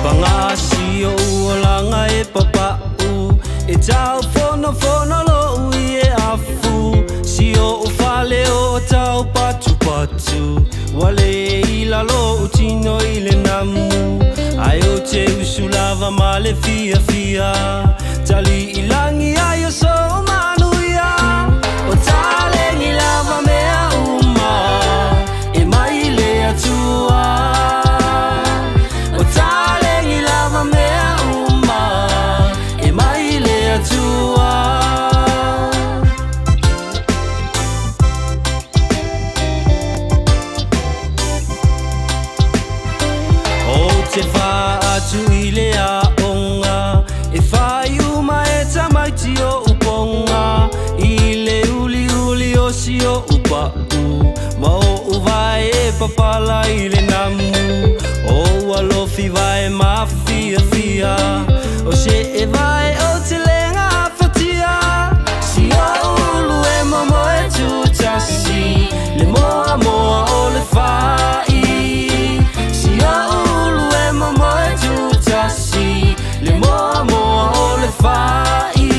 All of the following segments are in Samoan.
Paga si oʻu olaga e papaʻu, e taufonofono loʻu ie afu. Si oʻu fale o tau patupatu, ua lē i lalo oʻu tino i le namu. Ae ou te usu lava ma le fiafia, tali'i lagi ai o sou manuia. O taleni lava mea uma e mai le Atua. O taleni lava mea uma e mai le Atua. Ou te faa-atu i le aoga, e fai uma e tamaiti oʻu poga. I le uliuli o si oʻu pa'u, ma oʻu vae e papala i le namu. O alofi vae mafiafia, o se'e vae ou te le gafatia. Si oʻu ulu e momoe tutasi, le moamoa o le fa'i. Si oʻu ulu e momoe tutasi, le moamoa o le fa'i.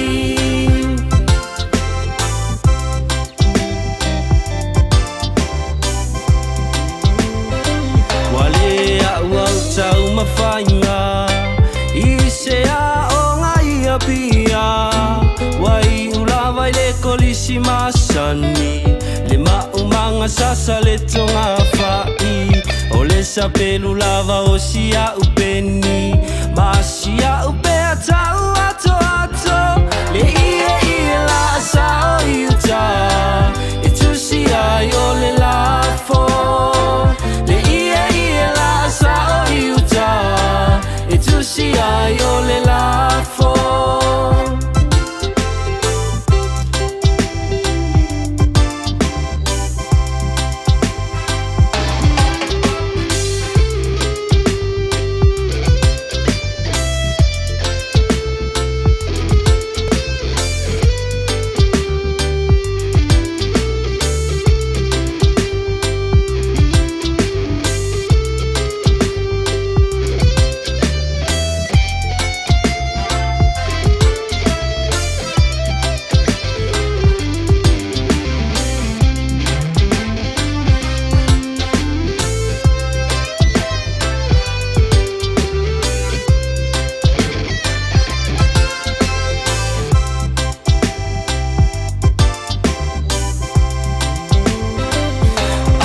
Ua le a'ua'u taumafaiga i se aoga i Apia, ua iu lava i le kolisi masani, le maumaga sasa le togafa'i. O le sapelu lava o si a'u peni, ma si a'u pea tau atoato, le ieie laasao i uta e tusi ai o le lafo. Le ieie laasao i uta e tusi ai o le lafo.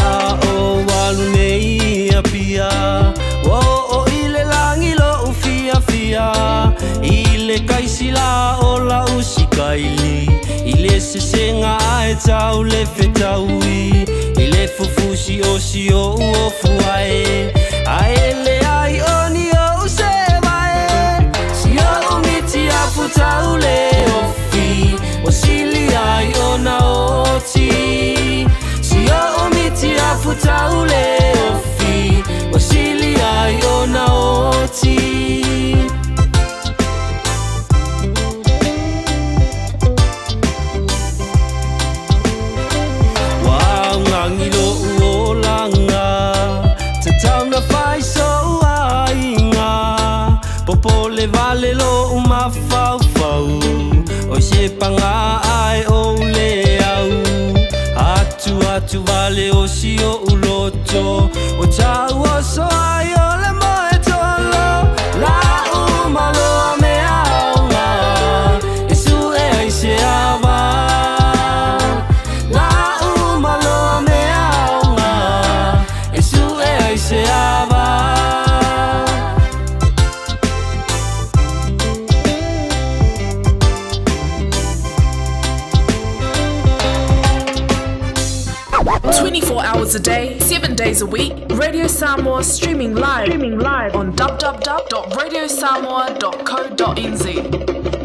A ou alu nei i Apia, ua oo i le lagi loʻu fiafia. I le kaisila o la'u sikaili, i le sesega ae tau le fetaui, i le fufusi o si oʻu ofu ae, ae leai o ni oʻu sevae. Si oʻu miti afu tau le ofi, ua sili ai ona oti. Si oʻu miti afu tau le ofi, ua sili ai ona oti. Ua augagi loʻu olaga, tatau na fai soʻu aiga. Popole vale loʻu mafaufau, oi se paga ae ou le au. Atu atu vale o si oʻu loto, o tauoso ai o le moe tolo. La'u maloa mea aoga e su'e ai se ava. La'u maloa mea aoga e su'e ai se ava. 24 hours a day, 7 days a week, Radio Samoa streaming live, streaming live on www.radiosamoa.co.nz.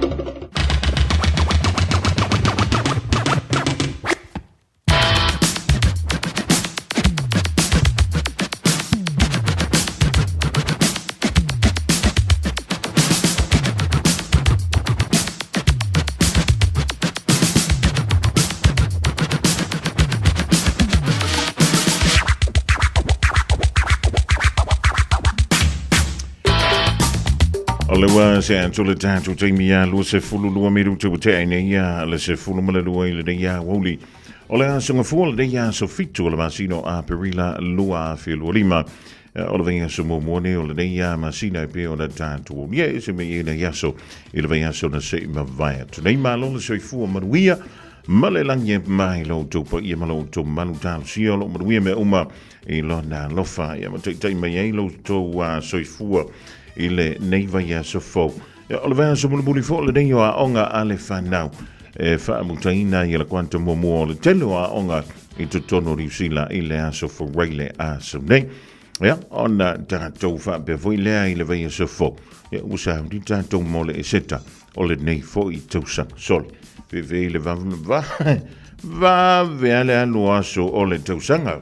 O le ua se atu le tatou taimi ia 22 minuta ua tea nei ia le 12 i lenei aoauli. O le aso gafua lenei aso 7 o le masina o Aperila 2025. O le vaiaso muamua nei o lenei masina e pei ona tatou aulia e se mea i nei aso i le vaiaso na se i mavae atu nei. Malo le soifua manuia ma le lagi e mai lo outou paia ma lo outou malu talosia o lo o manuia mea uma i lona alofa ia ma taitai mai ai lo outou soifua i lenei vaiaso fou. Ia, o le vaiaso mulimuli foi lenei o aoga a le fanau e faamutaina ai le kuata muamua o le tele o aoga i totonu o Niu Sila i le aso Faraile aso nei. Ia, ona tatou faapea foi lea i le vaiaso fou, ia, ua sauni tatou mo le Eseta o lenei foi tausaga sole. Fefe i le vave a le alu aso o le tausaga.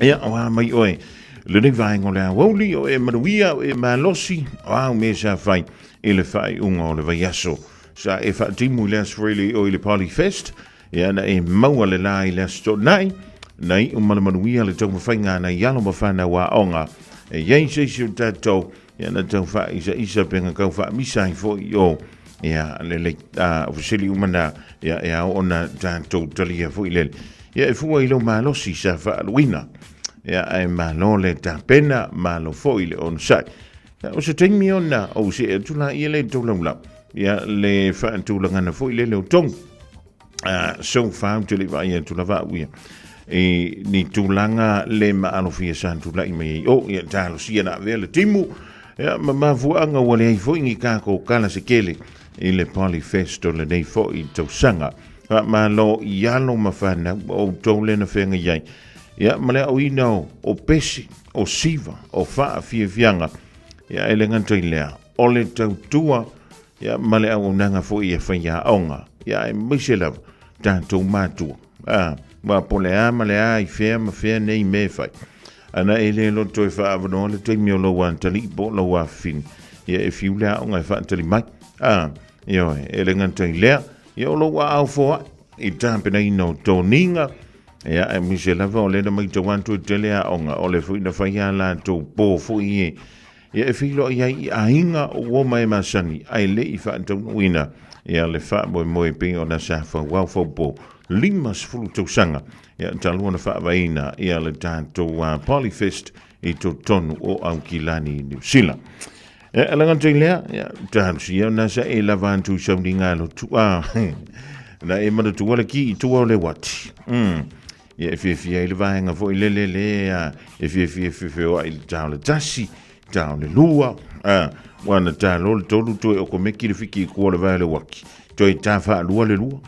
Ia, o a mai oe, lenei vaega o le aoauli, o e manuia, o e malosi, o au mea sa fai i le faaiuga o le vaiaso. Sa e faatimu i le Aso Faraile i o i le Party Fest, ia na e maua le la i le Aso Toonai, na iu ma le manuia le taumafaiga a nai alo ma fanau aoga. E i ai se isi o tatou, ia na tau faaisaisa pe na tau faamisa ai foi i o, ia lelei, a o fesili uma na, ia e ao ona tatou talia foi lele. Ia e fua i lou malosi sa faaluina, ia ae malo le tapena, malo foi le onosai. Ia, o se taimi ona ou see atu laia le tou laulau, ia le faatulagana foi lele o tonu. So far ou te le i vaai atu lava au ia i ni tulaga le maalofia sa tulai mai ai o ia talosia na avea le timu ia ma mafuaaga ua leai foi ni tatou kala se tele i le Polyfest o lenei foi tausaga. Faamalo i alo ma fanau o outou le na feagai ai ia ma le aoina o pesi, o siva, o faafiafiaga ia e le gata i lea o le tautua ia ma le auaunaga foi e faiaoga, ia aemaise lava tatou matua. A, aua po o le a ma le a i fea ma fea nei mea e fai, ana e le loto e faaavanoa le taimi o lou atalii po o lou afafine, ia e fiu le aoga e faatali mai. A, ioe, e le gata i lea, ia o lou aao foai i le tapenaina o toniga, ia aemaise lava o lea na matau atu e tele aoga, o lea foi na fai a latou po foi e Ia e feiloai ai i aiga o uo ma e masani ae le i faataunuuina ia le faamoemoe e pei ona sa fauao faupo 50 tausaga ia talu ona faavaeina ia le tatou Polyfest i totonu o Aukilani i Niu Sila. E alaga atu i lea, ia, talosia ona sa e lava atu i sauniga lotu a na e manatua le ki i tua o le uati. Ia e fiafia ai le vaega foi lele lea e fiafia feofeoai i le ta o le tasi, ta o le lua, a, ua na ta loa le tolu toe okomeki le fiki i kua o le vae o le uaki, toe ta faalua le lua.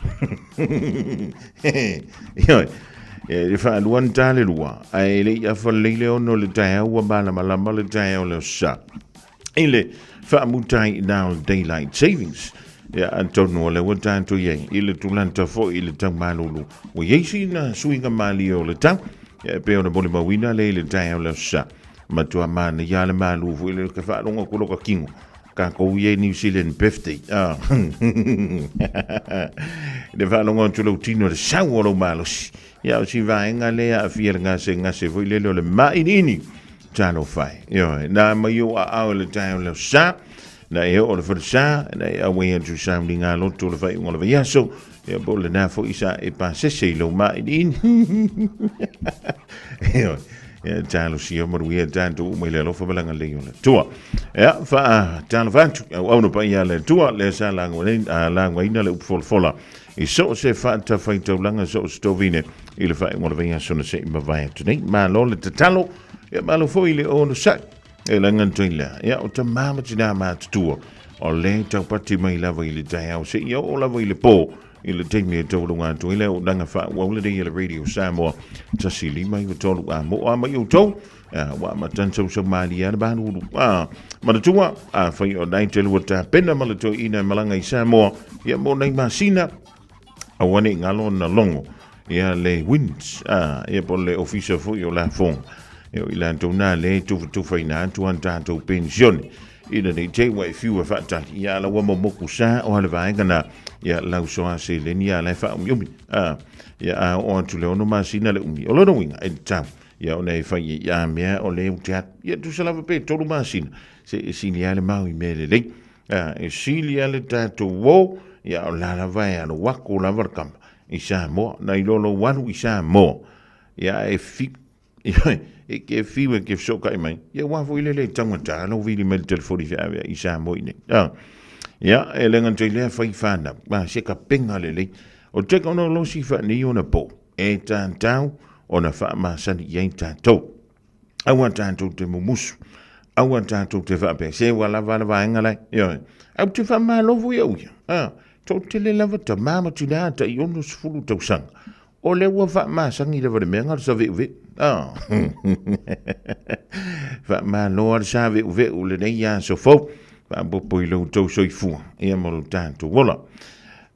Ioe, e le faalua na ta le lua, ae le i afa lelei le 6 o le taeao ua malamalama le taeao o le Aso Sa. I le faamuta ai na o le Daylight Savings. Ia, atonu o lea ua tatou i ai i le tulaga foi i le tau malulu. Ua i ai sina suiga malie o le tau, ia, e pei ona molimauina lea i le taeao o le Aso Sa. Matua manaia le malu foi le ka faalogo atu loka kino. Kākou i ai New Zealand birthday. Ah. Le faalogo atu lou tino le sau o lou malosi. Ia, o si vaega lea aafia le gasegase foi lele o le māʻiniʻini. Talofa e. Ioe, na mai ou aao i le taeao le Aso Sa, na e oo i le falesa, na e auai atu i sauniga loto o le faaiuga o le vaiaso, ia po o lena foi sa e pasese i lou māʻiniʻini. Ioe, ia talosia manuia tatou uma i le alofa ma le agalelei o le Atua. Ia, faatalofa atu, auauna paia a le Atua, lea sa lagoina le upu folafola I so o se faatafaitaulaga, so o se tovine, i le faaiuga o le vaiaso na se i mavae atu nei. Malo le tatalo, ia malo foi le onosai. E laga atu ai lea, ia o tamā ma tinā matutua, o le taupati mai lava i le taeao seia oo lava i le pō, i le taimi e taualuga atu ai le auaunaga faaauau lenei a le Radio Samoa 1 5 9 3 a mo'a mai outou ua amata ona sausau malie lava le malulu. Manatua, afai o nai te lua tapena ma le toeaina e malaga i Samoa, ia mo nai masina, aua ne i galo ona logo ia le WINZ, ia po o le ofisa foi o lafoga. Ia o i latou na lea e tufatufaina atu a tatou penisione ina ne i te i ua e fiu e faatali, ia ala ua momoku sa o a le vaega na, ia lau soa seleni a la e faaumiumi. Ia a oo atu le 6 masina le umi. O lona uiga, e tatau. Ia ona e fai ai ia mea o lea ou te alu. Ia tusa lava pe 3 masina, se e sili lava le mau i mea lelei. A, e sili lava le tatou o, ia o la lava e alu aku lava le kama i Samoa, nai lo lou alu i Samoa. Ia e fi, e ke fiu e ke fesootai mai, ia ua foi lele e taugata lou vili mai le telefoni feavea i Samoa i nei. A, ia, e le gata i lea fai whanau, a, se kapenga lelei. O tekonolosi faanei ona po, e tatau ona faamasani i ai tatou. Aua tatou te mumusu, aua tatou te faapea, se ua lava le vaega lai. Ioe, au te faamalo foi au ia. A, toatele lava tamā ma tinā tai 60 tausaga. O lea ua faamasani lava le mea na o le saveuveu. A, faamalo lava le saveuveu lenei aso fou. Faaopoopo i lo outou soifua ia ma lo tatou ola.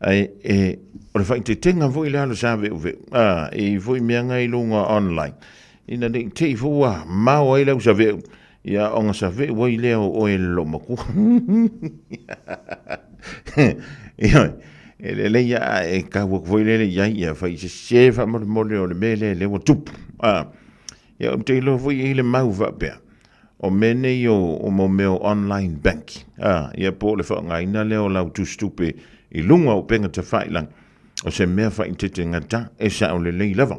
Ae, e, o le faaeteetega foi la o le saveuveu, a, e i ai foi mea na i luga online, ina ne i te i foi ua mao ai lau saveu, ia ona saveu ai lea o oe e le loomatua. Ioe, e lelei lava ae e tau atu foi lele i ai, ia fai sese faamolemole o le mea lea lea ua tupu. A, ia ou te iloa foi e i ai le mau faapea, O mea nei o mo mea o online banking, a, ia po o le faaaogaina lea o lau tusitupe i luga o upega tafailagi, o se mea faaeteete gata, e sao lelei lava.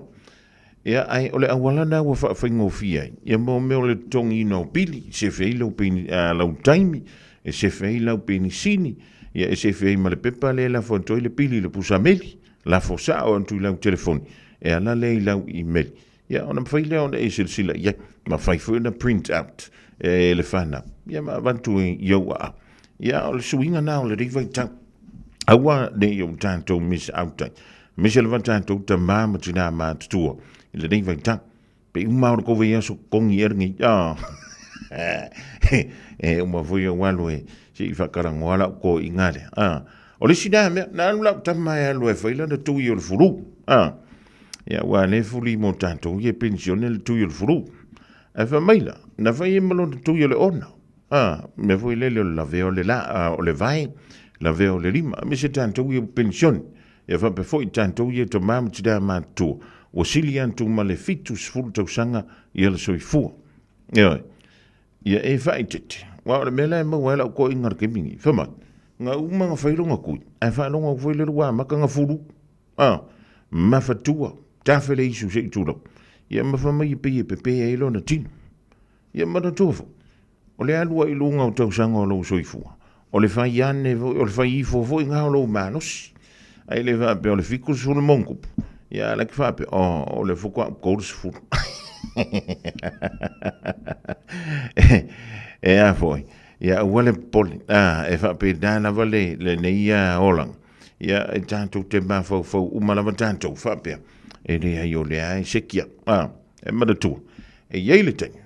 Ia, ae o le auala lena ua faafaigofie ai, ia mo mea o le totogiina o pili, e sefe ai lau peni, a, lau taimi, e sefe ai lau penisini, ia e sefe ai ma le pepa lea e lafo atu ai le pili i le pusameli, lafo sao atu i lau telefoni, e ala lea i lau email. Ia, ona mafai lea ona e silasila i ai, mafai foi ona print out e le whanau, ia ma avatu i ou aao. Ia, o le suiga na o lenei vaitau. Aua ne i o tatou miss out ai. Aemaise lava tatou tamā ma tinā matutua i lenei vaitau. Pe uma o le kou vaiaso totogi ea lenei. Ah. E uma foi ou alu e se i whakarangoa lau toiga lea. Ah. O le isi lea mea, na alu lau tama e alu e fai lana tui o le fulu. Ah. Ia, aua lea e fuli mo tatou ia penisione le tui o le fulu. Ae fai mai la, na fai ai ma lona tui o le ona. Ah, mea foi lele o le lavea o le la, o le vae, lavea o le lima. Aemaise tatou ia penisione. Ia faapea foi tatou ia tamā ma tinā matutua, ua sili atu ma le 70 tausaga ia le soifua. Ioe. Ia e faaeteete, aua o le mea la e maua ai lau toeaina i le taimi nei, fai mai, na uma ona fai lona tui, ae faalogo atu foi lea ua amata ona fulu, a, mafatua, tafe le isu se i tulou, ia ma fai mai e pei e pepe ai lona tino. Ia manatua foi, o le alu ai i luga o tausaga o lou soifua, o le fai ane foi, o le fai ifo foi lena o lou malosi. Ae le faapea o le 70 ma ona tupu, ia a la e te faapea, oh, o lea faatoa ou 30. E a foi, ia aua le popole, a, e faapena lava le, lenei olaga. Ia e tatou te mafaufau uma lava tatou faapea, e leai o lea e sekia, a, e manatua, e i ai le taimi,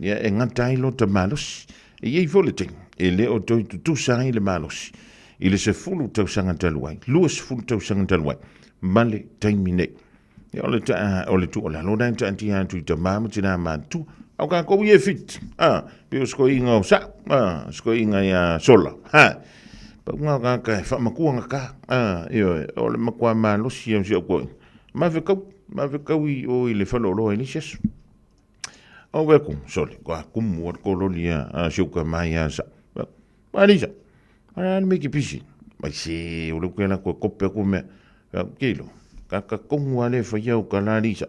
Ia, e gata ai lota malosi. E i ai foi le taimi e le o toe tutusa ai le malosi i le 10 tausaga talu ai, 20 tausaga talu ai, ma le taimi nei. Ia, o le taa, o le tuualalo lena e taatia atu i tamā ma tinā matutua. A o kākou ia e fit, a, pei o se toeaina o Sa'u, a, se toeaina ia Sola, ha. Pau lena o tagata e faamatua gata, a, ioe, o le matua malosi ia o si au toeaina. Mafekau, mafekau i o i le faleoloa i le isi aso. Au e ku, sole, kua kumu a ko loli a si uka mai a sa. Ma lisa. Ana ni miki pisi. Mai se o le ke la ko kope ku me. Ka kilo. Ka ka kongu a le fa ia o ka la lisa.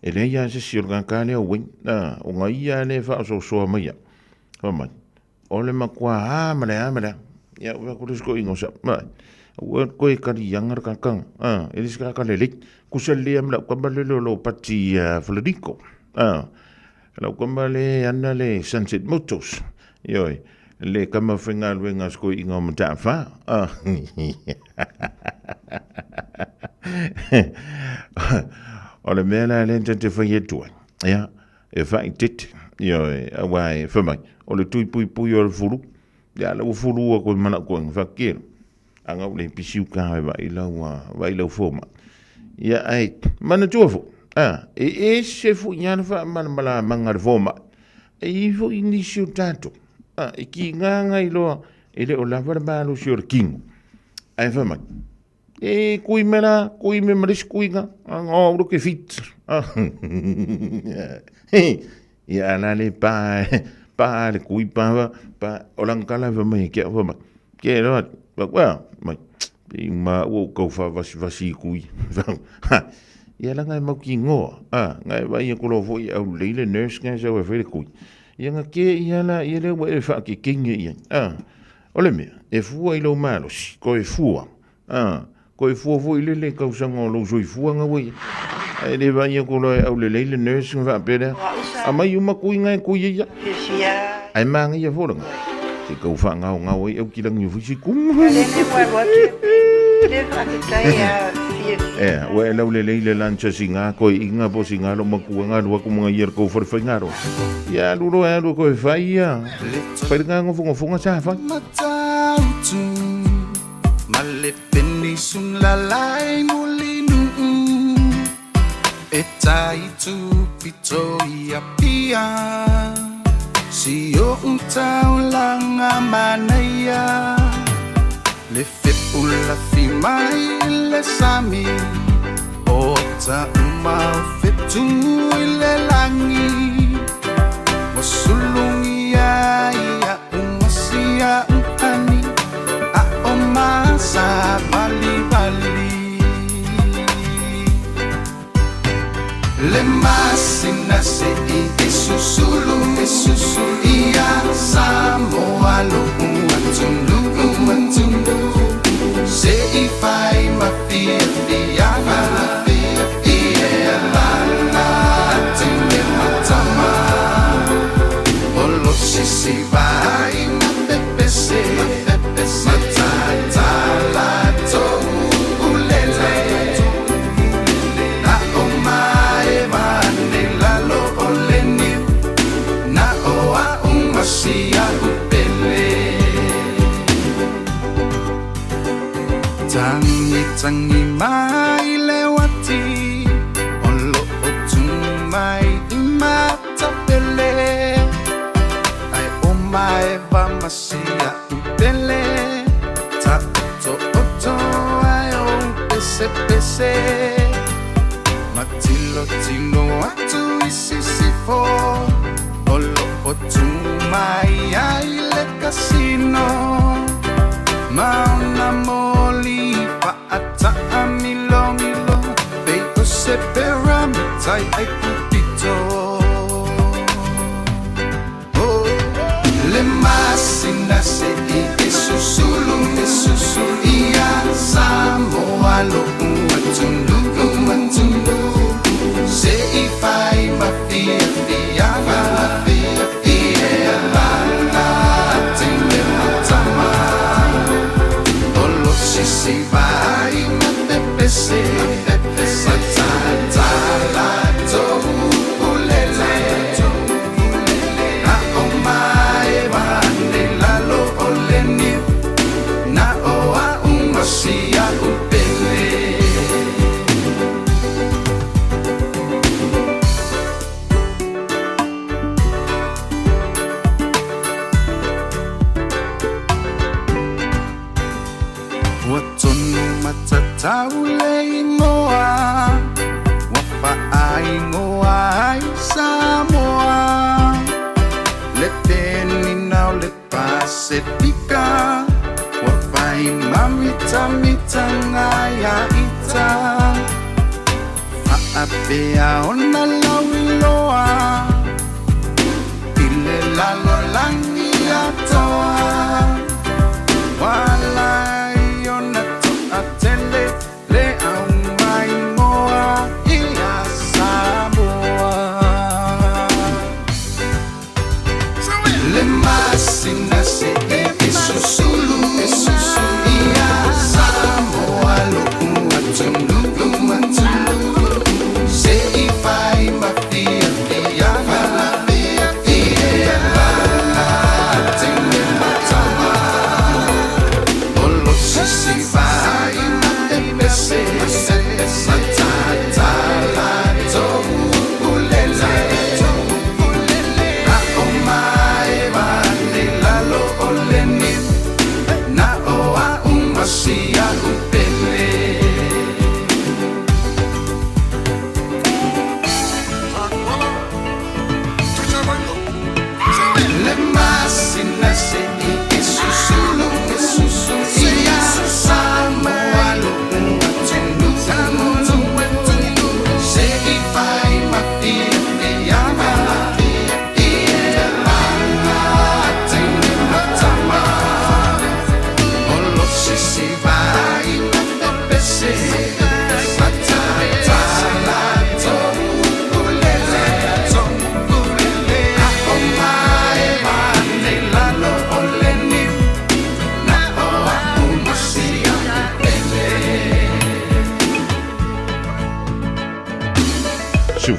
E le ia se si o ka ka le o win. Na, o nga ia le fa so so mai ia. Fa mai. O le makua a ma le a ma le. Ia ua ko le ko ingo sa. Ma. Ua ko e kari anga ka ka. Ah, e le ka ka le le. Kusa le am la ka ba le lo pati Federico. Ah. Lau kama le ana le Sunset Motors. Ioe, le kama faigaluega a Sikoi'iga o Mata'afā. Ah. O le mea la lea ta te fai atu ai, ia, e faaeteete, ioe, auā e fai mai, o le tui puipui o le fulu, ia la ua fulu atu i ma lau toega, faakelo, a na ou le pisi uka e vaai lau, vaai lau fomai. Ia, ae manatua foi, a, e ese foi lava le faamalamalamaga a le fomai, e i ai foi nisi o tatou, a, e kiga nai loa e le o lava le malosi o le kino, ae fai mai, E kui me la, kui me ma le isi kuiga. Oh, look at feet. Ia a la le pa, pa le kui pa, pa, o lang kala fa mai ke fa mai. Ke no, ba wa, mai. Pe ma o kau fa vasi vasi kui. Ia la ngai mau ki ngoa. Ah, ngai vai ko lo foi au leile nurse ngai sa wa fe le kui. Ia nga ke ia la ia le wa e fa ke kinge ia. Ah. O le mea, e fua i lou malosi, ko e fua. A, ko e fua foi le le kausaga o lou soifuaga ua ia. Ae le vaai aku loa e aulelei le nurse ma faapea lea, Aumai uma kuiga e kui ai ia. Ae manaia foi lena, se i tau faagaogao ai aukilagi o foi se kumu. Ea, ua e laulelei le lunch a sina koeina po o sina loomatua na alu atu ma ia le tou fale faigaloa. Ia alu loa e alu e toe fai ia. Fai lena nofonofoga sa fai.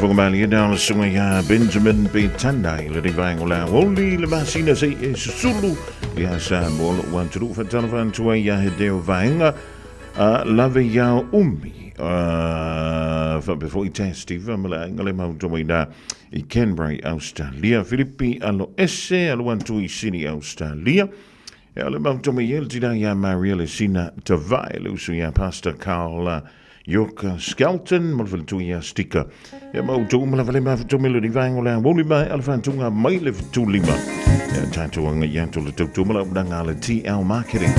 Faafofoga malie na o le susuga iā Benjamin Petana i lenei vaega o le aoauli le masina se i e susulu ia Samoa lou atunuu. Faatalofa atu ai iā Hideo Vaega a lave iā Umi faapea foi Tess Steve ma le aiga le mautau mai na i Canberra i Australia. Filipi Aloese alu atu i Sydney Australia. E ale mautau mai e le tina iā Maria le Sina Tavae le uso iā Pastor Carl York Skelton ma le faletua iā Stika. Ia ma outou uma lava le mafuta mai lenei vaega o le aoauli mai a le faatuga mai le 75. Ia tatou agai atu le tautua ma le auaunaga a le TL Marketing.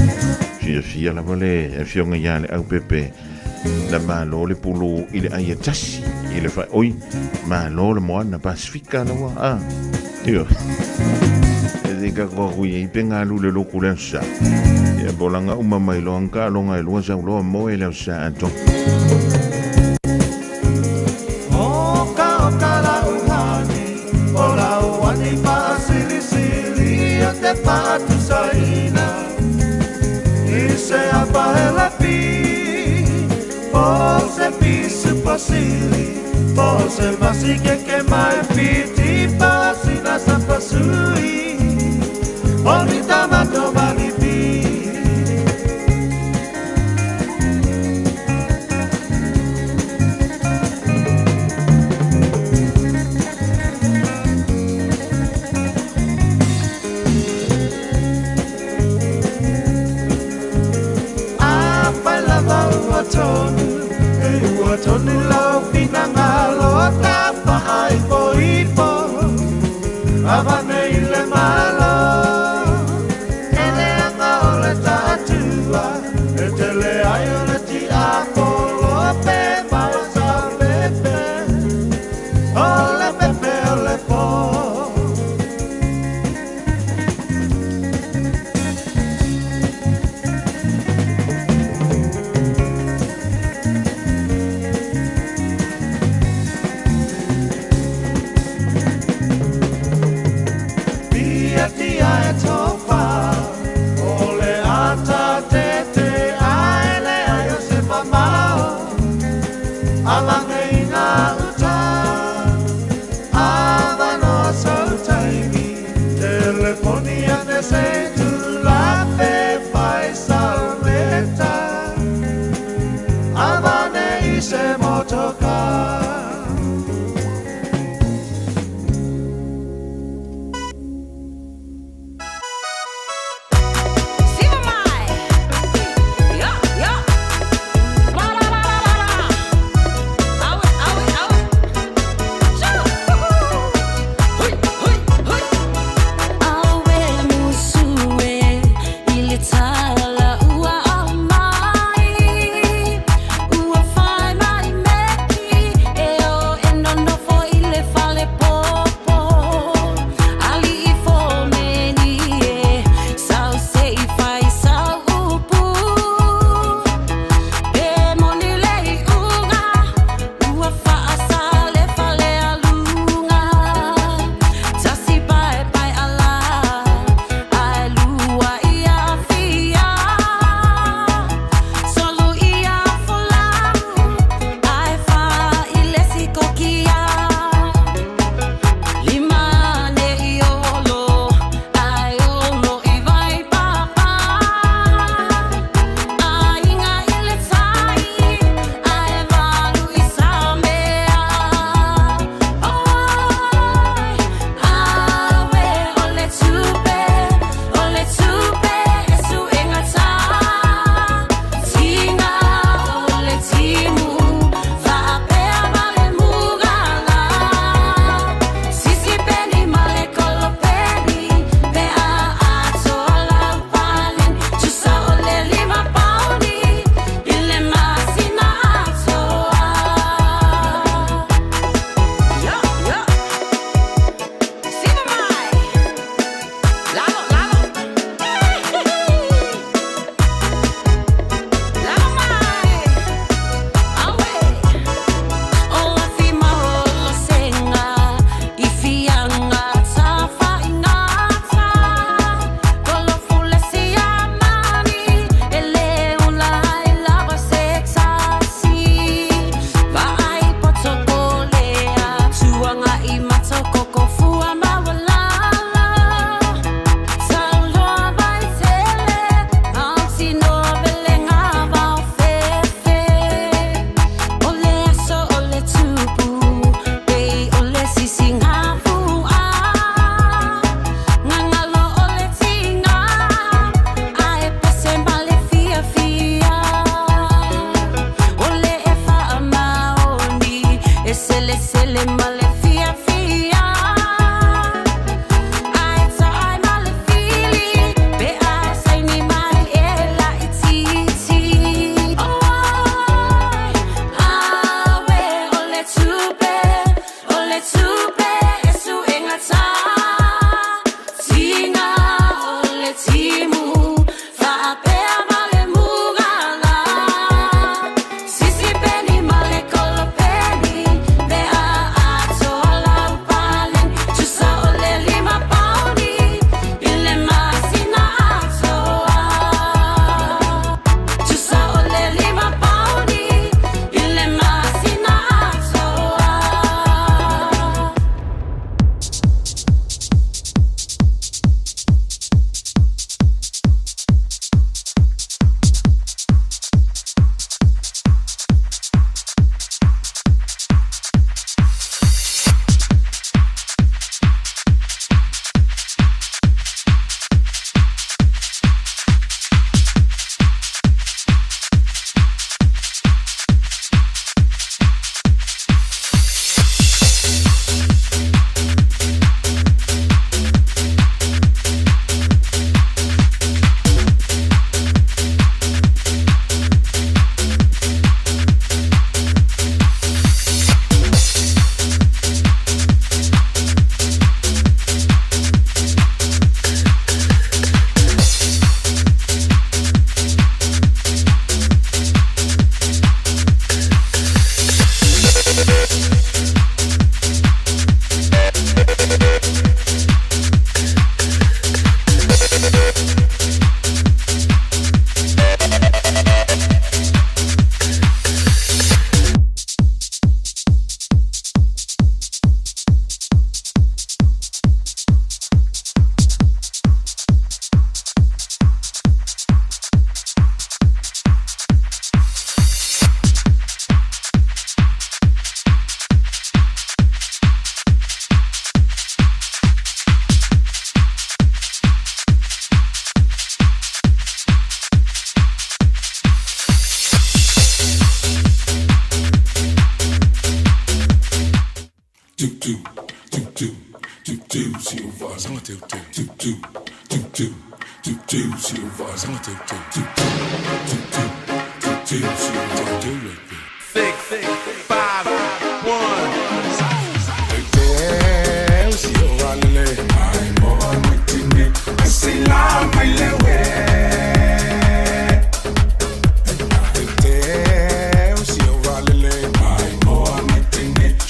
Fiafia lava le afioga ia le Aupepe na malo le pulu i le ai e tasi i le whae. Oi, malo le moana Pasifika lawa. Ah, io. E te ka kua kui e ipe ngā lule loku leo sa. Ia bolanga uma mai loa nka longa e lua sau loa moe leo sa ato.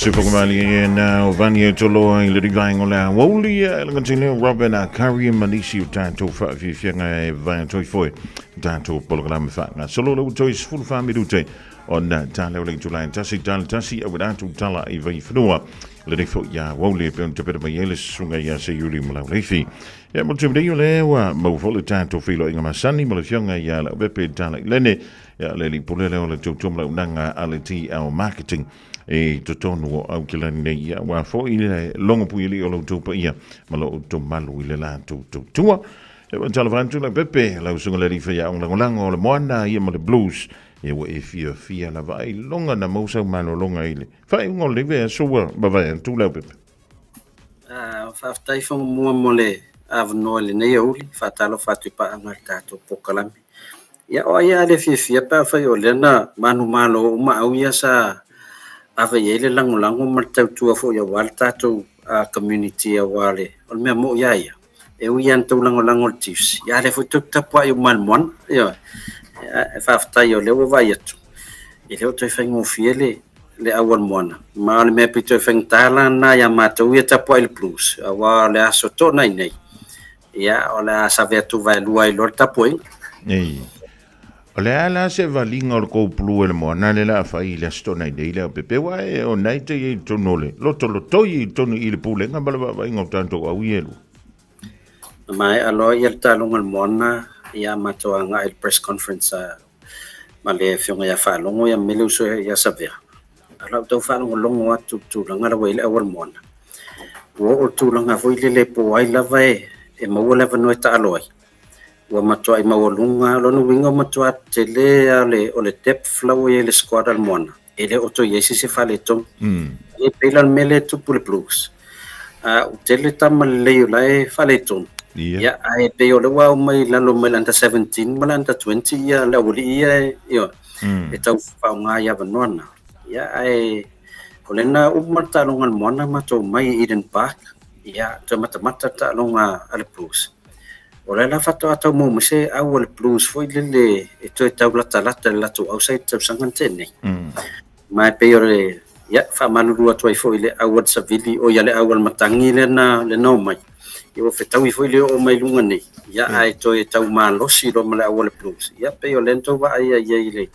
Sefogamalie na o vani e toloa i le rivaenga o le aoauli e lagatile o Robin a Curry ma nisi o tatou faafiafiaga e vaea toi foe tatou polokalame faagasolo le ua toe 14 minute ona tala o le itula e tasi tala tasi au atu tala i Vaifanua lenei foi ia aoauli e pei ona tapena mai ai le susuga ia Seiuli ma Lauleifi. Ia mo le taimi nei o lea ua maua foi le tatou feiloaiga masani ma le afioga ia Leaupepe Tala Ilene, ia le alii pule lea o le tautua ma le auaunaga a le TL Marketing i totonu o Aukilani nei, ia aua foi le logo puialii o lo outou paia ma lo outou malu i le latou tautua. Ia ua talofa atu Leaupepe, lau susuga le alii faiaoga lagolago o le Moana ia ma le Blues, ia ua e fiafia lava ailoga na maua sau malologa i le faaiuga o lenei vaiaso ua mavae atu Leaupepe. Faafetai Fagumua mo le avanoa i lenei aoauli. Faatalofa atu i paaga i le tatou polokalame. Ia, o ai a le fiafia pe afai o lea na manumalo uma au ia sa ave i ai le lagolago ma le tautua foi aua le tatou community aua le, o le mea moni lava ia, e ui lava ina tou lagolago i le Chiefs, ia a o lea foi tou te tapuai uma i le moana. Ioe. Ia, faafetai o lea ua vaai atu, e le o toe faigofie le le au a le moana. Ma o le mea pito e faigata la lena ia matou ia tapuai i le Blues, aua o le aso Toonai nei, ia o le a save atu vaelua ai loa le tapuaiga. Ei. O le a la se valiga o le kou pulu e le moana le la fai i le aso Toonai nei le Aupepe, aua e o nai te i totonu o le lotolotoi i totonu i le pulega ma le vaavaiga o tatou au ia e lua. Na maea loa ia le taaloga a le moana, ia matou agai i le press conference a ma le afioga ia Faalogo ia ma le uso ia Savea. A o lau tau faalogologo atu i le tulaga la ua i ai le auala moana, ua oo i le tulaga foi lele po o ai lava e maua le avanoa e taalo ai, ua matuai maualuga. O lona uiga ua matua tele lava o le depth la ua i ai i le squad a le moana, e le o toe i ai se isi e faaletonu. E pei la o le mea lea e tupu i le Blues, ua tele tama lelei o la e faaletonu, ia, ae pei o lea ua aumai i lalo mai le under 17 ma le under 20 ia le aualii ia ioe, e tau faaaoga i avanoa na. Ia, ae o lea na uma le taaloga a le Moana matou mai i Eden Park, ia, toe matamata le taaloga a le Blues. O lea la faatoa tau maua mai se au a le Blues foi lele e toe tau latalata i le latou outside i le tausaga na tea nei. Ma e pei o le, ia, faamalulu atu ai foi i le au a le Savili, oi a le au a le Matangi lea na, lea na omai. Ia ua fetaui foi le oo mai luga nei, ia, ae toe tau malosi loa ma le au a le Blues. Ia, pei o lea na tou vaai ai i le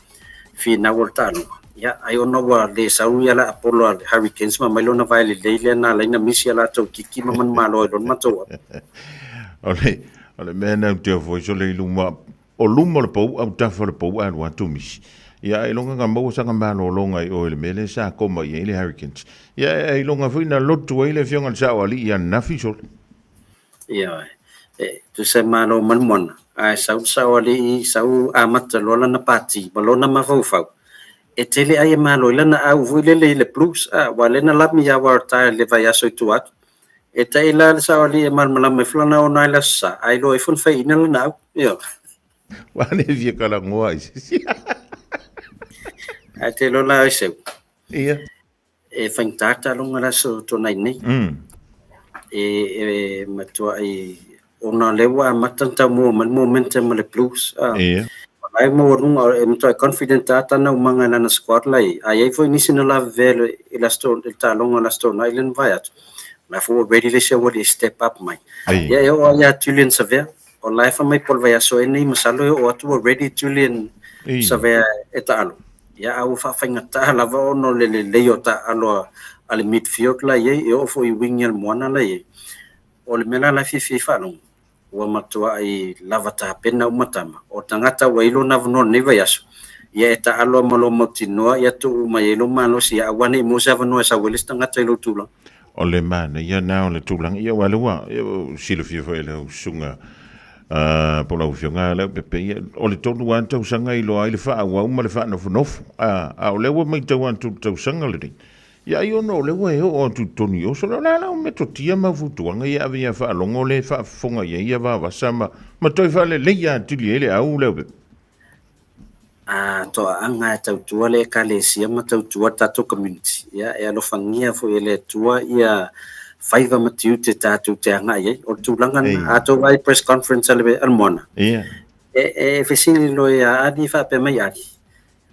finau o le taaloga. Ia, ai ona ua le sau ia le Apollo a le Hurricanes ma mai lona vae lelei lea na ala ai ona misi a latou kiki ma manumalo ai loa le matou au. O le, o le mea na te ofo iso le i luma, o luma o le pou, autafa o le pou alu atu misi. Ia, ailoga na maua sana malologa i o i le mea lea sa koma i ai le Hurricanes. Ia, ailoga foi na lotu ai le afioga i le Sao Alii ia ananafi sole. Ioe. E tusa e malo ma le moana, ae sau le saoalii, sau amata loa lana pati ma lona mafaufau, e tele ai e malo ai lana au foi lele i le Blues, a, aua o lea na lami lava Waratah i le vaiaso i tua atu. E tai la le saoalii e malamalama ifo lana ona ai le Aso Sa, ae iloa ifo na faiaina lana au. Ioe. Ua le fia talanoa i se isi. Ae te iloa la ai seu. Ia. E faigata le taaloga i le Aso Toonai nei. E matuai ona o lea ua amata ona tau maua mai le momentum a le Blues. O la e maualuga, e matuai confident lava tana umaga i lana squad la e i ai. A i ai foi nisi na lavevea i le taaloga i le Aso Toonai lea na mavae atu, o la foi ua ready le isi aualii e step up mai. Ia e oo lava ia Julian Savea, o la e fai mai po o le vaiaso ea nei masalo e oo atu ua ready Julian Savea e taalo. Ia, a ua faafaigata lava ona o le lelei o taaalo a le midfield la e i ai, e oo foi i wing a le Moana la e i ai. O le mea la la e fiafia ai faalogo, ua matuai lava tapena uma tama. O tagata ua i ai lona avanoa i lenei vaiaso, ia e taalo lava ma lou mautinoa ia tuu mai ai lou malosi ia aua ne i maua se avanoa e sau ai le isi tagata i lou tulaga. O le manaia lena o le tulaga, ia aua o lea ua silafia foi e lau susuga po o lau Afioga Leaupepe, ia, o le tolu lava tausaga e iloa ai le faaauau ma le faanofonofo, a o lea ua matau atu i le tausaga lenei, Ia ai ona o lea ua e oo atu i totonu i o, sole o le a la au metotia ma au fautuaga ia e ave ia Faalogo lea e faafofoga i ai ia Vaovasa ma, ma toe faaleleia atili ai le au lea. A toaaga e tautua le Ekalesia ma tautua le tatou community, ia e alofagia foi e le Atua ia faiva ma tiute tatou te agai ai. O le tulaga lena, a tou vaai i press conference a le Moana, e fesili loa ia Ali faapea mai Ali,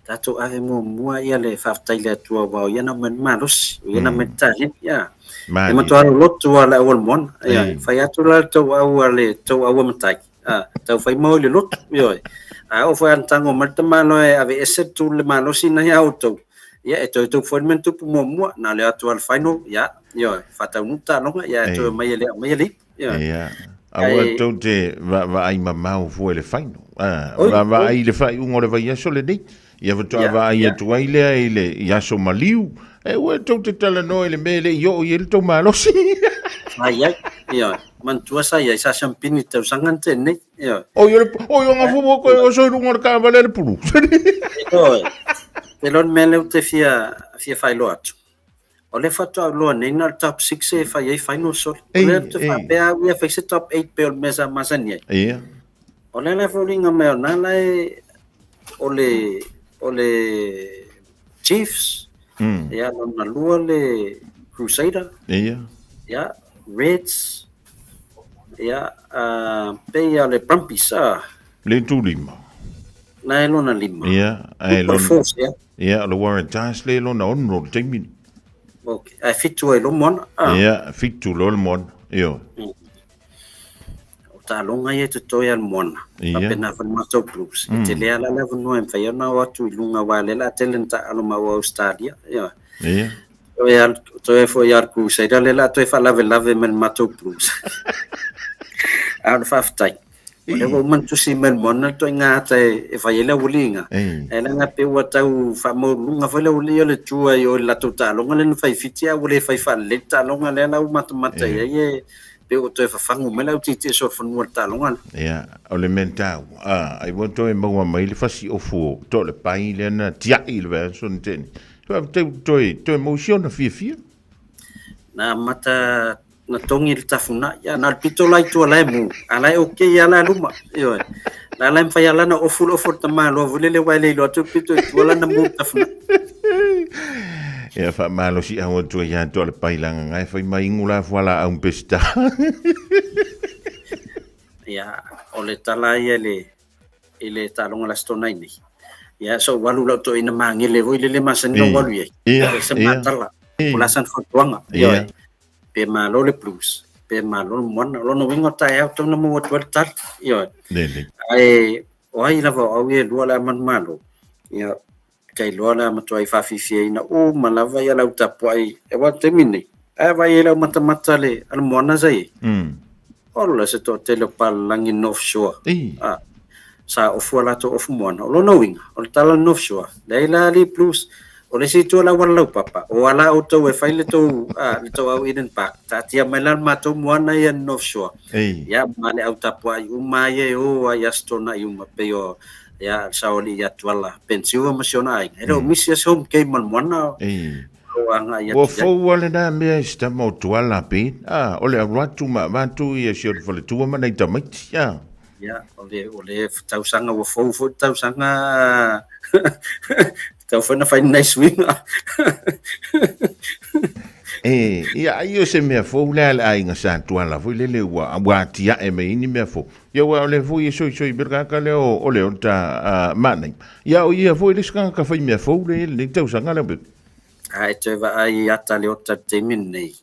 tatou ave muamua ia le faafetai i le Atua aua o ia na aumai le malosi, o ia na aumai le taleni. Ia. E matua loloto lava le au a le Moana. Ia, fai atu la le tauau a le tauau a matai. A, tau fai mau i le lotu, ioe. A oo foi ana tago mai le tamaloa e aveese le tulu le malosi na ia outou, ia e toe tupu foi le mea na tupu muamua, na o le o atu lava i le final, ia, ioe, faataunuu le taaloga, ia e toe omai e le aumaia le ipu, ioe. Ia, aua tou te vaavaai mamao fua i le final. A, vaavaai i le faaiuga o le vaiaso lenei. Ia faatoa vaai atu ai lea i le i aso maliu. E ua tou te talanoa i le mea e le i oo i ai le tou malosi. Sa i ai, ioe. Manatua sa i ai, sa siampini i le tausaga na tea nei, ioe. Oi, o le, oi, o gafu mo koe oso i luga o le taavale a le pulu. Ioe. Te iloa le mea lea ou te fia, fia faailoa atu. O lea faatoa ou iloa nei na o le top 6 e fai ai final solo. O lea ou te faapea au ia fai se top 8 pei o le mea sa masani ai. Ia. O lea la e foliga mai o na la e o le o le Chiefs. Ia lona lua le Crusader. Ia. Ia Reds. Ia pei o le Brumbies. Le itu lima. Na e lona lima. Ia, ae lona Force, ia. Ia, o le Waratahs le lona ono le taimi ni. Ok, ae fitu ai lo moana. Ah. Ia, fitu lo le moana. Io. O taaloga ia e totoe a le moana. Ia. Faapena foi le matou Blues. E tele lava la le avanoa e mafai ona o atu i luga aua o lea o le a tele ona taaalo ma au Australia. Ioe. Ia. Toe alu, toe foi ia le Crusader lea o le a toe faalavelave mai le matou Blues. A o le faafetai. O lea ua uma ona tusi mai le moana le ituaiga ata e fai ai le aualiiga. Ae leaga pei ua tau faamaualuluga foi le aualii o le tua i o i le latou taaloga lea na fai i Fiti ae ua le fai faalelei le taaloga lea la ua matamata i ai e pei ua toe fafagu mai le au tietie solofanua i le taaloga lea. Ia, o le mea taua, a, ai ua toe maua mai le fasi ofu o Toalepai lea na tiai i le vaiaso na tea nei. Faafetai ua toe, toe maua si ona fiafia. Na amata na togi le tafunai, ia na o le pito la i tua la e mu, a la e okay lava la luma, ioe. La la e mafai lava la ona ofu le ofu o le tamaloa foi lele aua e le iloa atu le pito i tua la na mu le tafunai. Ia faamalosiau atu ai ia Toalepai leaga e fai mai igu la fualaau ma Peseta. Ia, o le tala ia i le i le taaloga o le Aso Toonai nei. Ia, so ua alu lau toeaina magele foi lele masani na ou alu i ai. Ia, E se matala. O la sana fautuaga. Ia. Pe malo le Blues, pe malo le Moana. O lona uiga o taeao tatau ona maua atu ai le tali. Ioe. Lelei. Ae o ai lava o au ia e lua le a manumalo, ia, ta iloa le a matuai faafiafiaina uma lava ia lau tapuai aua o le taimi lenei, ae vaai ai lau matamata le a le Moana sa i ai. Ola se toatele o palalagi North Shore. Ah, sa ofu a latou ofu moana. O lona uiga, o le tala o le North Shore, leai la alii Blues, o le isi itu o le auala laupapa, o ala outou e fai le tou, ah, le tou au Eden Park, taatia mai la le matou moana ia North Shore. Ia, ma le au tapuai uma ia e o ai i Aso Toonai uma, pei o ia, le saoalii ia Tuala, Ben Silva ma si ona aiga. E le o misi lava se home game a le moana. O agai atu Ua fou lava lena mea i si tama o Tuala Ben. Ah, o le alu atu ma avatu ia si ona faletua ma nai tamaiti. Ah. Ia, o le, o le tausaga ua fou foi le tausaga tatau foi ona fai ni nai suiga. E, ia, ai o se mea fou lea a le aiga sa Tuala foi lele ua, ua atiae mai ai ni mea fou. Ia aua o lea foi e soisoi mai le tagata lea o Leota Manaia. Ia o ia foi le isi tagata fai mea fou lea i lenei tausaga lea. A e toe vaai i ata Leota i le taimi lenei,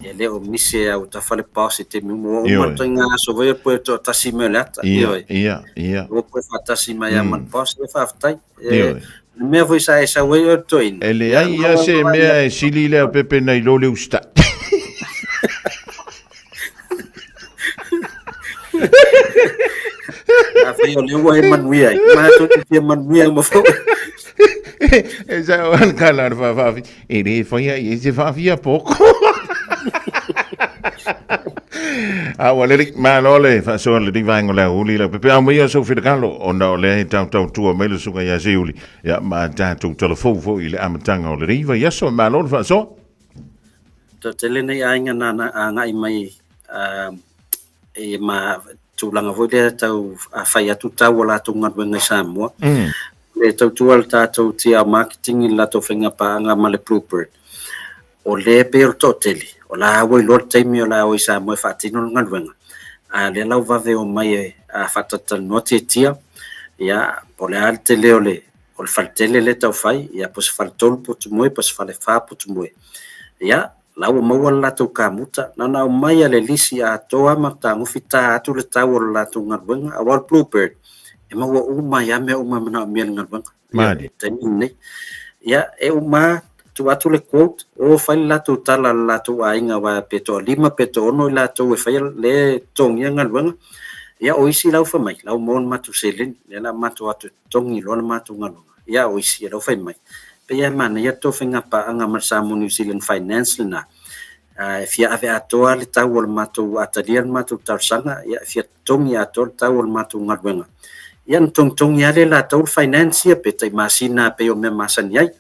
e le o misi e au tafa le boss i taimi uma. Ua uma le ituaiga aso foi o le poe toatasi mai o le ata. Ioe. Ia, ia. Ua poe faatasi mai lava ma le boss, ia faafetai. E, le mea foi sa e sau ai o le toeaina. E leai lava se mea e sili lea o Pepe nai lo le usitai. Afai o lea ua e manuia ai, matou te fia manuia uma foi. E sa o le kala le faafaafi. E le faia i e se faafia poko. A ua lelei, malo le faasoa lenei vaega o le aoauli lau Pepe. Aumaia sou finagalo ona o lea e tautautua mai le susuga ia Seiuli. Ia, ma tatou talafou foi i le amataga o lenei vaiaso. Malo le faasoa. Toatele nai aiga na agai mai i ma tulaga foi lea tau fai atu tau o latou galuega i Samoa. Le tautua le tatou TL Marketing i le latou faiga paaga ma le Bluebird. O lea pei o le toatele, o la ua iloa le taimi o le a o i Samoa e faatino le galuega, a o lea la ua vave omai e faatalatalanoa tiatia, ia, po o le a le tele o le faletele lea e tau fai, ia, po o se faletolu potumoe, po o se falefa potumoe. Ia, la ua maua le latou kamuta, na ona aumai lava le lisi atoa ma tagofi ta atu le tau o le latou galuega, aua o le Bluebird, e maua uma ai lava mea uma e manaomia i le galuega. Ia, i le taimi lenei. Ia, e uma lava, tuu atu le quote, o fai le latou tala a le latou aiga, aua pe toalima pe toaono i latou e faia lea e totogia galuega. Ia, o isi la ua fai mai, la ua maua le matou seleni, lea o le a matou o atu e totogi loa le matou galuega. Ia, o isi, la ua fai mai, pei lava e manaia le tou faiga paaga ma le Samoa New Zealand Finance lena, e fia ave atoa le tau o le matou, a talia le matou talosaga, ia, e fia totogi atoa le tau o le matou galuega. Ia, ona togitogi lava lea e latou le finance ia, pe tai masina lava pei o mea masani ai.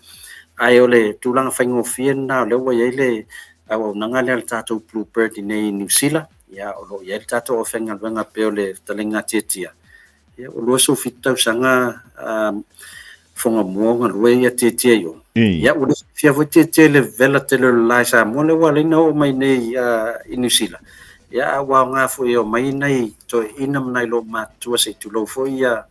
Ae o le tulaga faigofie lena o lea ua i ai le auaunaga lea a le tatou Blue Bird i inei i Niu Sila, ia, o lo o i ai le tatou aufaigaluega pei o le fetalaiga a Tiatia, Ia, ua 27 tausaga fofoga mua o galue ia Tietie i o. Ia, ua le fiafia foi Tietie i le vela tele o le la i Samoa lea ua ala ai ona oo mai nei i Niu Sila. Ia, a ua aoga foi e omai nai toeaiina ma nai loomatutua se i tulou foi ia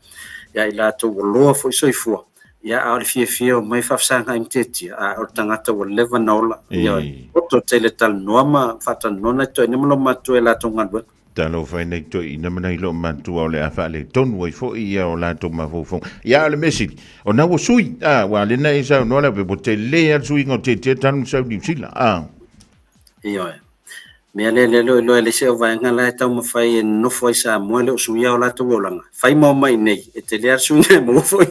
i latou ua loa foi soifua. Ia, a o le fiafia e omai faafesagai ma Tietie, a o le tagata ua leva ona ola. Ia, poto tele talanoa ma faatalanoa nai toeaiina ma loomatutua i latou galuega. Talofa e nei toeaina ma nai loomatua o le a faaletonu ai foi ia o latou mafaufauga. Ia, o le mea sili, o na ua sui, a, ua lena e saunoa le ua tele lava le suiga o Tietie talu ona sau i Niu Sila, a. Ioe. Mea lea lea o iloa e leai se vaega la e taumafai e nonofo ai Samoa e le o suia o latou olaga. Fai ma omai i nei, e tele lava le suiga e maua foi.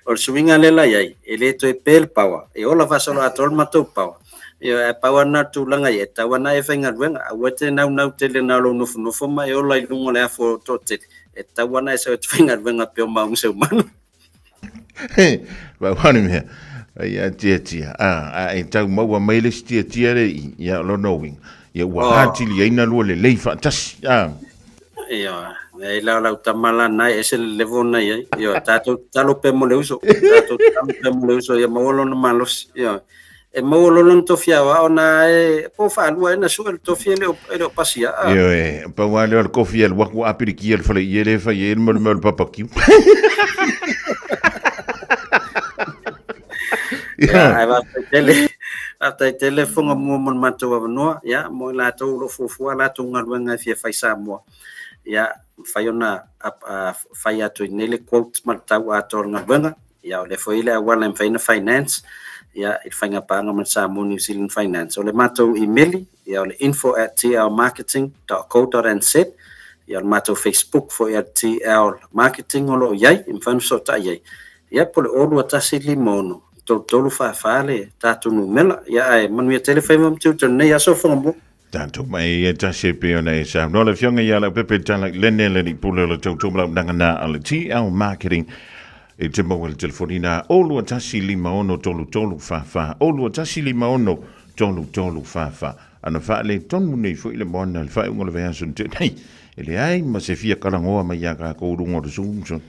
O le suiga lea la i ai, e le toe pe le power, e ola faasoloatoa le matou power. Ioe, ae pau lava lena o le tulaga ia, e tatau lava ona e faigaluega, aua e te naunau tele na o lou nofonofo ma e ola i luga o le afu o toatele, e tatau lava ona e sau e te faigaluega pei o Maunga Seumanu. Pau lava le mea, ai a tiatia, a, a e tau maua mai le isi tiatia le i, ia o lona uiga, ia ua atili ai na lua lelei faatasi, a. Ioe, leai la o lau tama la na e ese le level na i ai. Ioe, tatou tatalo pea mo le uso. Tatou tatalo pea mo le uso ia maua lona malosi. Ioe. E maua loa lona tofi aoao na e po faalua ai na sue le tofi e le o e le o pasia. Ah. Ioe, pau lava lea o le kofi e alu atu ua apilikia le fale ie le fai ai le mea o le papakiu. Ia, ae faafetai tele. Faafetai tele Fofoga Mua mo le matou avanoa, ia, mo i latou o lo o fuafua a latou galuega e fia fai Samoa. Ia, mafai ona fai atu i nei le quote ma le tau atoa o le galuega. Ia, o lea foi le auala e mafai ona finance, ia, i le faiga paaga ma le Samoa New Zealand Finance. O le matou imeli, ia, o le info@tlmarketing.co.nz, ia, o le matou Facebook foi a TL Marketing o lo o i ai, e mafai ona fesootai ai. Ia, po o le 02156 3344 le tatou numera. Ia, ae manuia tele faiva ma tiute o lenei aso Fofoga Mua. Tatou mai e tasi e pei ona e saunoa le Afioga ia Leaupepe Talailene le alii pule o le tautua malaunaga na a le TL Marketing e te maua i le telefoni na 021563344 021563344 ana faaletonu nei foi le moana i le faaiuga o le vaiaso na tea nei e leai ma se fia kalagoa mai ia kākou i luga o le Zoom so.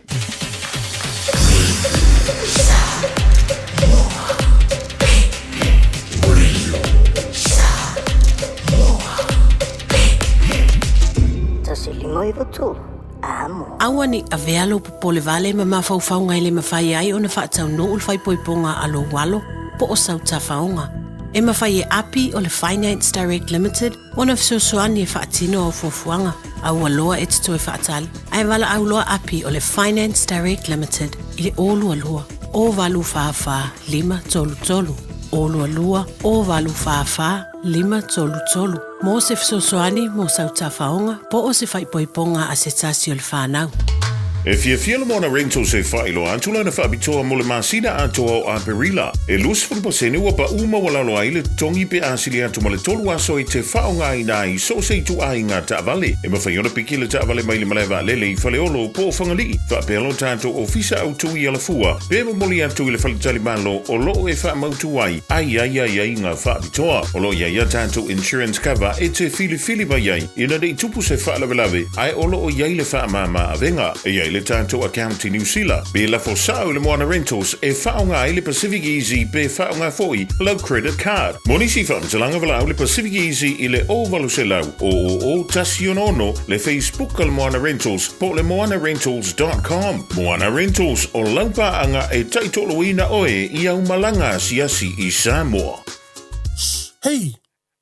Aua ne i avea lou popole vale ma mafaufauga e le mafai ai ona faataunuu le faaipoipoga a lou alo po o sau tafaoga. E mafai e Api o le Finance Direct Limited ona fesoasoani e faatino au fuafuaga, a ua loa e te toe faatali, ae valaau loa Api o le Finance Direct Limited i le 022 084 533, 022 084 533 mo se fesoasoani mo sau tafaoga po o se faaipoipoga a se tasi o le fanau. E fiafia le Moana Rentals e faailoa atu lana faapitoa mo le masina atoa o Aperila. E 20% ua paʻu maualalo ai le totogi pe a sili atu ma le tolu aso e te faaaogaina ai so o se ituaiga taavale. E mafai ona piki le taavale mai le malae vaalele i Faleolo po o Fagalii, faapea lo tatou ofisa autu i Alafua, pe momoli atu i le faletalimalo o lo o e faamautu ai a i ai aiaiga faapitoa. O lo o i ai a tatou insurance cover e te filifili mai ai ina ne i tupu se faalavelave ae o lo o i ai le faamama avega. E i ai le tatou account i Niu Sila, pe lafo sao i le Moana Rentals e faaaoga ai le Pacific Easy pe faaaoga foi lau credit card. Mo nisi faamatalaga valaau le Pacific Easy i le 0800 000 166, le Facebook a le Moana Rentals po o le moanarentals.com. Moana Rentals, o lau paaga e taitoaluaina oe i au malaga asiasi i Samoa. Shh! Hei!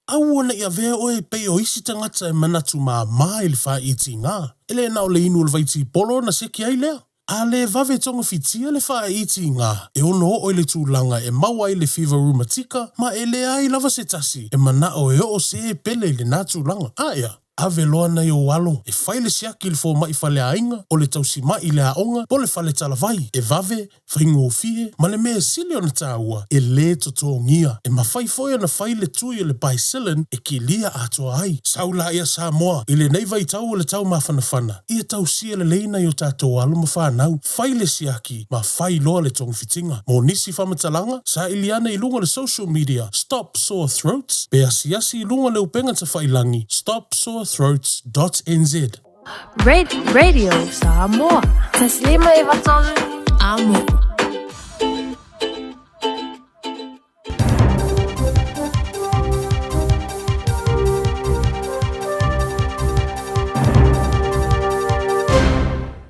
Aua ne i avea oe e pei o isi tagata e manatu māmā i le whāitigā. E le na o le inu o le vaitipolo ona seki ai lea. A le vave togafitia le whāitigā, e ono oo i le tulaga e maua ai le fiva rumatika ma e leai lava se tasi e manao e oo se e pele i lenā tulaga. A ea, ave loa nai ou alo e fai le siaki i le fomai faleaiga, o le tausima'i i le aoga, po o le fale talavai, e vave, faigofie, ma le mea e sili ona taua, e lē totogia. E mafai foi ona fai le tui o le Bicillin e kilia atoa ai. Sau laia Samoa, i lenei vaitau o le tau mafanafana, ia tausia lelei nai o tatou alo ma fanau, fai le siaki ma fai loa le togafitiga. Mo nisi faamatalaga, saili ane i luga o le social media Stop Sore Throats pe asiasi i luga o le upega tafailangi stopsorethroats dot nz. Radio Samoa. Taslima e vatolu. Amo.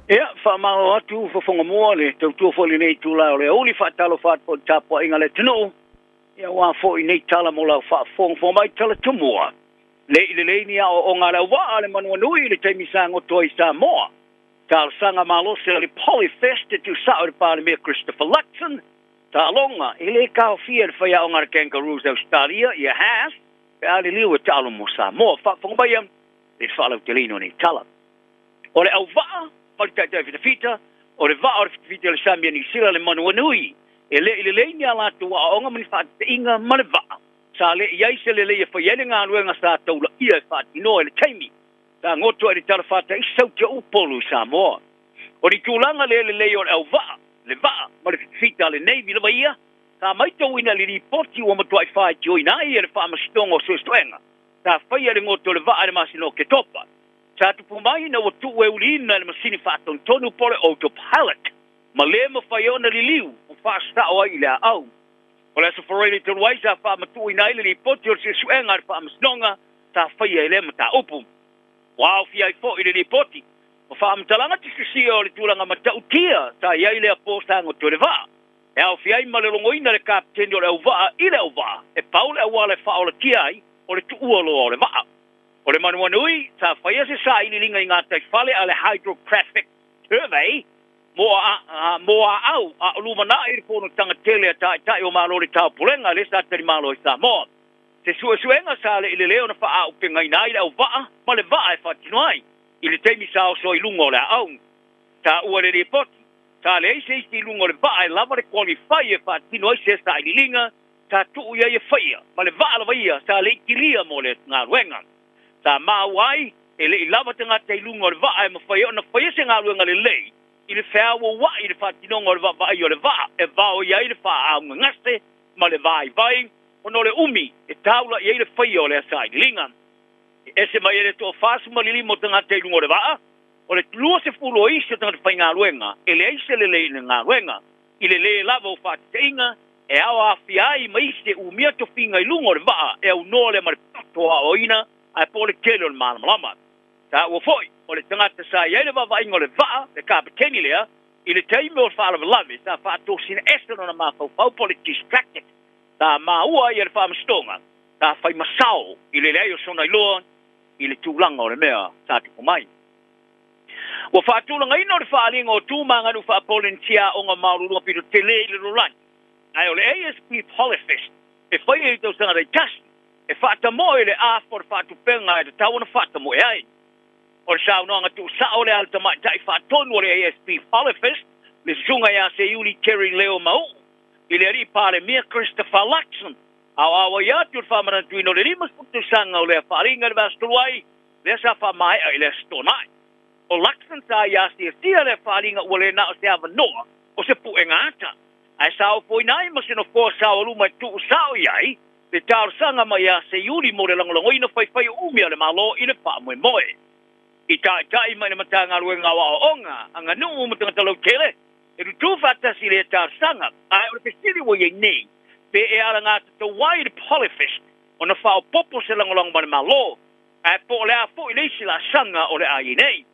Ia, faamalo atu fofoga mua le tautua foi i lenei itula o le aoauli, faatalofa atu foi i le tapuaiga a le atunuu, ia aua foi nei tala mo lau faafogafoga mai tala tumua. Le i lelei ni aoaoga a le auvaa a le manuanui i le taimi sa goto ai i Samoa. Talosaga malosi a le Polyfest e tuusao i le Palemia Christopher Luxon, taaloga e le taofia e le faiaoga a le Kangaroos Ausetalia ia Haas pe a liliu e taalo mo Samoa. Faafofoga maia i le faalauteleina o nei tala. O le auvaa ma le taitai fitafita, o le vaa o le fitafita i le sami a Niusila le manuanui, e le i lelei ni a latou aoaoga ma ni faateteiga ma le vaa. Sa le i ai se lelei e fai ai le galuega sa taulaia e faatinoa i le taimi sa goto ai le talafatai sautia Upolu i Samoa. O ni tulaga le lelei o le auvaa, le vaa ma le fitafita a le Navy lava ia, sa maitauina i le lipoti ua matuai faitioina ai e le Faamasinoga o Suesuega sa faia le goto o le vaa i le masina o Oketopa. Sa tupu mai ina ua tuu e uliina e le masini faatonutonu po o le autopilot ma le mafai ai ona liliu ma faasao ai i le aau. O le Aso Faraile talu ai sa faamatuuina ai le lipoti o le suesuega a le Faamasinoga sa faia i lea mataupu. Ua aofia ai foi le lipoti ma faamatalaga tusitusia o le tulaga matautia sa i ai lea po sa goto i le vaa. E aofia ai ma le logoina le kapeteni o le auvaa i le auvaa e pau le auala e faaolatia ai o le tuua loa o le vaa. O le manuanui, sa faia se sailiiliga i gataifale a le Hydrographic Survey mo aau a o lumanai i le fonotaga tele a Taitai o Malo o le Taupulega lea sa talimalo ai Samoa. Se suesuega sa le i lelei ona faaaupegaina ai le auvaa ma le vaa e faatino ai i le taimi sa oso ai i luga o le aau. Taua i le lipoti, sa leai se isi i luga o le vaa e lava le qualify e faatino ai se sailiiliga sa tuu i ai e faia ma le vaa lava ia sa le i kilia mo le galuega. Sa maua ai e le i lava tagata i luga o le vaa e mafai ai ona faia se galuega lelei i le feauauai i le faatinoga o le vaavaai o le vaa e vaoia ai le faaaugagase ma le vaivai ona o le umi e taula'i ai le faia o lea sailiiliga. E ese mai ai le 45 o tagata i luga o le vaa, o le 20 o isi o tagata faigaluega e leai se lelei i le galuega, i le lē lava o faateteiga e aoafia ai ma isi e umia tofiga i luga o le vaa e aunoa lea ma le poto aoaoina ae po o le tele o le malamalama. Taua foi, o le tagata sa i ai le vaavaaiga o le vaa, le kapeteni lea, i le taimi o le faalavelave sa faatosina ese lona mafaufau po o le distracted, sa maua ai e le faamasinoga, sa fai masao i le leai o sona iloa i le tulaga o le mea sa tupu mai. Ua faatulagaina o le faaaliga o tu ma aganuu faa-Polynesia aoga maualuluga pito tele i le lalolagi, ae o le ASP Polyfest e faia i tausaga taitasi e faatamoe i le afa o le faatupega e tatau ona faatamoe ai. O le saunoaga tuusao lea a le Tamaitai Faatonu o le ASP Polyfest, le Susuga ia Seiuli Terry Leo Mauu, i le Alii Palemia Christopher Luxon, a o auai atu i le faamanatuina o le 50 tausaga o lea faaaliga i le vaiaso talu ai, lea sa faamaea i le Aso Toonai. O Luxon sa ia asiasia lea faaaliga ua le na o se avanoa o se puega ata, ae sa ofoina ai ma se nofoa saoaluma e tuusao i ai le talosaga mai ia Seiuli mo le lagolagoina faifai o umi a le Malo i le faamoemoe. I taitai mai le Matagaluega o Aoaoga, Aganuu ma Tagata Lautele e tutū faatasi i lea talosaga, ae o le fesili ua i ai nei, pe e alagatatau ai le Polyfest ona faaopoopo se lagolago ma le Malo, ae po o le a foi le isi laasaga o le a i ai nei.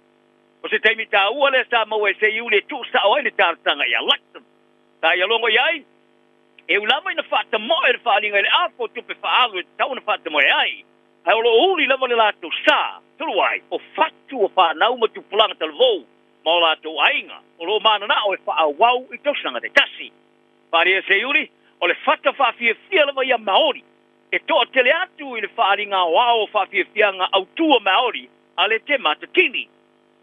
O se taimi taua lea sa maua e Seiuli e tuusao ai le talosaga ia Luxon. Sa ia logo i ai, E ui lava ina faatamoe le faaaliga i le afa o tupe faaalu e tatau ona faatamoe ai, ae o lo o uli lava le latou sa, talu ai, o fatu o fanau ma tupulaga talavou ma o latou aiga o lo o mananao e faaauau i tausaga taitasi. Faaalia Seiuli, o le fata faafiafia lava ia Maori e toatele atu i le faaaliga aoao o faafiafiaga autu o Maori a le Te Matatini,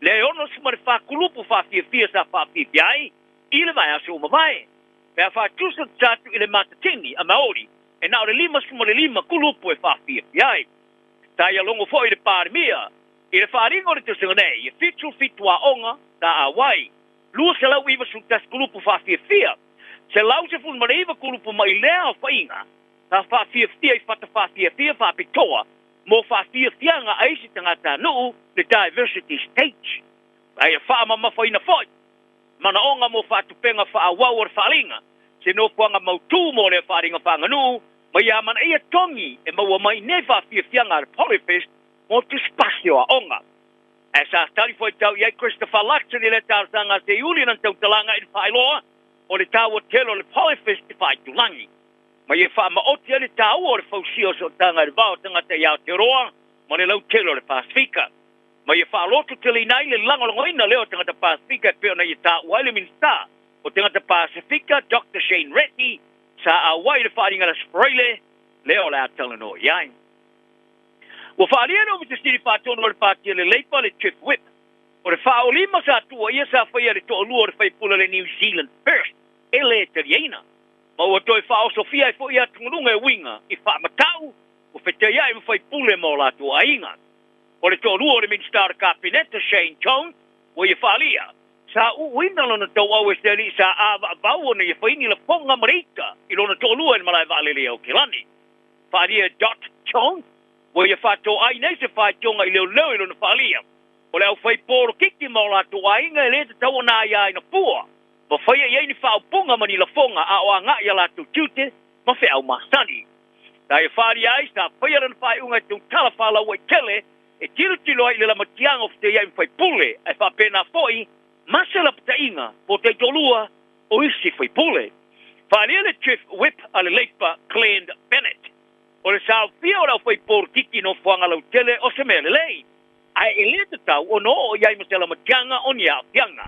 lea e 64 kulupu faafiafia sa faafiafia ai i le vaiaso ua mavae. Pe a faatusa atu i le Matatini a Maori, e na o le 55 kulupu e faafiafia ai. Sa ia logo foi le Palemia i le faaaliga o le tausaga nei, e 77 aoga sa auai, 291 kulupu faafiafia, 119 kulupu mai lea aofaiga sa faafiafia i fata faafiafia faapitoa mo faafiafiaga a isi tagatanuu, le diversity stage. A ia faamamafaina foi manaoga mo faatupega faaauau o le faaaliga, se nofoaga mautū mo lea faaaliga faaaganuu, ma ia amanaia togi e maua mai nei faafiafiaga a le Polyfest mo tusipasi o aoga. Ae sa tali fuaitau i ai Christopher Luxon i lea talosaga a Seiuli i lana tautalaga i le faailoa o le taua tele o le Polyfest i faaitulagi ma ia faamaoti ai le taua o le fausia o sootaga i le va o tagata i Aotearoa ma le lautele o le Pasefika. Ma ia faalototeleina ai le lagolagoina lea o tagata Pasefika e pei ona ia taua ai le Minisita o Tagata Pasefika, Doctor Shane Reti, sa auai i le faaaliga i le Aso Faraile lea o le a talanoa i ai. Ua faaalia le Ofisa Sili Faatonu o le Pati a le Leipa, le Chief Whip, o le faaolima sa tuuaia sa faia e le toalua o le faipule o le New Zealand First e le taliaina, ma ua toe faaosofia ai foi atugaluga e uiga i faamatau ua fetaiai ma faipule ma o latou aiga. O le toalua o le Minisita o le Kapeneta, Shane Jones, ua ia faaalia, sa uuina lona tauau e se alii sa avaavau ona ia fai ni lafoga ma le ita i lona toalua i le malae vaalele i Aokelani. Faaalia e Dot Jones, ua ia faatoai nei se faitioga i leoleo i lona faaalia, o le aufai polokiki ma o latou aiga e le tatau ona aiaina fua ma faia i ai ni faaupuga ma ni lafoga a o agai a latou tiute ma feau masani. Sa ia faaalia ai, sa faia lana faaiuga e tautala faalauaitele e tilotilo ai i le lamatiaga o feteiai ma faipule, ae faapena foi ma se lapataiga po o taitoalua o isi faipule. Faaalia le Chief Whip a le Leipa, Glenn Bennett, o le saofia o le aufaipolitiki i nofoaga lautele o se mea lelei, ae e le tatau ona oo i ai ma se lamatiaga o ni aafiaga.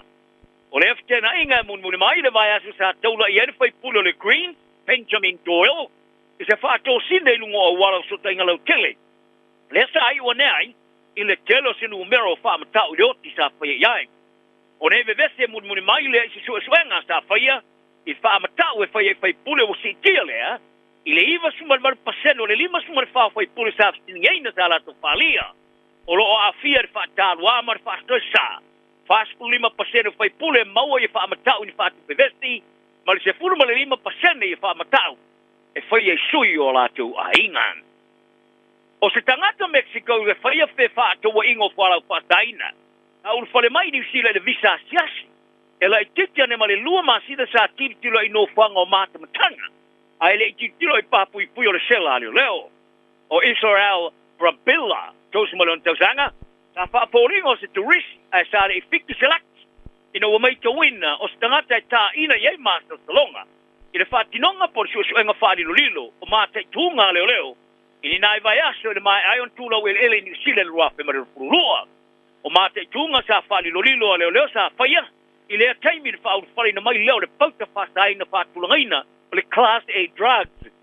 O lea feteenaiga e mulimuli mai le vaiaso sa taula i ai le faipule o le Greens, Benjamin Doyle, i se faatosina i luga o auala o fesootaiga lautele, lea sa iu ane ai i le tele o se numera o faamatau i le oti sa faia i ai. O nei vevesi e mulimuli mai lea i se suesuega sa faia i faamatau e faia i faipule ua siitia lea i le 98% o le 54 o faipule sa fesiligaina sa latou faaalia o lo o aafia i le faataluā ma le faasetoesa, 45% o faipule e maua ia faamatau i ni faatupevesi ma le 15% ia faamatau e faia i sui o latou aiga. O se tagata Mexico e faia fefaatauaiga o fualaau faasaina, a ulufale mai i Niu Sila i le visa asiasi, e laitiiti ane ma le lua masina sa tilotilo ai i nofoaga o matamataga, ae le i tilotilo i papuipui o le sela a leoleo. O Israel Brambilla, 36 tausaga, sa faafoliga o se turisi ae sa le i fiki se laki ina ua maitauina o se tagata e taina i ai masalosaloga i le faatinoga po o le suesuega faalilolilo o mataituga a leoleo i ni nai vaiaso i le maea ai ona tulau eleele i Niu Sila i le 2022. O mataituga sa faalilolilo a leoleo sa faia i lea taimi i le faaulufaleina mai lea o le pauta faasaina faatulagaina o le Class A drugs.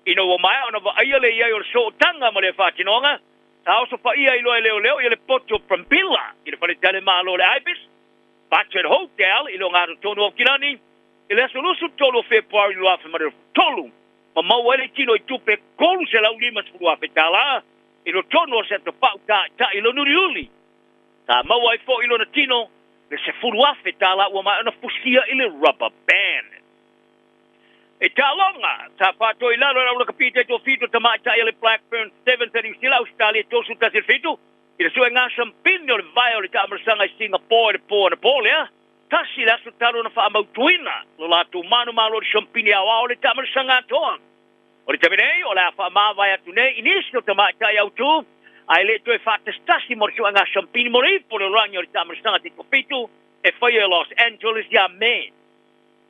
Ina ua maea ona vaaia le i ai o le sootaga ma lea faatinoga, Sa osofaia ai loa e leoleo le potu o Brambilla i le faletalimalo o le Ibis Budget Hotel i le ogatotonu o Aukilani i le aso 23 o Fepuari 2023, ma maua ai le tino i tupe $350,000 tala i totonu o se atopau ta'ita'i lona uliuli. Sa maua ai foi i lona tino le $10,000 tala ua maea ona fusia i le rubber band. E taaloga, sa faatoilalo e le aulakapi taitoafitu tamaitai a le Black Ferns Sevens a Niu Sila, Ausetalia 31-7 i le suega sampini o le vae o le taamilosaga i Singapore i le po anapo lea, tasi le aso talu ona faamautuina lo latou manumalo i le sampini aoao o le taamilosaga atoa. O le taimi nei, o le a faamavae atu nei i nisi o tamaitai autu, ae le i toe faatasitasi mo le suega sampini mo le ipu o le lalolagi o le taamilosaga taitoafitu e faia i Los Angeles ia Me.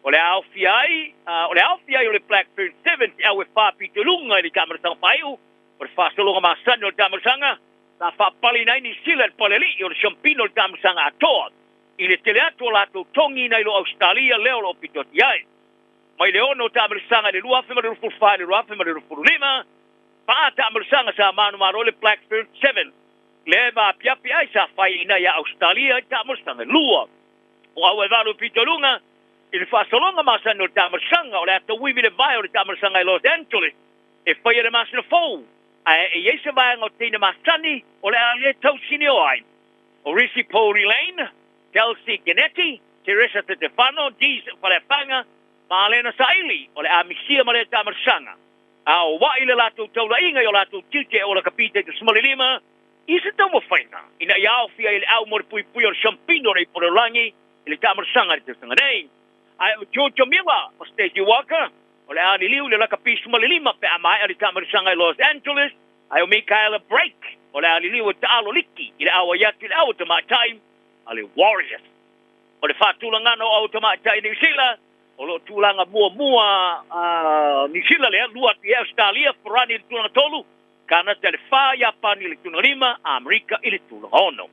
O le aofia ai, o le aofia ai o le Black Ferns Sevens e au e faapito i luga i le taamilosaga faaiu o le faasologa masani o le taamilosaga, sa faapaleina ai Niu Sila i le palealii o le siampina o le taamilosaga atoa i le tele atu o latou togi nai lo Ausetalia lea o lo o pito atu i ai. Mai le 6 o taamilosaga i le 2024 i le 2025, fa taamilosaga sa manumalo ai le Black Ferns Sevens lea e vaapiapi ai sa faiaina ia Ausetalia i taamilosaga e lua. O au e valu pito i luga i le faasologa masani o le taamilosaga o le a tauivi le vae o le taamilosaga i Los Angeles e faia le masina fou, ae e i ai se vaega o teine masani o le a le tausinio ai. O Risi Pouri Lane, Kelsey Genetti, Teresa Tetefano, Dees Faleafaga ma Alena Saili o le a misia ma lea taamilosaga. A o wa'i le latou taulaiga i o latou tiute e ola kapita i 15 i se taumafaiga ina ia aofia i le au mo le puipui o le siampino o le ipu o le lalolagi i le taamilosaga i le tausaga nei. Ae o Georgia Miller ma Stacey Walker o le a liliu i le lakapi 15 pe a maea le taamilosaga i Los Angeles, ae o Michaela Brake o le a liliu e taalo liki i le auai atu i le au tamaitai a le Warriors. O le faatulagana o au tamaitai i Niu Sila o lo o tulaga muamua a Niu Sila lea, lua atu i ai Ausetalia, Farani i le tulaga tolu, Kanata i le fa, Iapani i le tulaga lima, Amerika i le tulaga ono.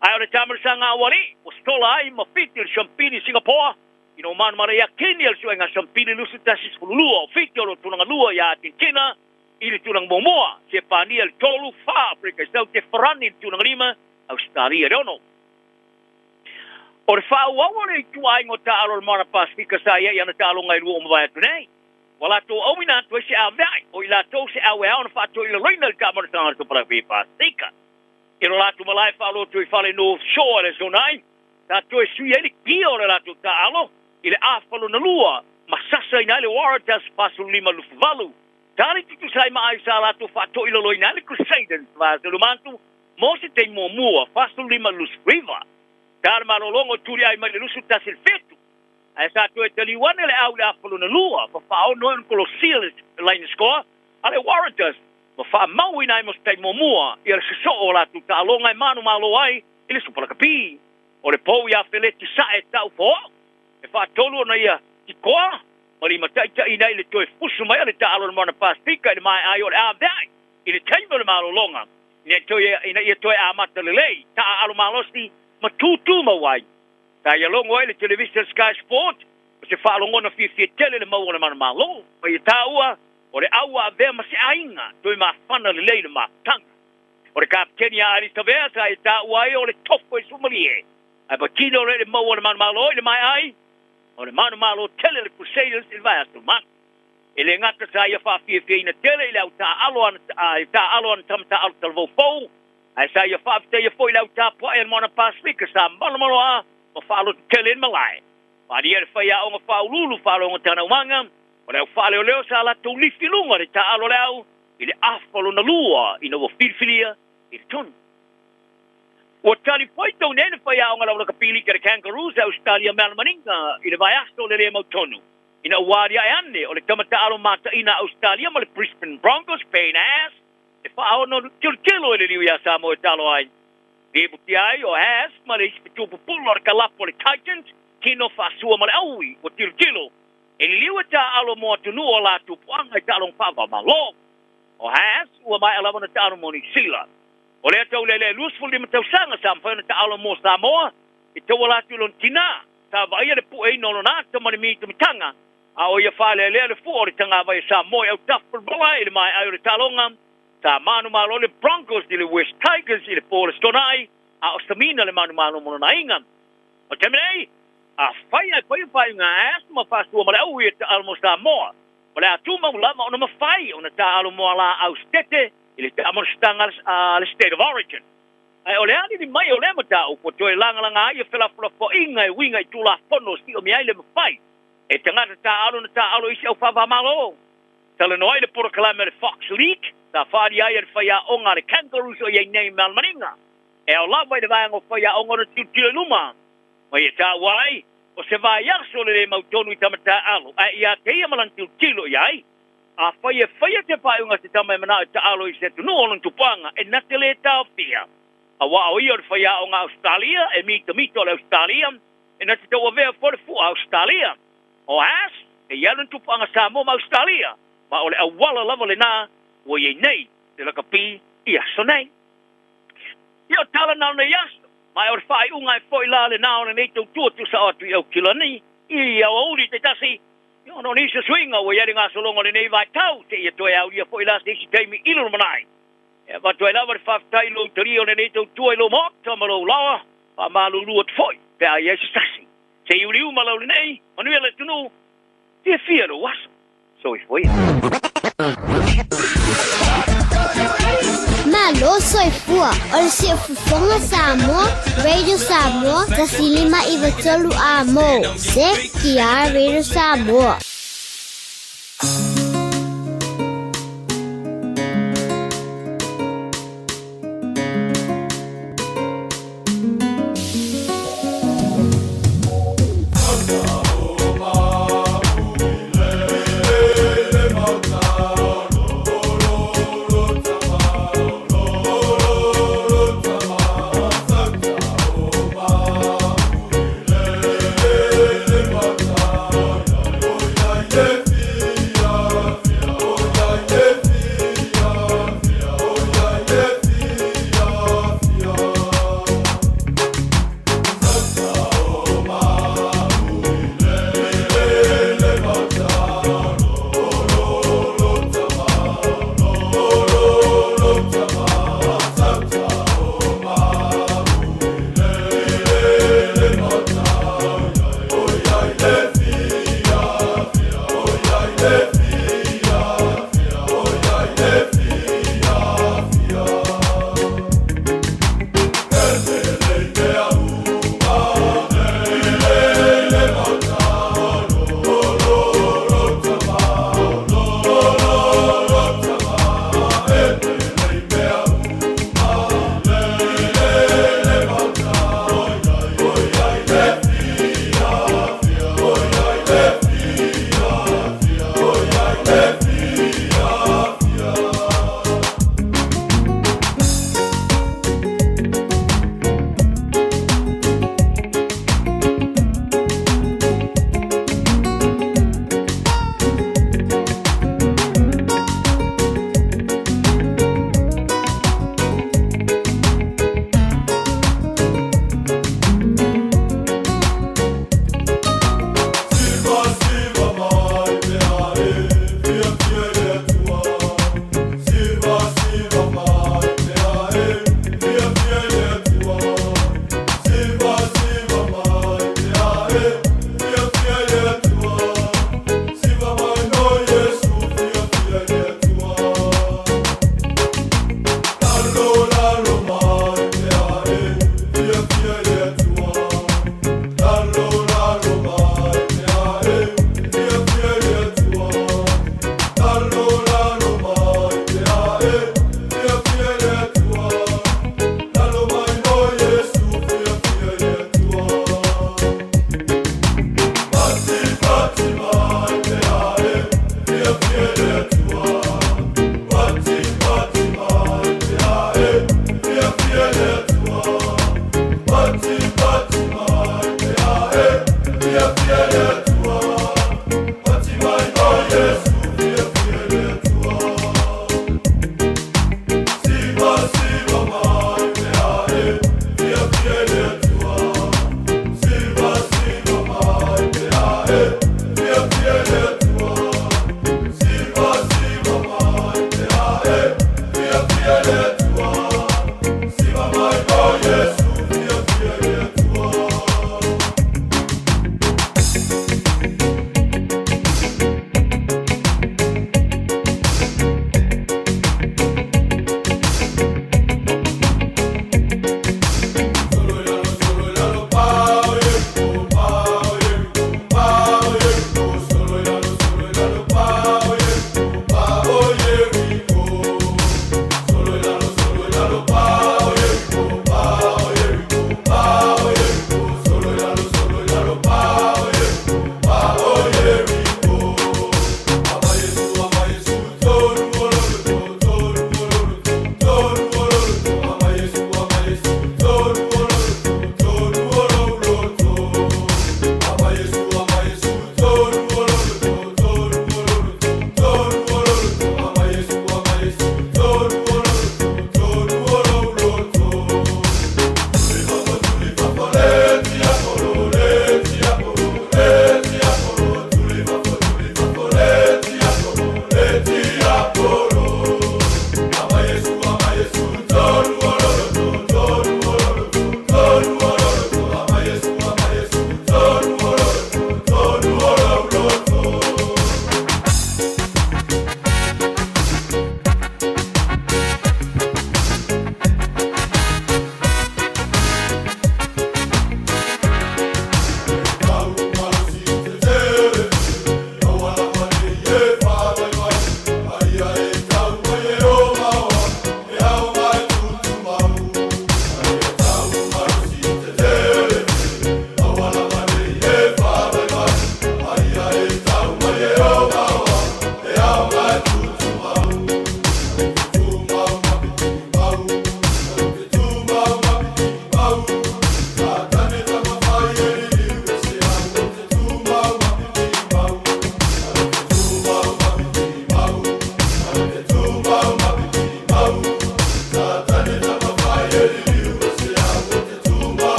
Ae o le taamilosaga aualii ua sola ai ma Fiti o le siampini i Singapore ina ua manumalo ia Kenya i le suega siampini 21-12. O Fiti o lo o tulaga lua ia Argentina i le tulaga muamua, Siepania i le tolu, fa Afrika i Saute, Farani i le tulaga lima, Ausetalia i le ono. O le faaauau o le ituaiga o taaalo o le Moana Pasefika sa i ai i ana taaloga e lua ua mavae atu nei, ua latou auina atu ai se aveai o i latou se aueao na faatoilaloina i le taamanotaga o le Tupulaga Pasefika. I lo latou malae faalotu i fale North Shore i le Aso Nai, sa toe sui ai le kia o le latou taaalo i le afa lona lua ma sasaina ai le Waratahs 45-28. Tali tutusa ai ma ai sa latou faatoilaloina ai le Crusaders 42 mo se taimi muamua 45-29. Sa le malologa o Tuliai mai le 21-7, ae sa toe taliu ane le au i le afa lona lua ma faaono ai ona kolosia le line score a le Waratahs ma faamauina ai mo se taimi muamua ia le sosoo o latou taaloga e manumalo ai i le Supa Lakapi. O le pou ia Feleti Sa'e tau foao e faatolu ona ia tikoa ma limataitaiina ai le toe fusu mai a le taalo o le Moana Pasefika i le maea ai o le avea'i i le taimi o le malologa ina ia toe amata lelei taaalo malosi ma tūtū mau ai. Sa ia logo ai le televisa Sky Sport o se faalogona fiafia tele le maua o le manumalo ma ia taua o le au ua avea ma se aiga toe mafana lelei le mafutaga. O le kapeteni ia Ali Savea sa ia taua ai o le tofo e suamalie ae patino le maua o le manumalo i le maea ai o le manumalo tele le Crusaders i le vaiaso mata. E le gata sa ia faafiafiaina tele i le au taaalo ana taaalo ana tama taaalo talavou fou, ae sa ia faafetaia foi i le au tapuai a le Moana Pasefika sa malomaloa ma faaloto tele i le malae. Faaalia le faiaoga faauluulu faalogo tanaumaga o le au faaleoleo sa latou lifi i luga o le taaalo a le au i le afa lona lua ina ua filifilia i le tonu. Ua tali faitau nei le faiaoga laulakapi liki a le Kangaroos a Ausetalia me Alemaniga i le vaiaso o le le mautonu ina ua aliae ane o le tama taaalo mataina a Ausetalia ma le Brisbane Broncos, Payne Haas, e faaono tilotilo i le liu iā Samoa e talo ai. Lipotia ai o Haas ma le isi fetu pupula o le kalapu o le Titans, tino faasua ma le aui ua tilotilo e liliu e taaalo mo atunuu o latou puaga i taaloga faava-o-Malo. O Haas ua maea lava ona taalo mo Niu Sila. O lea taulelea e 25 tausaga sa mafai ona taalo mo Samoa e tauala atu i lona tinā sa vaaia le pueina o lona ata ma le mitamitaga, a o ia faalealea le fua o le tagavai a Samoa i autafa o le malae i le maea ai o le taaloga Sa manumalo le Broncos i le West Tigers i le po o le Aso Toonai, a o Samina le manumalo mo lona aiga. O le taimi nei, afai ae fai le faaiuga a Ash ma faasua ma le aui e taaalo mo Samoa, o le a tumau lava ona mafai ona taaalo mo alaau setete i le taamonositaga a le State of Origin. Ae o le alili mai o lea mataupu ua toe lagalaga ai ia felafolafoaiga e uiga i Tulafono siomia ai le mafai e tagata taaalo ona taaalo i isi au faava-malo. Talanoa ai le polokalame a le Fox League sa faaalia ai e le faiaoga a le Kangaroos o i ai nei i Malmaniga. E ao lava i le vaega o faiaoga ona tilotilo i luma ma ia taua ai o se vaiaso le le mautonu i tama taaalo ae ia te ia ma lana tilotilo i ai. Afai e faia se faaiuga a se tama e manao e taalo i se atunuu o lona tupuaga, e na te le taofia. Aua o ia o le faiaoga Ausetalia, e mitamita o le Ausetalia, e na te tauavea foi le fua Ausetalia. O Ash, e i ai lona tupuaga Samoa ma Ausetalia, ma o le auala lava lena ua i ai nei le lakapi i aso nei. Ia o tala na o nei aso, ma e o le faaiuga e foi la lena o lenei tautua tuusao atu i Aukilani i aoauli taitasi, Ia ona o nisi o suiga ua i ai le gasologa o lenei vaitau, seia toe aulia foi la se isi taimi i le lumanai. E avatu ai lava le faafetai i lou talia o lenei tautua i lou maota ma lou laoa, faamalulu atu foi pe a i ai se tasi. Se i uliu ma lau lenei, manuia le atunuu, fiafia lou aso. Soifua ia. Malo soifua, o le Siufofoga Samoa, Radio Samoa, 1593 A mo, CKR Radio Samoa.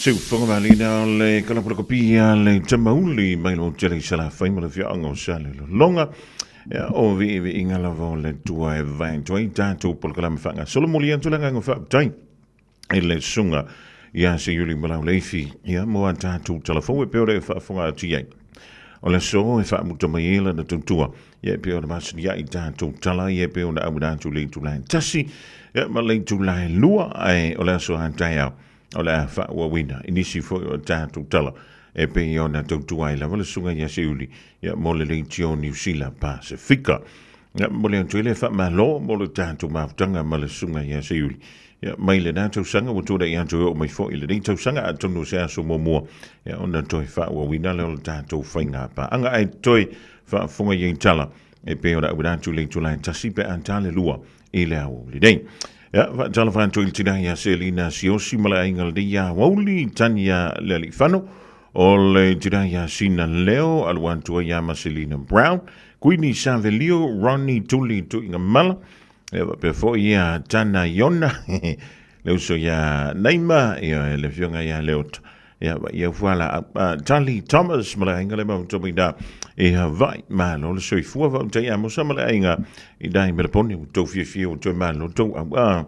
Siufoga malina o le kalapalakapi a le Tamauli mai lo tele i Salafai ma le afioaga o Salelologa. Ia, o viiviiga lava o le Atua e vae atu ai tatou polokalame faagasolo. Momoli atu le agaga faafetai i le susuga ia Seiuli Malauleifi, ia, mo a tatou talafou e pei ona e faafofoga atu i ai. O le aso e faamuta mai ai lana tautua, ia e pei ona masani ai tatou tala, ia e pei ona auina atu i le itula e 1, ia, ma le itula e 2, ae o le aso a taeao, o le a faaauauina i nisi foi o tatou tala e pei ona tautua ai lava le susuga ia Seiuli, ia, mo le Leitio Niu Sila Pasefika. Ia, momoli atu ai le faamalo mo le tatou mafutaga ma le susuga ia Seiuli. Ia, mai lena tausaga ua tulai atu e oo mai foi i lenei tausaga, atonu o se aso muamua, ia, ona toe faaauauina lea o le tatou faiga paaga. Ae toe faafofoga i ai tala e pei ona auina atu i le itula e 1 pe a ta le 2 i le aoauli nei. Ia, faatalofa atu i le tina ia Selina Siosi ma le aiga lenei aoauli, Tania Lealiifano, o le tina ia Sina Leo, alu atu ai ia Maselina Brown, Kuini Savelio, Ronnie Tuli Tuigamala, ia faapea foi ia Tana Iona, le uso ia Naima, ia le afioga ia Leota, ia ia fuala Tali Thomas ma le aiga le mautau ina i Hawaii. Malo le soifua faafetai Amosa ma le aiga i nai Melepone ua tou fiafia ua toe malo tou au.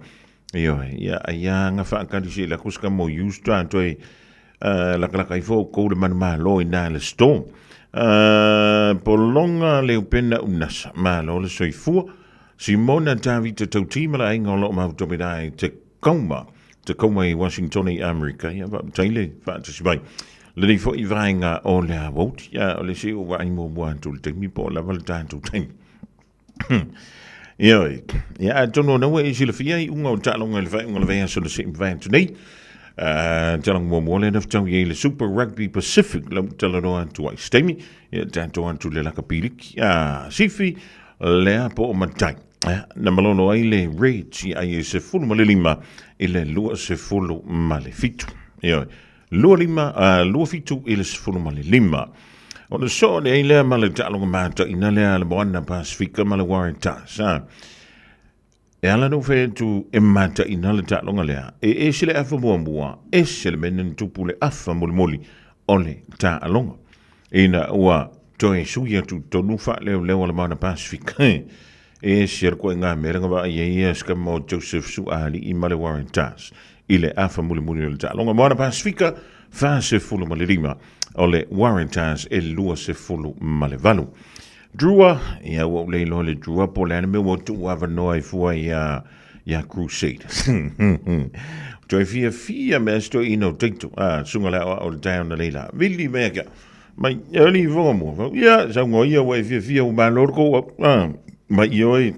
Ioe, ia ai anga faakali se la kuska mo use tra toe lakalaka ifo kou le manumalo i nā le store. Polonga le upena unasa, malo le soifua. Simona Tavita Tauti ma le aiga o lo o mautau ina i Tacoma, Tacoma i Washington i Amerika. Ia faafetai le faatasi mai. Lenei foi vaega o le aoauli, ia o le isi ua vaai muamua atu i le taimi po o lava le tatou taimi. Ioe, ia atonu ona ua e silafia iuga o taaloga i le faaiuga o le vaiaso na sei mavae atu nei. Taaloga muamua lea na fetau i ai le Super Rugby Pacific lau talanoa atu ai se taimi. Ia tatou atu le lakapi liki. Sifi lea po o matai. Na malolo ai le Reds i ai e 15 i le 27. Ioe, 25, 27 i le 15. Ona soo nei lea ma le taaloga mataina lea a le Moana Pasifika ma le Waratahs. E ala ona ou fai atu e mataina le taaloga lea, e ese le afa muamua, ese le mea na tupu le afa mulimuli o le taaloga. Ina ua toe sui atu i totonu faaleoleo a le Moana Pasifika, e ese le ituaiga mea lea na vaai ai ia Scrum o Joseph Suaalii ma le Waratahs i le afa mulimuli o le taaloga. Moana Pasifika, 45, o le Waratahs e 28. Drua, ia ua ou le iloa le Drua po o le a le mea ua tuu avanoa ai fua ia ia Crusaders. Toe fiafia mea si toeaina o Taito, a, susuga le aoao o le taeao na leila. Vili mea kia, mai, e alii fofoga mua, fau, ia, saunoa ia ua e fiafia ua malo le kou au, a, mai ia oe,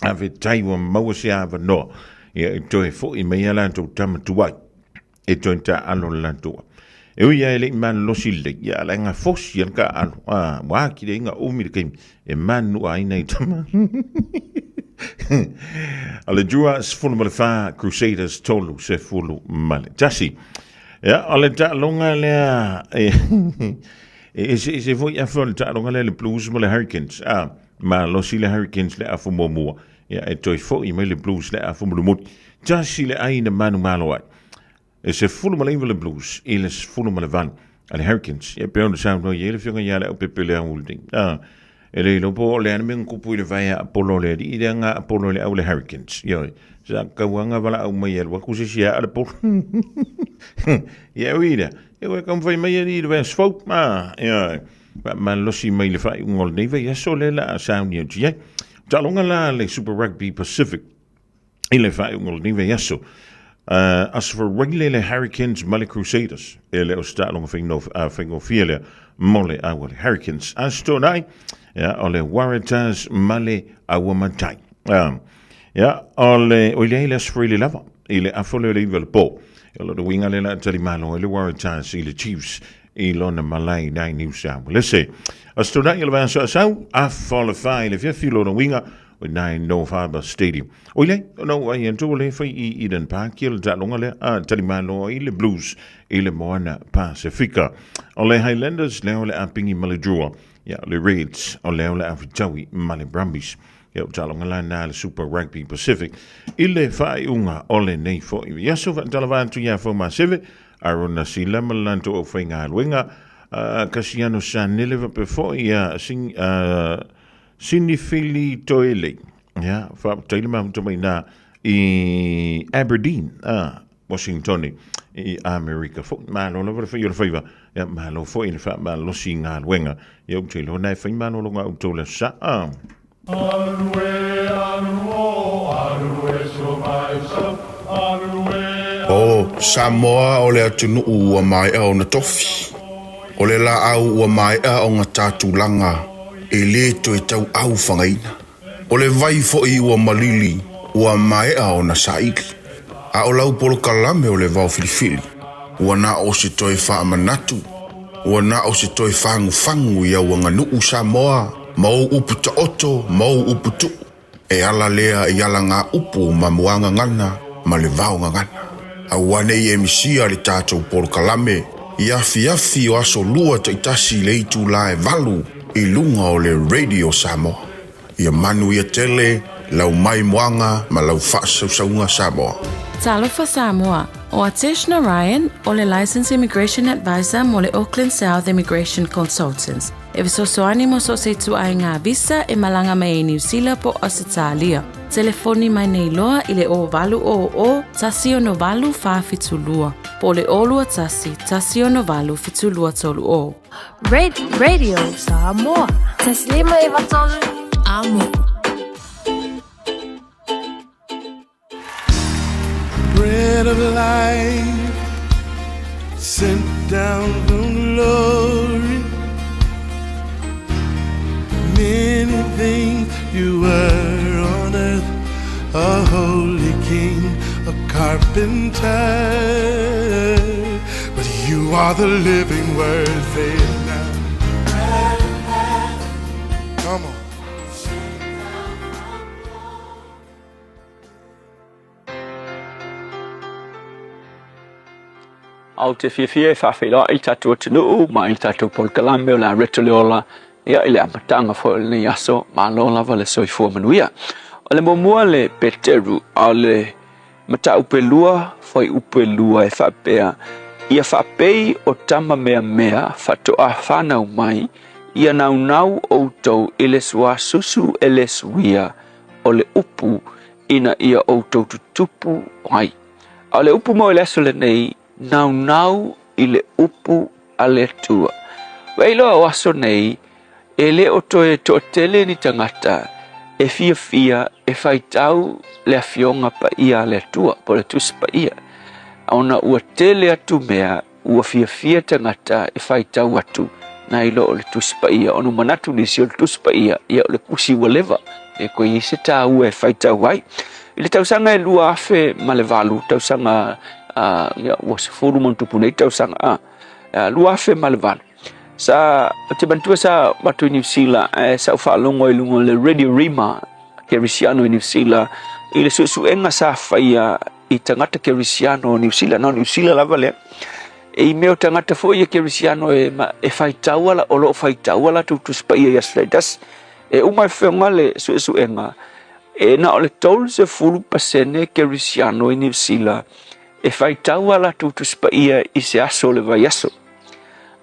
faafetai ua maua se avanoa, ia e toe foi mai a latou tama tuai. e toe taaalo le latou au. E ui lava e le i malolosi lelei, ia a o la e gafosi lava le taaalo, a, ua atili ai ona umi le taimi e manunua ai nai tama. O le Drua 14, Crusaders 31. Ia, o le taaloga lea e e eseese foi afa o le taaloga lea le Blues ma le Hurricanes. A, malosi le Hurricanes le afa muamua, ia e toe foi mai le Blues le afa mulimuli. Tasi le ai na manumalo ai. E 19 le Blues i le 18 a le Hurricanes. Ia pei ona saunoa i ai le afioga ia Leaupepe i le aoauli nei. A, e le iloa po o le a le mea na tupu i le vae a Apollo le alii lea na Apollo i le au le Hurricanes. Ioe, sa tatau lava ona valaau mai e alu atu se isi e aa le polo. Ia ui lea, ia ua taumafai mai alii i le vaiaso fou. A, ioe, faamalosi mai i le faaiuga o lenei vaiaso lea o le a sauni atu i ai. Taaloga la le Super Rugby Pacific i le faaiuga o lenei vaiaso. Aso Faraile le Hurricanes ma le Crusaders. E le o se taaloga faigofie lea mo le au a le Hurricanes. Aso Toonai, ia, o le Waratahs ma le Aua Matai. Ia, o le, oi leai le Aso Faraile lava, i le afa lea o le 9 i le po. O lona uiga lea o le a talimalo ai le Waratahs i le Chiefs i lona malae i nai New South Wales. Aso Toonai o le vaiaso a sau, afa o le 4 i le afiafi lona uiga, o nai North Harbour Stadium. Oi lea, ona ou ai atu o lea fai i Eden Park ia le taaloga lea, a talimalo ai le Blues i le Moana Pasifika. O le Highlanders lea o le a pingi ma le Drua, ia o le Reds o lea o le a fetaui ma le Brumbies. Ia o taaloga la na le Super Rugby Pacific i le faaiuga o lenei foi vaiaso. Faatalofa atu ia Faumaseve. Arona Sila ma le latou aufaigaluega, Kasiano Sanele faapea foi ia Sinifili Toele. Ia, faafetai le mafuta mai i ina i Aberdeen, Washingtone i Amerika foi. Malo lava le fai o le faiva, ia malo foi le faamalosi i galuega. Ia ou te iloa na e fai malologa a outou le Aso Sa. O Samoa o le atunuu ua maea ona tofi. O le laau ua maea ona ta tulaga e le toe tauau fagaina. O le vai foi ua malili ua maea ona saili. A o lau polokalame o le vao filifili, ua na o se toe faamanatu, ua na o se toe fagufagu i au aganuu Samoa ma ou upu taoto ma ou upu tuu, e ala lea i alagaupu ma muagagana ma le vaogagana. Aua ne i e misia le tatou polokalame i afiafi o aso lua taitasi i le itula e 8 i luga o le Radio Samoa. Ia manuia tele lau maimoaga ma lau faasausauga Samoa. Talofa Samoa, o Atesh Narayan o le Licensed Immigration Advisor mo le Auckland South Immigration Consultants e fesoasoani mo so o se ituaiga visa e malaga mai ai Niu Sila po o Ausetalia. Telefoni mai nei loa i le 0800 168 472 po o le 021 168 7230. Radio Samoa. Taslima e vatolu. Amo. Bread of life sent down from glory. Many things you were on earth, a holy king, a carpenter. But you are the living word, say it now. Come on. Ou te fiafia e faafeiloai i le tatou atunuu ma i le tatou polokalame o le a Reto le Ola ia i le amataga foi o lenei aso, malo lava le soifua manuia. O le muamua le Peteru, a o le mataupu e lua, fuaiupu e lua e faapea, Ia faapei o tama meamea faatoa fanau mai, ia naunau outou i le suasusu e le suia o le upu ina ia outou tutupu ai. A o le upu mo i le aso lenei, naunau i le upu a le Atua. Ua iloa o aso nei, e le o toe toatele ni tagata e fiafia e faitau le Afioga Paia a le Atua, po o le Tusi Paia, ona ua tele atu mea ua fiafia tagata e faitau atu nai lo o le Tusi Paia, ona ua manatu nisi o le Tusi Paia, ia o le kusi ua leva, e koe i ai se tāua e faitau ai. I le tausaga e 2008, tausaga ia, ua 10 ma ona tupu nei tausaga, 2008, sa, ou te manatua sa matou i Niu Sila, ae sa ou faalogo i luga o le Radio Rima Kerisiano i Niu Sila, i le suesuega sa faia i tagata Kerisiano o Niu Sila, na o Niu Sila lava lea, e i mea o tagata foi ia Kerisiano e, e faitau ala, o lo o faitau a latou Tusi Paia i aso taitasi. E uma e feoga le suesuega, e na o le 30% Kerisiano i Niu Sila e faitau a latou Tusi Paia i se aso o le vaiaso.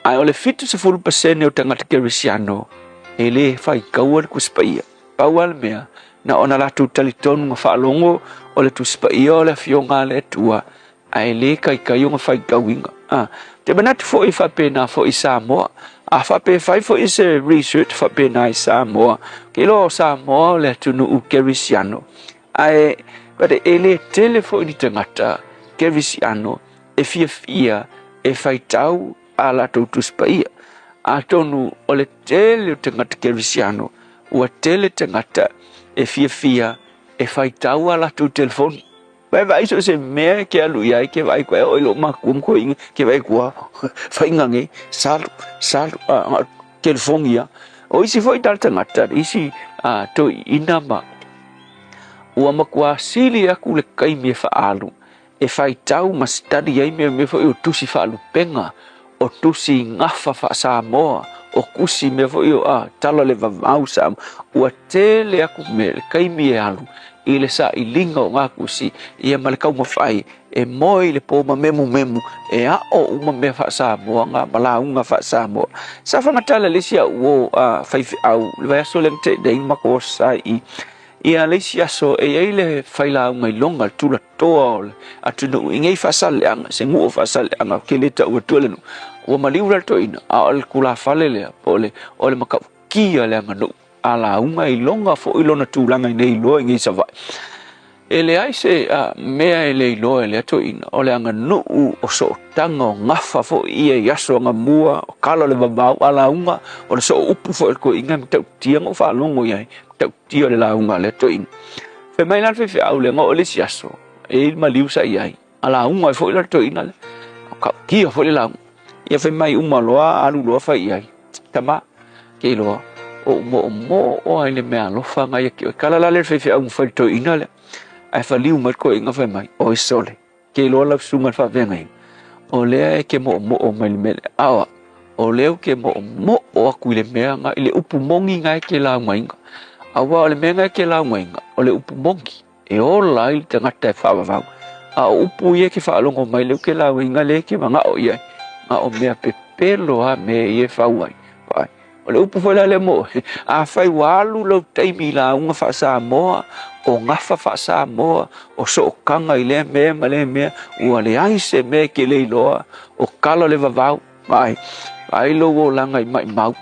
Ae o le 70% o tagata Kerisiano e le faitaua le Tusi Paia. Pau lava le mea, na ona latou talitonuga faalogo o le Tusi Paia o le Afioga a le Atua, ae le kaikai ona faitauina. Ou te manatu foi e faapena foi i Samoa. A faapea e fai foi se research faapena i Samoa, ou te iloa o Samoa o le atunuu kerisiano, ae e le tele foi ni tagata kerisiano e fiafia e faitau a latou Tusi Paia. Atonu o le tele o tagata kerisiano, ua tele tagata e fiafia e faitau a latou telefoni. Vai vaai so o se mea ke alu i ai, ke vaai koe o i lou makua ma koe inga, ke vaai kua whainga nge, salu, salu, a, telefoni ia. O isi foi tala tagata, isi a, toi ina ma, ua matua sili aku le kaimi e faalu, e faitau ma study ai mea mea foi o tusi faalupega, o tusi gafa faa-Samoa, o tusi mea foi o a, tala le vavau Samoa. Ua tele aku mea le kaimi e alu i le sailiga o ngā tusi, ia ma le taumafai E moe i le po ma memumemu e aʻo uma mea faa-Samoa nga ma lauga faa-Samoa. Sa fagatala le isi au uo a faifeau le vaiaso lea na tea nei ma matou oso sa i ia le isi aso e iai le failauga i loga le tulatoa o le atunuu i nei faasaleaga se nuu o faasaleaga ou te le tau atua le nuu ua maliu la le toeaina a o le tulafale lea po o le o le matautia le aganuu a lauga i loga foi lona tulaga i nei iloa i nei Savaii. E leai se mea e le iloa e lea toeaina, o le aganuu o sootaga o gafa foi ia i aso agamua, o kala o le vavau, a lauga, o le soo upu foi o le toeaina e matautia na ou faalogo i ai, matautia o le lauga a lea toeaina. Fai mai la le faifeau lea, na oo i le isi aso, e i ai le maliu sa i ai, a lauga ai foi la le toeaina lea, matautia foi le lauga. Ia fai mai uma loa, alu loa fai i ai, Tama, ke iloa, o ou moomoo oa i le meaalofa nga ia te oe. Kala la lea le faifeau ma fai le toeaina lea. Ae faliu mai le toeaina fai mai, oi sole, ke iloa lau susuga i le faafeagaiga, o lea e ke moomoo mai le mea lea. A o au, o lea ou ke moomoo aku i le mea nga, i le upu moni nga e ke laugaina. Aua o le mea nga e ke laugaina, o le upu moni. E ola ai le tagata e faavavau. A o upu ia e ke faalogo mai lea ou ke lauiga lea e ke manao i ai, na o mea pepelo a mea ia e fau ai. Vaai, o le upu foi la lea mo oe, afai ua alu lou taimi i lauga faa-Samoa, o gafa faa-Samoa, o sootaga i lea mea ma lea mea, ua leai se mea e ke le iloa, o kala o le vavau. Vaai, vaai lou olaga i maʻimau.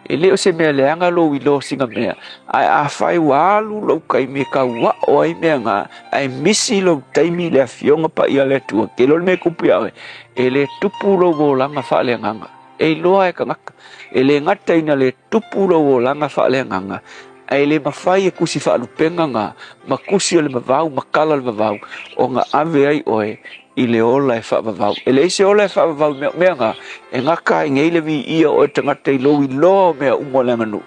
E le o se mea leaga lou iloa o sina mea, ae afai ua alu lou taimi e tauaʻo ai mea na, ae misi lou taimi i le Afioga Paia a le Atua, ke iloa le mea e tupu iā oe, e le tupu lou olaga faaleagaga. E iloa e tagata, e le gata ina le tupu lou olaga faaleagaga, ae le mafai e tusi faalupega na ma tusi o le vavau ma tala o le vavau ona ave ai oe i le ola e faavavau. E leai se ola e faavavau i mea, mea na, e gata ai nei le viia o oe tagata i lou iloa o mea uma o le aganuu,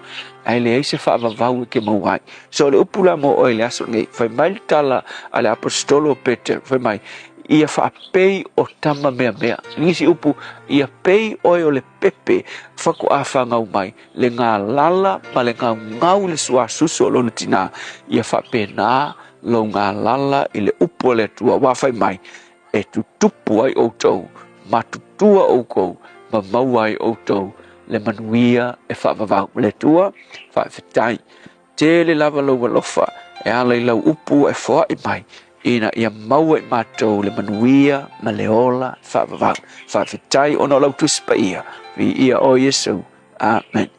ae leai se faavavau e ke maua ai. So o le upu la mo oe i le aso nei, fai mai le tala a le aposetolo o Peteru, fai mai, ia faapei o tama meamea. Nisi upu, ia pei oe o le pepe faatoa fanau mai, le galala ma le gaugau i le suasusu o lona tinā, ia faapena lou galala i le upu a le Atua, aua fai mai, E tutupu ai outou, matutua outou, ma maua ai outou le manuia e faavavau. Le Atua, faafetai. Tele lava lou alofa e ala i lau upu ua e foai mai, ina ia maua i matou le manuia ma le ola faavavau. Faafetai ona o lau Tusi Paia. Viia oe Iesu. Amen.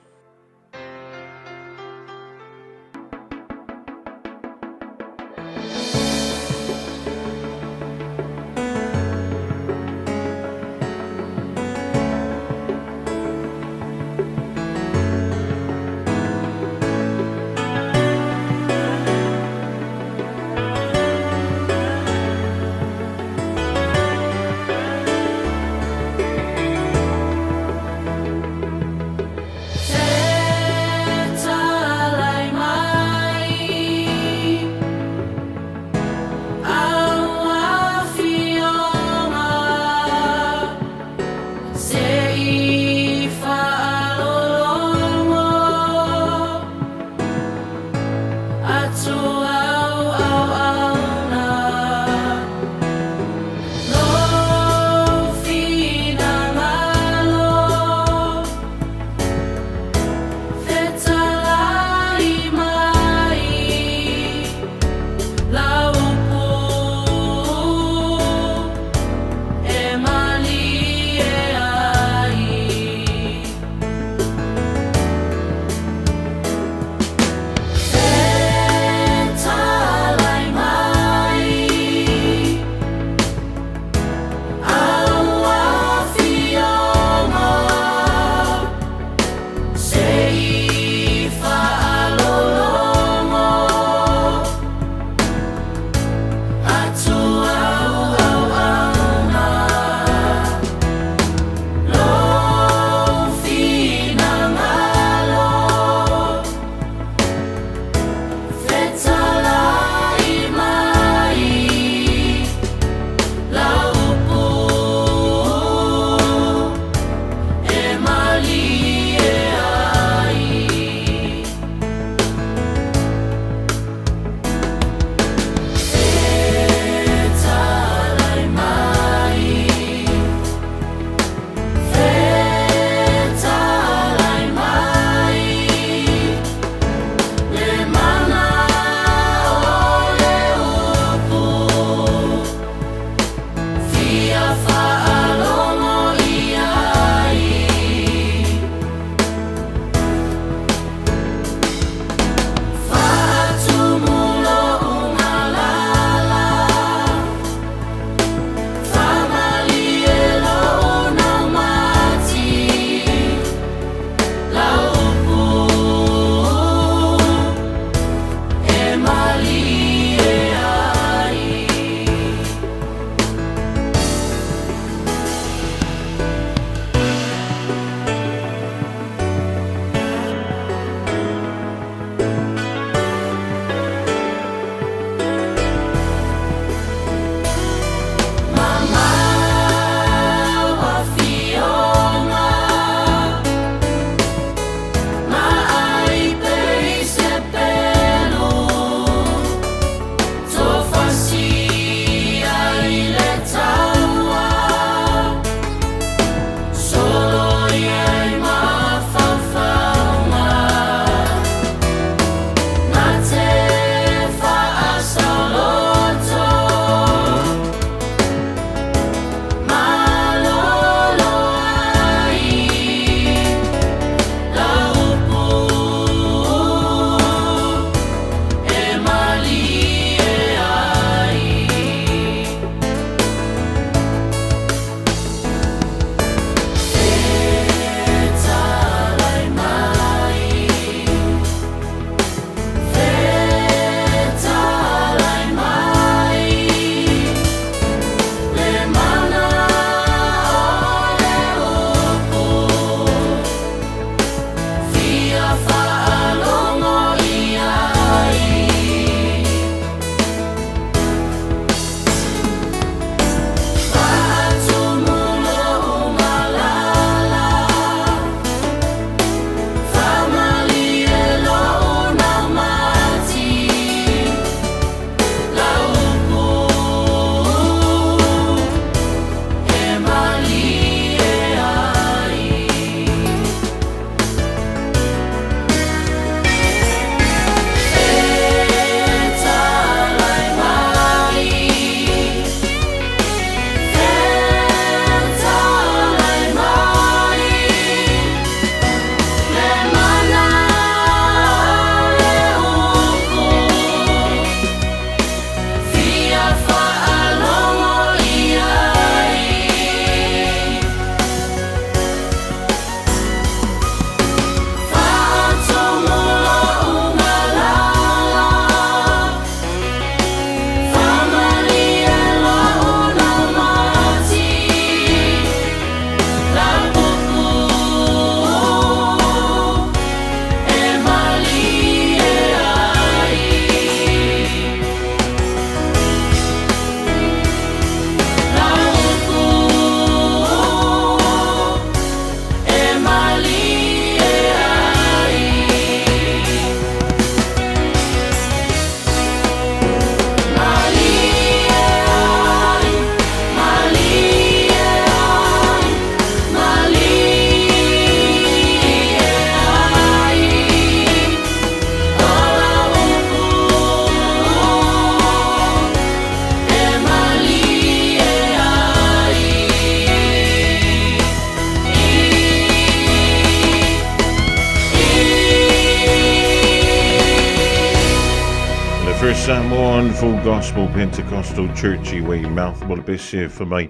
Samoan Full Gospel Pentecostal Church i Weymouth mo le pese fa mai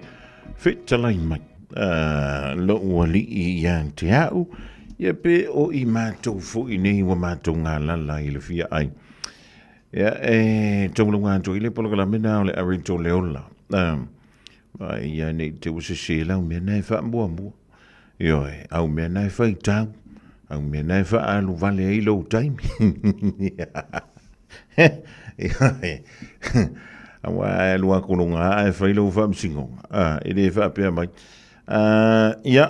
fetalai mai lou alii ia te au ia pe o i mātou foi nei ua mātou ngālala i le fia ai. Ia e taulunga atu i le polokalame na o le Arito Leola. Ai ia nei te ua sese lau mea na e faamuamua. Ioe, au mea na e faitau, au mea na e faaalu vale ai lou taimi. Ioe, aua e alu aku luga ae fai lou faamasinoga, a, e le faapea mai. A, ia,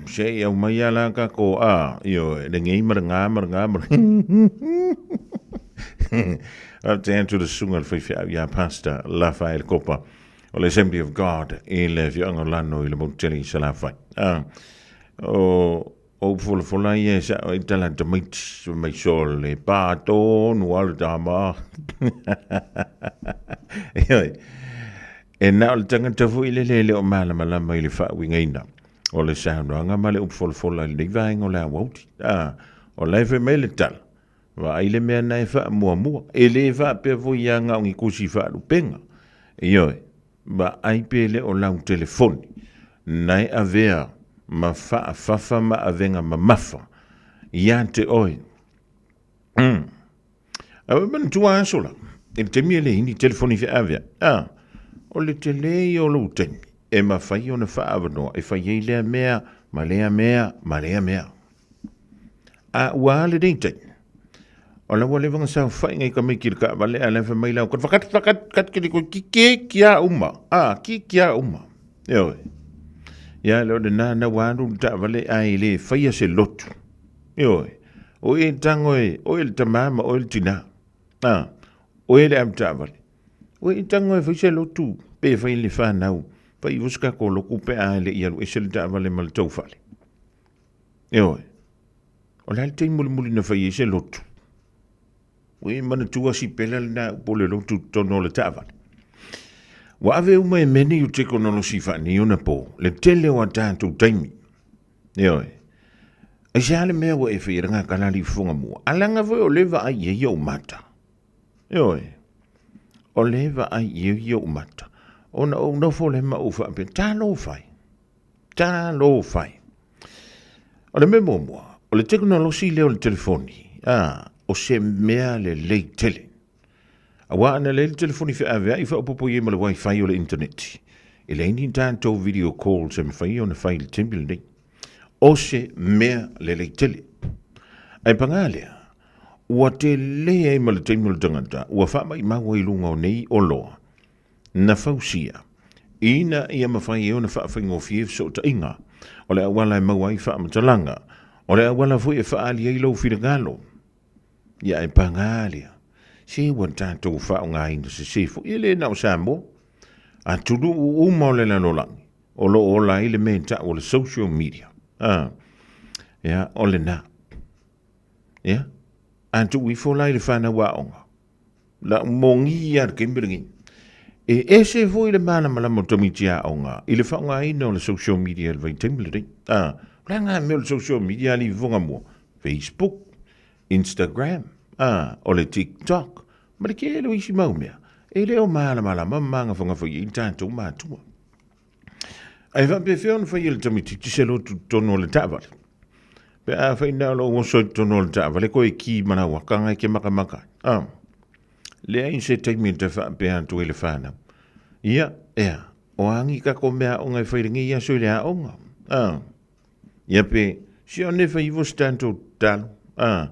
se i au mai a la kako, a, ioe, lenei ma le gā ma le gā ma le Faafetai atu i le susuga i le faifeau ia Pastor Lafaele Kopa o le Assembly of God i le afioaga o Lano i le motu tele i Salafai. Ah, o o folafola ia e sao ai tala tamaiti mai sole pa tonu a le tama. Ioe. E na o le tangata foi le le le o malamalama i le faauigaina o le saunoaga ma le upu folafola i lenei vaega o le aoauli. Ah, o la e fai mai le tala, Vaai le mea na e faamuamua. E le faapea foi ia na o ni tusi faalupega. Ioe, vaai pe le o lau telefoni na e avea ma faafafa ma avega mamafa ia te oe. Mm. A ua manatua aso la, i le taimi e leai ni telefoni feaveai, a, o le tele ia o lou taimi e mafai ona faaavanoa e fai ai lea mea ma lea mea ma lea mea. A ua a lenei taimi, o la ua leva ona saofai ngai tamaiti i le taavale ae la e fai mai lau kat kat kat kili ko ki ki ki a uma. A ki ki a uma. Ioe. Ia le o lena na ua alu le taavale ae le faia se lotu. Ioe. O e tango e, o e le tama ma o e le tina. A, o e le ave taavale. O e tango e fai se lotu pe fai le whanau. Fai iwo se kako loku pe a le i alu ese le taavale ma le taufale. Ioe. O le a le taimi mulimuli na fai ai se lotu? Ua e manatua si pela lena po le lotu i totonu o le taavale. Ua ave uma e mea nei o tekonolosi faanei ona po, le tele o a tatou taimi. Ioe. Aisea le mea ua e faia le gakala alii fofoga mua? A leaga foi o lea e vaai i ai ou mata. Ioe. O lea e vaai i ai ou mata. Ona ou nofo lea ma ou faapea, talofa e. Talofa e! O le mea muamua, o le tekonolosi lea o le telefoni, a, o se mea lelei tele. Aua ana leai le telefoni feaveai faaopoopo i ai ma le wifi o le initaneti, e leai ni tatou video calls e mafai ona fai i le taimi lenei. O se mea lelei tele. Ae paga lea, ua tele ai ma le taimi o le tagata ua faamaimau ai i luga o nei oloa na fausia, ina ia mafai ai ona faafaigofie fesootaiga, o le auala e maua ai faamatalaga, o le auala foi e faaali ai lou finagalo. Ia ae paga lea, se ua tatou faaaogaina sese foi, e le na o Samoa, atunuu uma o le lalolagi o lo o ola ai le mea e tau o le social media. Ah, ia, o lena. Ia, a tuu ifo la i le whanau aoga, La u moni ia le taimi lenei. E ese foi le malamalama o tamaiti aoga i le faaaogaina o le social media i le vaitaimi lenei. A, o le a ngā mea o le social media alii fofoga mua? Facebook, Instagram, a, o le TikTok, ma le tele o isi mau mea e le o malamalama ma magafagafa i ai tatou matua. Ae faapefea ona fai e le tamaitiiti se lotu i totonu o le taavale? Pe afai na o lou oso i totonu o le taavale koe ki ma lau akanga e ke makamaka ai. Ah, leai se taimi te faapea atu ai le whanau. Ia, ea, o angi ka ko mea aonga e whai lengi ia so i le aonga. Ah, ia pe, si o ne whai iwo se tātou talo. Ah,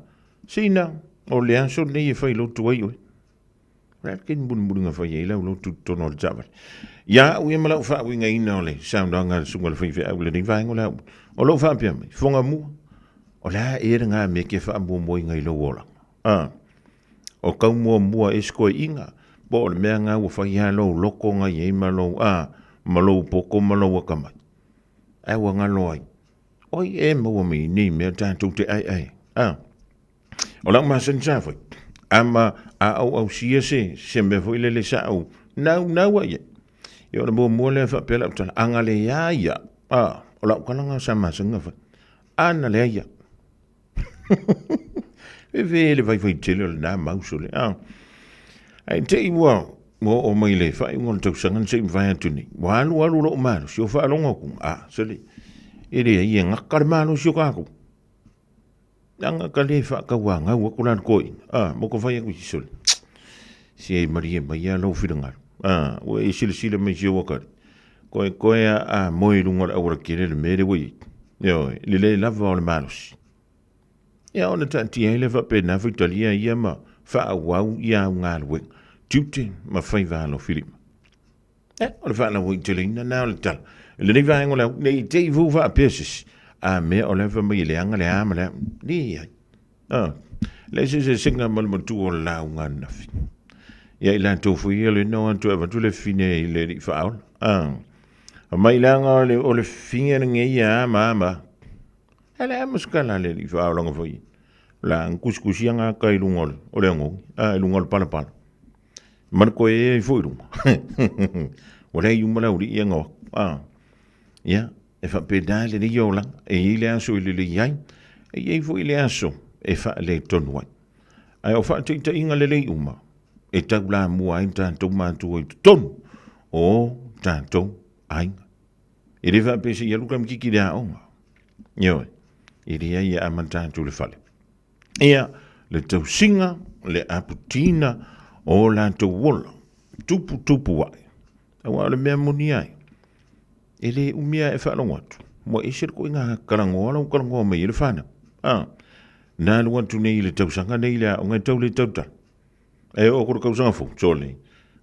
sina, o le aso nei e whai lotu ai oe. Rā ke ni mulimulinga whai ai lau lotu totonu o le taavale. Ia au ia ma lau faauigaina o le saunoaga a le susuga i le faifeau i lenei vaega o le au. O lou faapea mai, fofoga mua, o le a ea le ngā mea ke faamuamuaina i lou olaga? A, o kau muamua e se koeʻiga, po o le mea ngā ua fai lava lou loko ngai ai ma lou, a, ma lou poto ma lou akamai. Ae ua galo ai, oi e maua mai nei mea tatou te ʻaeʻae. A. O lau masani sa fai, a ma a auausia se, se mea foi lele sa au nau nau ai ai. Ia o le muamua lea faapea lau tala, a na leai ia, a, o lau tala sa masani na fai, a na leai ia. Fefe le vaivai tele o lena mau sole, a. Ae te i ua ua oo mai le faaiuga o le tausaga na se i mavae atu nei, ua alualu lou malosi o faalogo atu, a, sole, e leai e gata le malosi o tatou. Leaga ka le faatauanau atu la le toeaina, a, mo ka fai atu i sole, se malie mai lava lou finagalo, a, ua e silasila mai i si ou atalii, koe a a moe i luga o le aualatele le mea lea ua i ai, ioe, le le lava o le malosi. Ia ona taatia ai lea faapena faitalia ia ma faaauau ia au galuega, tiute ma faiva alofilima. Ia, o le faalauaiteleina lena o le tala. I lenei vaega o le au, ne i te i foi ua faapea se isi, a mea o la e fai mai e leaga le a ma le a. Leai. Ah, leai se eseesega ma le matua o le lauga ananafi. Ia i latou foi ia le na o atu e avatu le fine i le alii faaola. Ah, mai leaga o le fine lenei a ma a ma a. E leai ma se tala a le alii faaolaga foi. La kusikusia ngā kai lunga o le angogi, a i lunga o le palapala. Ma le koe e foi lunga. Ua leai uma le aulii e ngaoa. A, ia, e faapena le nei olaga. E i ai le aso e lelei ai, e i ai foi le aso e faaletonu ai. Ae o faataitaiga lelei uma e taulamua ai tatou matua i totonu o tatou aiga. E le faapea se i alu tamaititi i le aoga. Ioe, e leai e amata atu le fale. Ia, le tausiga, le aputina o latou ola, tupu tupu ae. Aua o le mea moni ai, e le umi lava e faalogo atu, ua ese le ituaiga talanoa la ua talanoa mai ai le fanau. A, na alu atu nei i le tausaga nei i le aoga e tau le tautala. E oo atu i le tausaga fou, sole,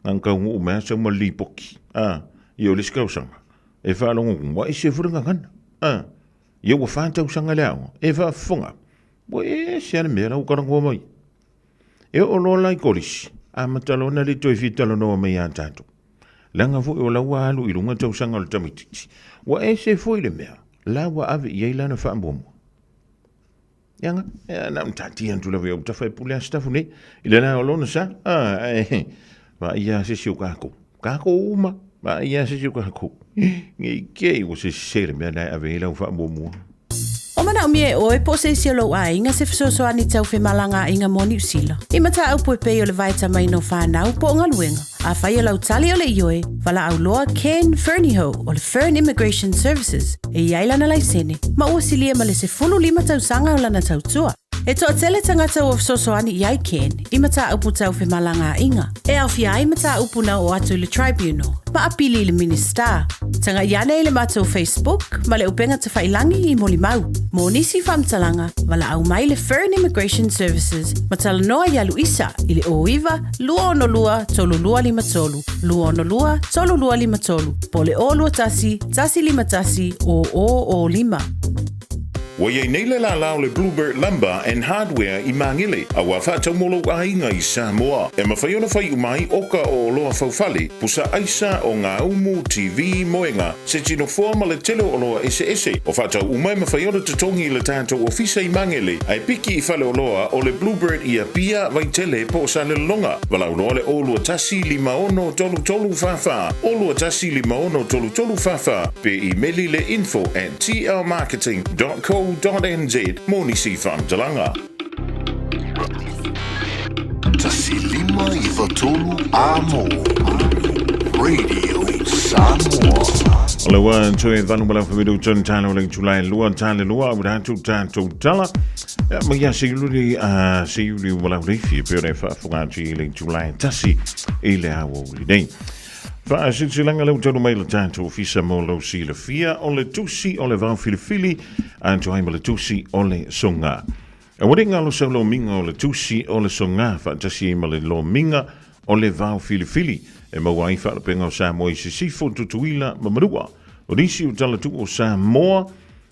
na ona taunuu mai lava sau ma le lipoti, a, ia o le isi tausaga, e faalogo atu, ua ese foi le gagana, a, ia ua fa tausaga i le aoga, e faafofoga, ua ese lava le mea la ua talanoa mai. E oo loa la i kolisi, amata loa ona le toe fia talanoa mai ia tatou. Leaga foi o la ua alu i luga tausaga o le tamaitiiti, ua ese foi le mea la ua ave i ai lana faamuamua. Ia nga, ia na ona taatia atu lava i ou tafa e pule a sitafu nei. I le la o lona sa, a, ae, vaai a se si o kākou. Kākou uma, vaai a se si o kākou. Nei kei ua se sese le mea na e ave ai lau faamuamua. O manaomia e oe po o se isi o lou aiga se fesoasoani tau femalagaaiga mo Niu Sila. I mataupu e pei o le vaetamaina o fanau po o galuega. Afai o lau tali o le ioe, valaau loa Ken Fernihough o le Fern Immigration Services e i ai lana laisene ma ua silia ma le 15 tausaga o lana tautua. E toatele tagata ua fesoasoani i ai Ken i mataupu tau femalagaaiga, e aofia ai mataupu na oo atu i le Tribunal ma apili i le Minisita. Tagai ane i le matou Facebook ma le upega tafailangi i molimau. Mo nisi faamatalaga, valaau mai le Fern Immigration Services ma talanoa iā Luisa i le 09 262 3253, 262 3253, po o le 021 151 0005. Ua i ai nei le lālā o le Bluebird Lumber and Hardware i Māngele, a ua faatau mo lou aiga i Samoa. E mafai ona fai uma ai oka o oloa faufale, pusa aisa, o ngā umu, TV, moenga, se tino foa ma le tele o oloa eseese. O faatau uma e mafai ona totogi i le tatou ofisa i Māngele, a e piki i faleoloa o le Bluebird i Apia, Vaitele po o Salelologa. Valaau loa le 021 56 33 44, 021 56 33 44, pe imeli le info at tlmarketing.co.nz mo nisi faamatalaga. 1 5 9 3 Amo Radio Samoa. O le ua toe valu ma lau whawhiru tonu tāna o le itulai lua tāne lua au rātou tātou tala. Ia, ma ia se iuli a se iuli ua lau leifi e peo nei whaafunga atu i le itulai tasi i le awa uli nei. Faasilasilaga lea ua talu mai le tatou Ofisa mo lou silafia o le Tusi o le Vaofilifili atu ai ma le Tusi o le Soga. Aua ne i galo sau lomiga o le Tusi o le Soga faatasi ai ma le lomiga o le Vaofilifili e maua ai faalupega o Samoa i Sisifo, Tutuila ma Manua. O nisi o talatuu o Samoa,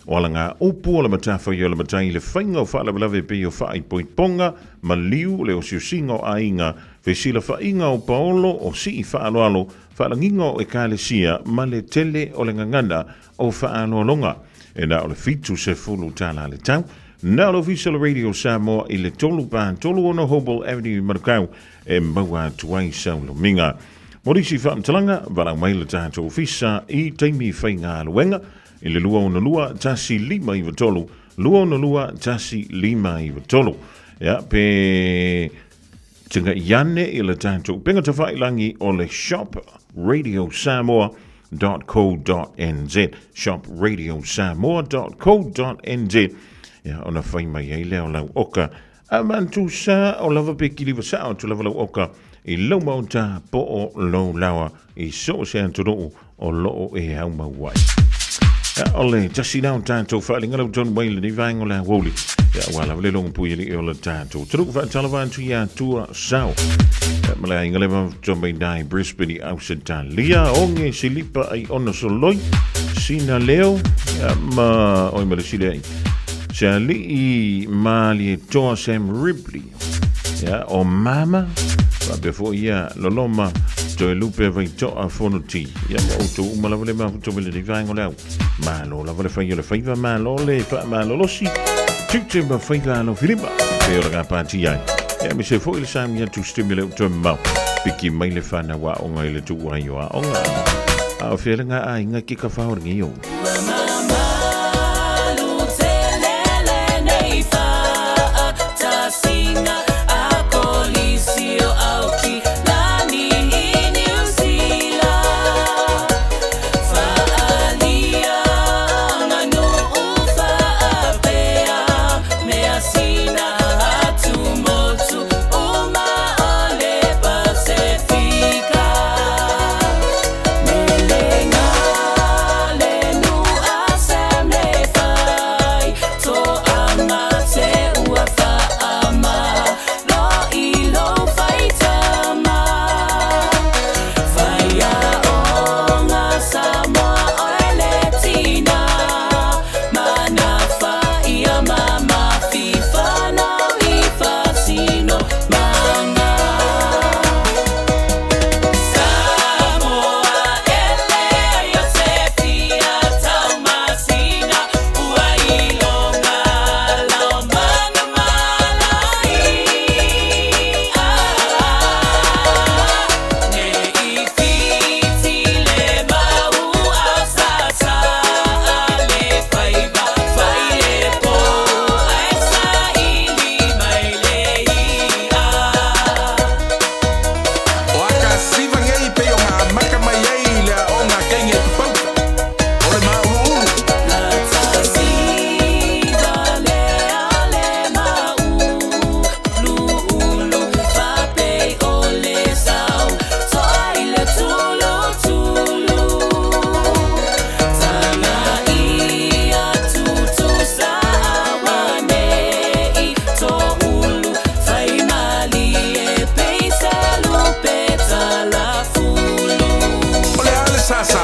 o alagaupu o le matafai o le matai i le faiga o faalavelave pei o faaipoipoga, maliu, le osiosiga o aiga, fesilafaiga o paolo, o sii faaaloalo, faalagiga o ekalesia ma le tele o le gagana o faaaloaloga. E na o le 70 tala le tau. Na o le Ofisa o le Radio Samoa i le 3 pa 36 Hobel Avenue i Manukau e maua atu ai sau lomiga. Mo nisi faamatalaga, valaau mai le tatou ofisa i taimi faigaluega i le 262 1593, 262 1593. Ia, pe Tiga'i ane i le tatou upega tafailangi o le Shop Radio Samoa .co.nz shopradiosamoa.co.nz Ia, ona fai mai ai lea o lau oka a mantu sa o lava pe kiliva sao atu lava lau oka i lau maota po o lou laoa i so o se atunuu o loo e aumau ai. Ia, o le tasi la o tatou faaaliga lau tonu mai lenei vaega o le aoauli. Ia, aua lava le logo pui alii o le tatou atunuu faatalofa atu ia Tua Sao. Ia, ma le aiga le mafuta mai nai Brisbane i Ausetalia, oge silipa ai ona soloi, sina leo, ia, ma oi ma le sile ai. Se alii malie toa Sam Ripley. Ia, o Mama, faapea foi ia Loloma, Toelupe Vaitoa Fonoti. Ia, ma outou uma lava le mafuta mai lenei vaega o le au. Malo lava le fai o le faiva, malo le faamalolosi, tiute ma faiva alofilima, pei o le gapatia ai. Ia, aemaise foi le sami atu stimule o toe mamao, piki mai le fanau aoga i le tuuai o aoga. A o fea le ngā aiga ki ka whao ringi o. O aka siva ngei pei o nga amaka mai ai i le aoga kenge tupauta. O le mauluulu. O le a le sasa?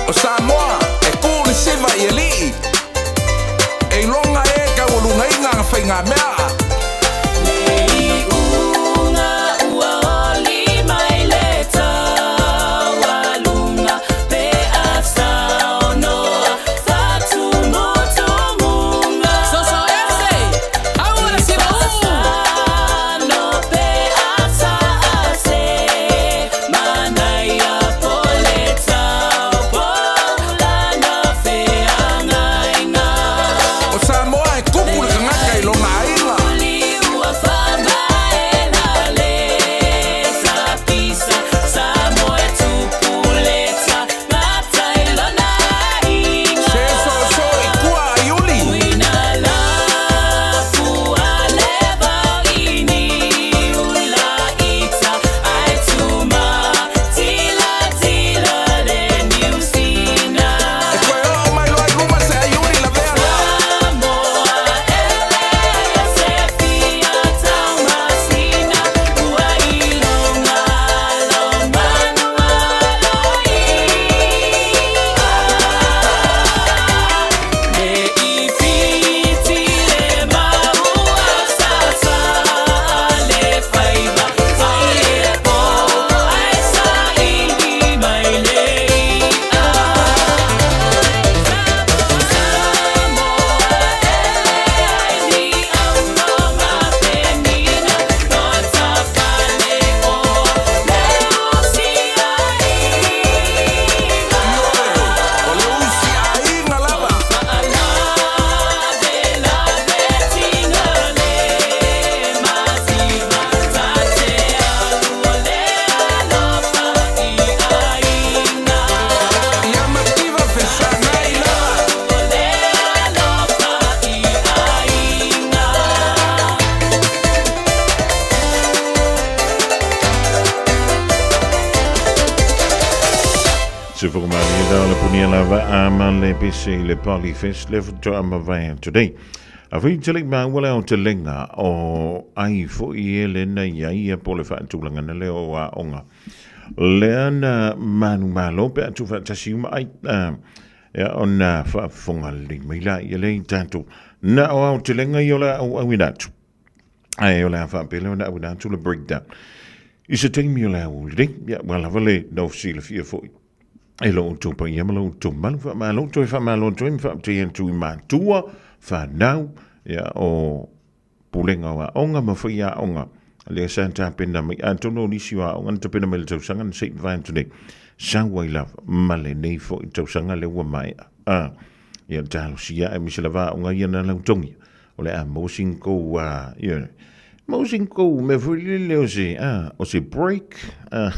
O Samoa, e kū le siva i alii, e iloga e taualugaina ana faigamea. O Samoa e kupu le tagata i lona aiga. Se whakamarie rā le punia lava a ma le pese i le Polyfest le whatoa mavae atu nei. A whii te lei māua leo te lenga o ai fo i e le nei ia ia po le whaatulanga na leo o a onga. Lea na manu malo pe atu whaatasi uma ai. Ia ona whaafonga lei mai la ia lei tātou. Na o au te lenga i o la au au atu. Ae o le a faapea lea ona auina atu le breakdown. I se taimi o le aoauli nei, ia, ua lava le nofo silafia foi e lo outou paia ma lo outou malu. Faamalo toe faamalo atu ai ma faafetai atu i matua, fanau, ia, o pulega o aoga ma faiaoga lea sa tapena mai. Atonu o nisi o aoga na tapena mai le tausaga na se i mavae atu nei, sau ai lava ma lenei foi tausaga lea ua maea. A, ia talosia aemaise lava aoga ia na lautogia. O le a maua sina kou, ia, maua sina kou mea foi lele o se, a, o se break, a,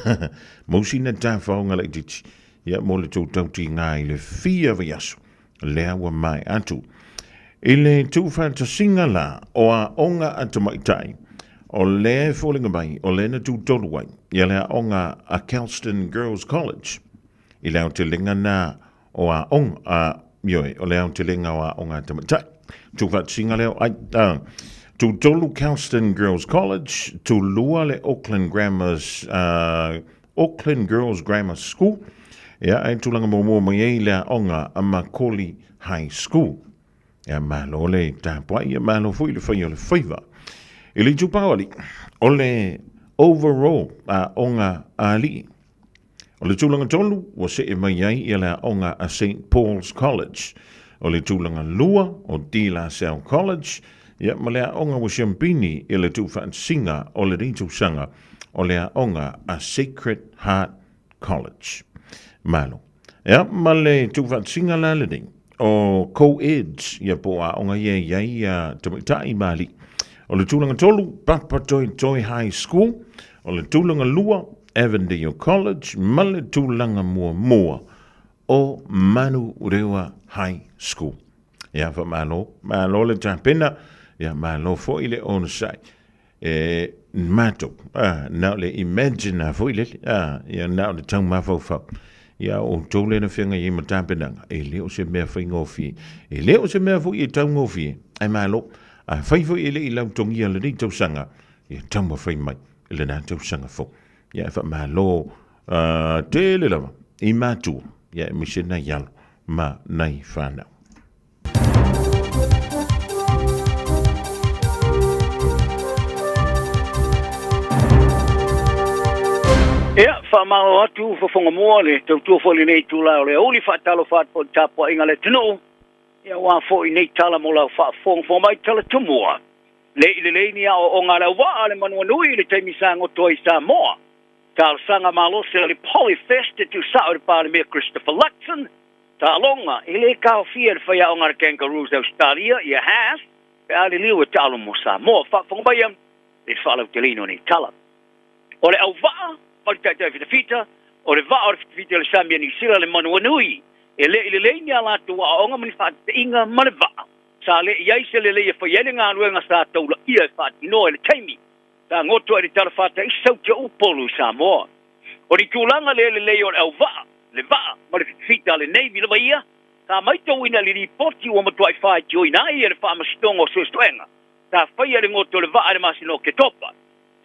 maua sina tafaoga laitiiti, ia, mo le tou tautiga i le fia vaiaso, lea ua maea atu. I le tuufaatasiga la o aoga a tamaitai, o lea e foliga mai o lea na tutolu ai ia le aoga a Kelston Girls College, I le aotelega na o aoga, a, ioe, o le aotelega o aoga a tamaitai. Tuufaatasiga lea o ai, a, tutolu Kelston Girls College, tulua le Auckland Grammar, uh, Auckland Girls Grammar School, ia, ai tulaga muamua mai ai le aoga a Macaulay High School. Ia, malo le tapuai, ia malo foi le fai o le faiva. I le itupa o alii, o le overall aoga a alii, O le tulaga tolu, ua see mai ai ia le aoga a St Paul's College. O le tulaga lua, o De La Salle College, ia ma le aoga ua siampini i le tuufaatasiga o lenei tausaga, o le aoga a Sacred Heart College. Malo. Ia, ma le tuufaatasiga la lenei, o co-eds, ia po o aoga ia e i ai ia tamaitai ma alii. O le tulaga tolu, Papatoetoe High School. O le tulaga lua, Avondale College, ma le tulaga muamua, o Manurewa High School. Ia, faamalo, malo le tapena, ia malo foi le onosai. E matou, a, na o le imagine lava foi lele, a, ia na o le tau mafaufau. Ia o outou lea na feagai ai ma tapenaga, e le o se mea faigofie. E le o se mea foi e taugofie, ae malo. Afai foi e le i lautogia lenei tausaga, ia taumafai mai i lena tausaga fou. Ia e faamalo uh, tele lava i matua, ia aemaise nai alo ma nai fanau. Ia, faamalo atu fofoga mua le tautua foi i lenei itula o le aoauli, faatalofa atu foi i le tapuaiga a le atunuu, ia aua foi nei tala mo lau faafogafoga mai tala tumua. Le i lelei ni aoaoga a le auvaa a le manuanui i le taimi sa goto ai i Samoa. Talosaga malosi a le Polyfest e tuusao i le Palemia Christopher Luxon, Taaloga, e le taofia e le faiaoga a le Kangaroos Ausetalia ia Haas pe a liliu e taalo mo Samoa. Faafofoga maia i le faalauteleina o nei tala. O le auvaa ma le taitai fitafita, o le vaa o le fitafita i le sami a Niu Sila le manuanui, e le i lelei ni a latou aoaoga ma ni faataitaiga ma le vaa. Sa le i ai se lelei e fai ai le galuega sa taulaia e faatinoa i le taimi sa goto ai le talafatai sautia Upolu i Samoa. O ni tulaga le lelei o le auvaa, le vaa ma le fitafita a le Navy lava ia, sa maitauina i le lipoti ua matuai faitioina ai e le Faamasinoga o Suesuega sa faia le goto o le vaa i le masina o Oketopa.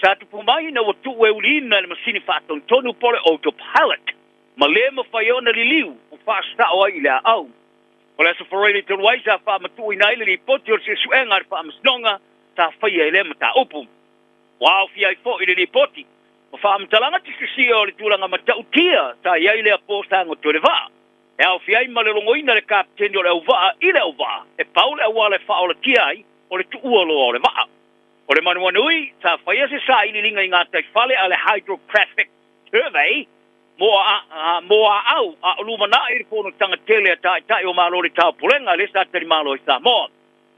Sa tupu mai ina ua tuu e uliina e le masini faatonutonu po o le autopilot ma le mafai ai ona liliu ma faasao ai i le aau. O le Aso Faraile talu ai sa faamatuuina ai le lipoti o le suesuega a le Faamasinoga sa faia i lea mataupu. Ua aofia ai foi le lipoti ma faamatalaga tusitusia o le tulaga matautia sa i ai lea po sa goto i le vaa. E aofia ai ma le logoina le kapeteni o le auvaa i le auvaa e pau le auala e faaolatia ai o le tuua loa o le vaa. O le manuanui, sa faia se sailiiliga i gataifale a le Hydrographic Survey mo aau a o lumanai i le fonotaga tele a Taitai o Malo o le Taupulega lea sa talimalo ai Samoa.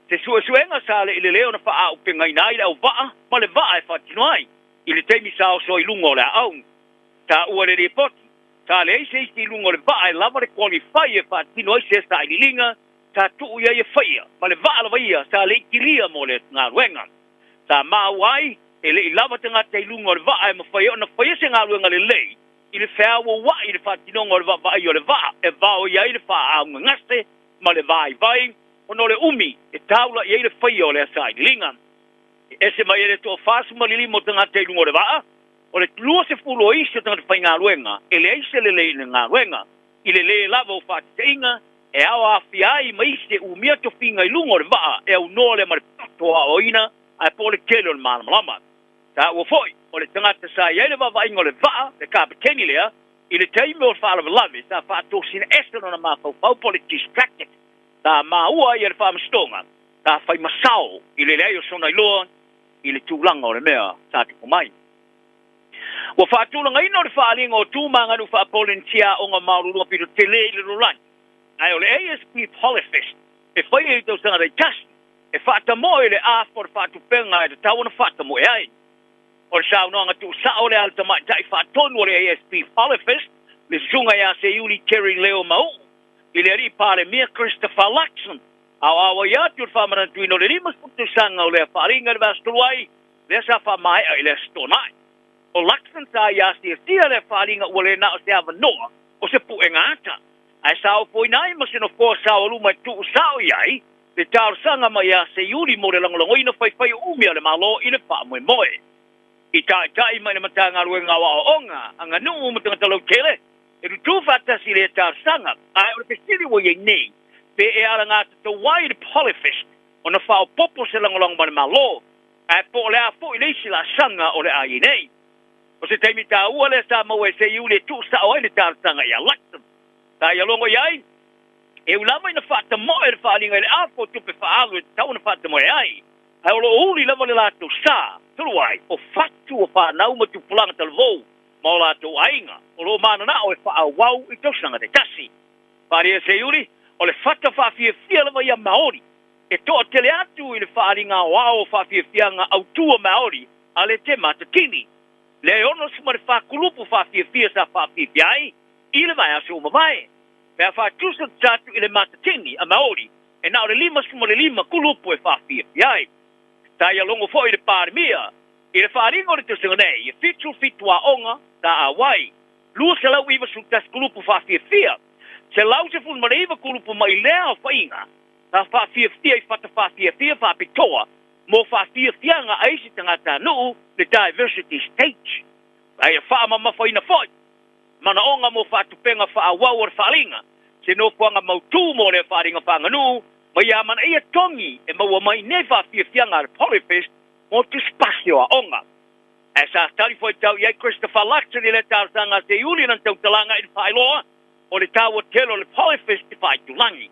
Se suesuega sa le i lelei ona faaaupegaina ai le auvaa ma le vaa e faatino ai i le taimi sa oso ai i luga o le aau. Taua le lipoti, sa leai se isi i luga o le vaa e lava le qualify e faatino ai se sailiiliga sa tuu i ai e faia, ma le vaa lava ia sa le i kilia mo le galuega. Sa maua ai, e le i lava tagata i luga o le vaa e mafai ai ona faia se galuega lelei. i le feauaua'i i le faatinoga o le vaavaaia o le vaa e vaoia ai le faaaugagase ma le vaivai ona o le umi e taula'i ai le faia o lea sailiiliga. E ese mai ai le 45 o tagata i luga o le vaa, o le 20 o isi o tagata faigaluega e leai se lelei i le galuega, i le lē lava o faataitaiga e aoaafia ai ma isi e umia tofiga i luga o le vaa e aunoa lea ma le poto aoaoina ae po o le tele o le malamalama. Taua foi, o le tagata sa i ai le vaavaaiga o le vaa, le kapeteni lea, i le taimi o le faalavelave sa faatosina ese lona mafaufau po o le distracted, sa maua ai e le faamasinoga sa fai masao i le leai o sona iloa i le tulaga o le mea sa tupu mai. Ua faatulagaina o le faaaliga o tu ma aganuu faa-Polenisia aoga maualuluga pito tele i le lalolagi, ae o le ASP Polyfest e faia i tausaga taitasi e faatamoe i le afa o le faatupega e tatau ona faatamoe ai. O le saunoaga tuusao lea a le tamaitai faatonu o le ASP Polyfest, le Susuga ia Seiuli Terry Leo Mau'u, i le Alii Palemia Christopher Luxon, aoao ai atu le faamanatuina o le 50 tausaga o lea faaaliga i le vaiaso talu ai, lea sa faamaea i le Aso Toonai. O Luxon sa ia asiasia lea faaaliga ua le na o se avanoa o se puega ata, ae sa ofoina ai ma se nofoa saoaluma e tuusao i ai le talosaga mai ia Seiuli mo le lagolagoina faifai o umi a le Malo i le faamoemoe. I taitai mai le Matagaluega o Aoaoga, Aganuu ma Tagata Lautele, e tutū faatasi i lea talosaga, ae o le fesili ua i ai nei, pe e alagatatau ai le Polyfest ona faaopoopo se lagolago ma le Malo, ae po o le a foi le isi laasaga o le a i ai nei. O se taimi taua lea sa maua e Seiuli e tuusao ai le talosaga ia Luxon. Sa ia logo i ai, e ui lava ina faatamoe le faaaliga i le afa o tupe faaalu e tatau ona faatamoe ai, ae o lo o uli lava le latou sa, talu ai, o fatu o fanau ma tupulaga talavou ma o latou aiga o lo o mananao e faaauau i tausaga taitasi. Faaalia e Seiuli, o le fata faafiafia lava ia Maori e toatele atu i le faaaliga aoao o faafiafiaga autu o Maori a le Te Matatini, lea e 64 kulupu faafiafia sa faafiafia ai i le vaiaso ua mavae. Pe a faatusa atu i le Matatini a Maori e na o le 55 kulupu e faafiafia ai. Sa ia logo foi le Palemia i le faaaliga o le tausaga nei e 77 aoga sa auai, 291 kulupu faafiafia, 119 kulupu mai lea aofaiga sa faafiafia i fata faafiafia faapitoa mo faafiafiaga a isi tagatanuu, le diversity stage. A ia faamamafaina foi manaoga mo faatupega faaauau o le faaaliga, se nofoaga mautū mo lea faaaliga faaaganuu, ma ia amanaia togi e maua mai nei faafiafiaga a le Polyfest mo tusipasi o aoga. Ae sa tali fuaitau i ai Christopher Luxon i lea talosaga a Seiuli i lana tautalaga i le faailoa o le taua tele o le Polyfest i faaitulagi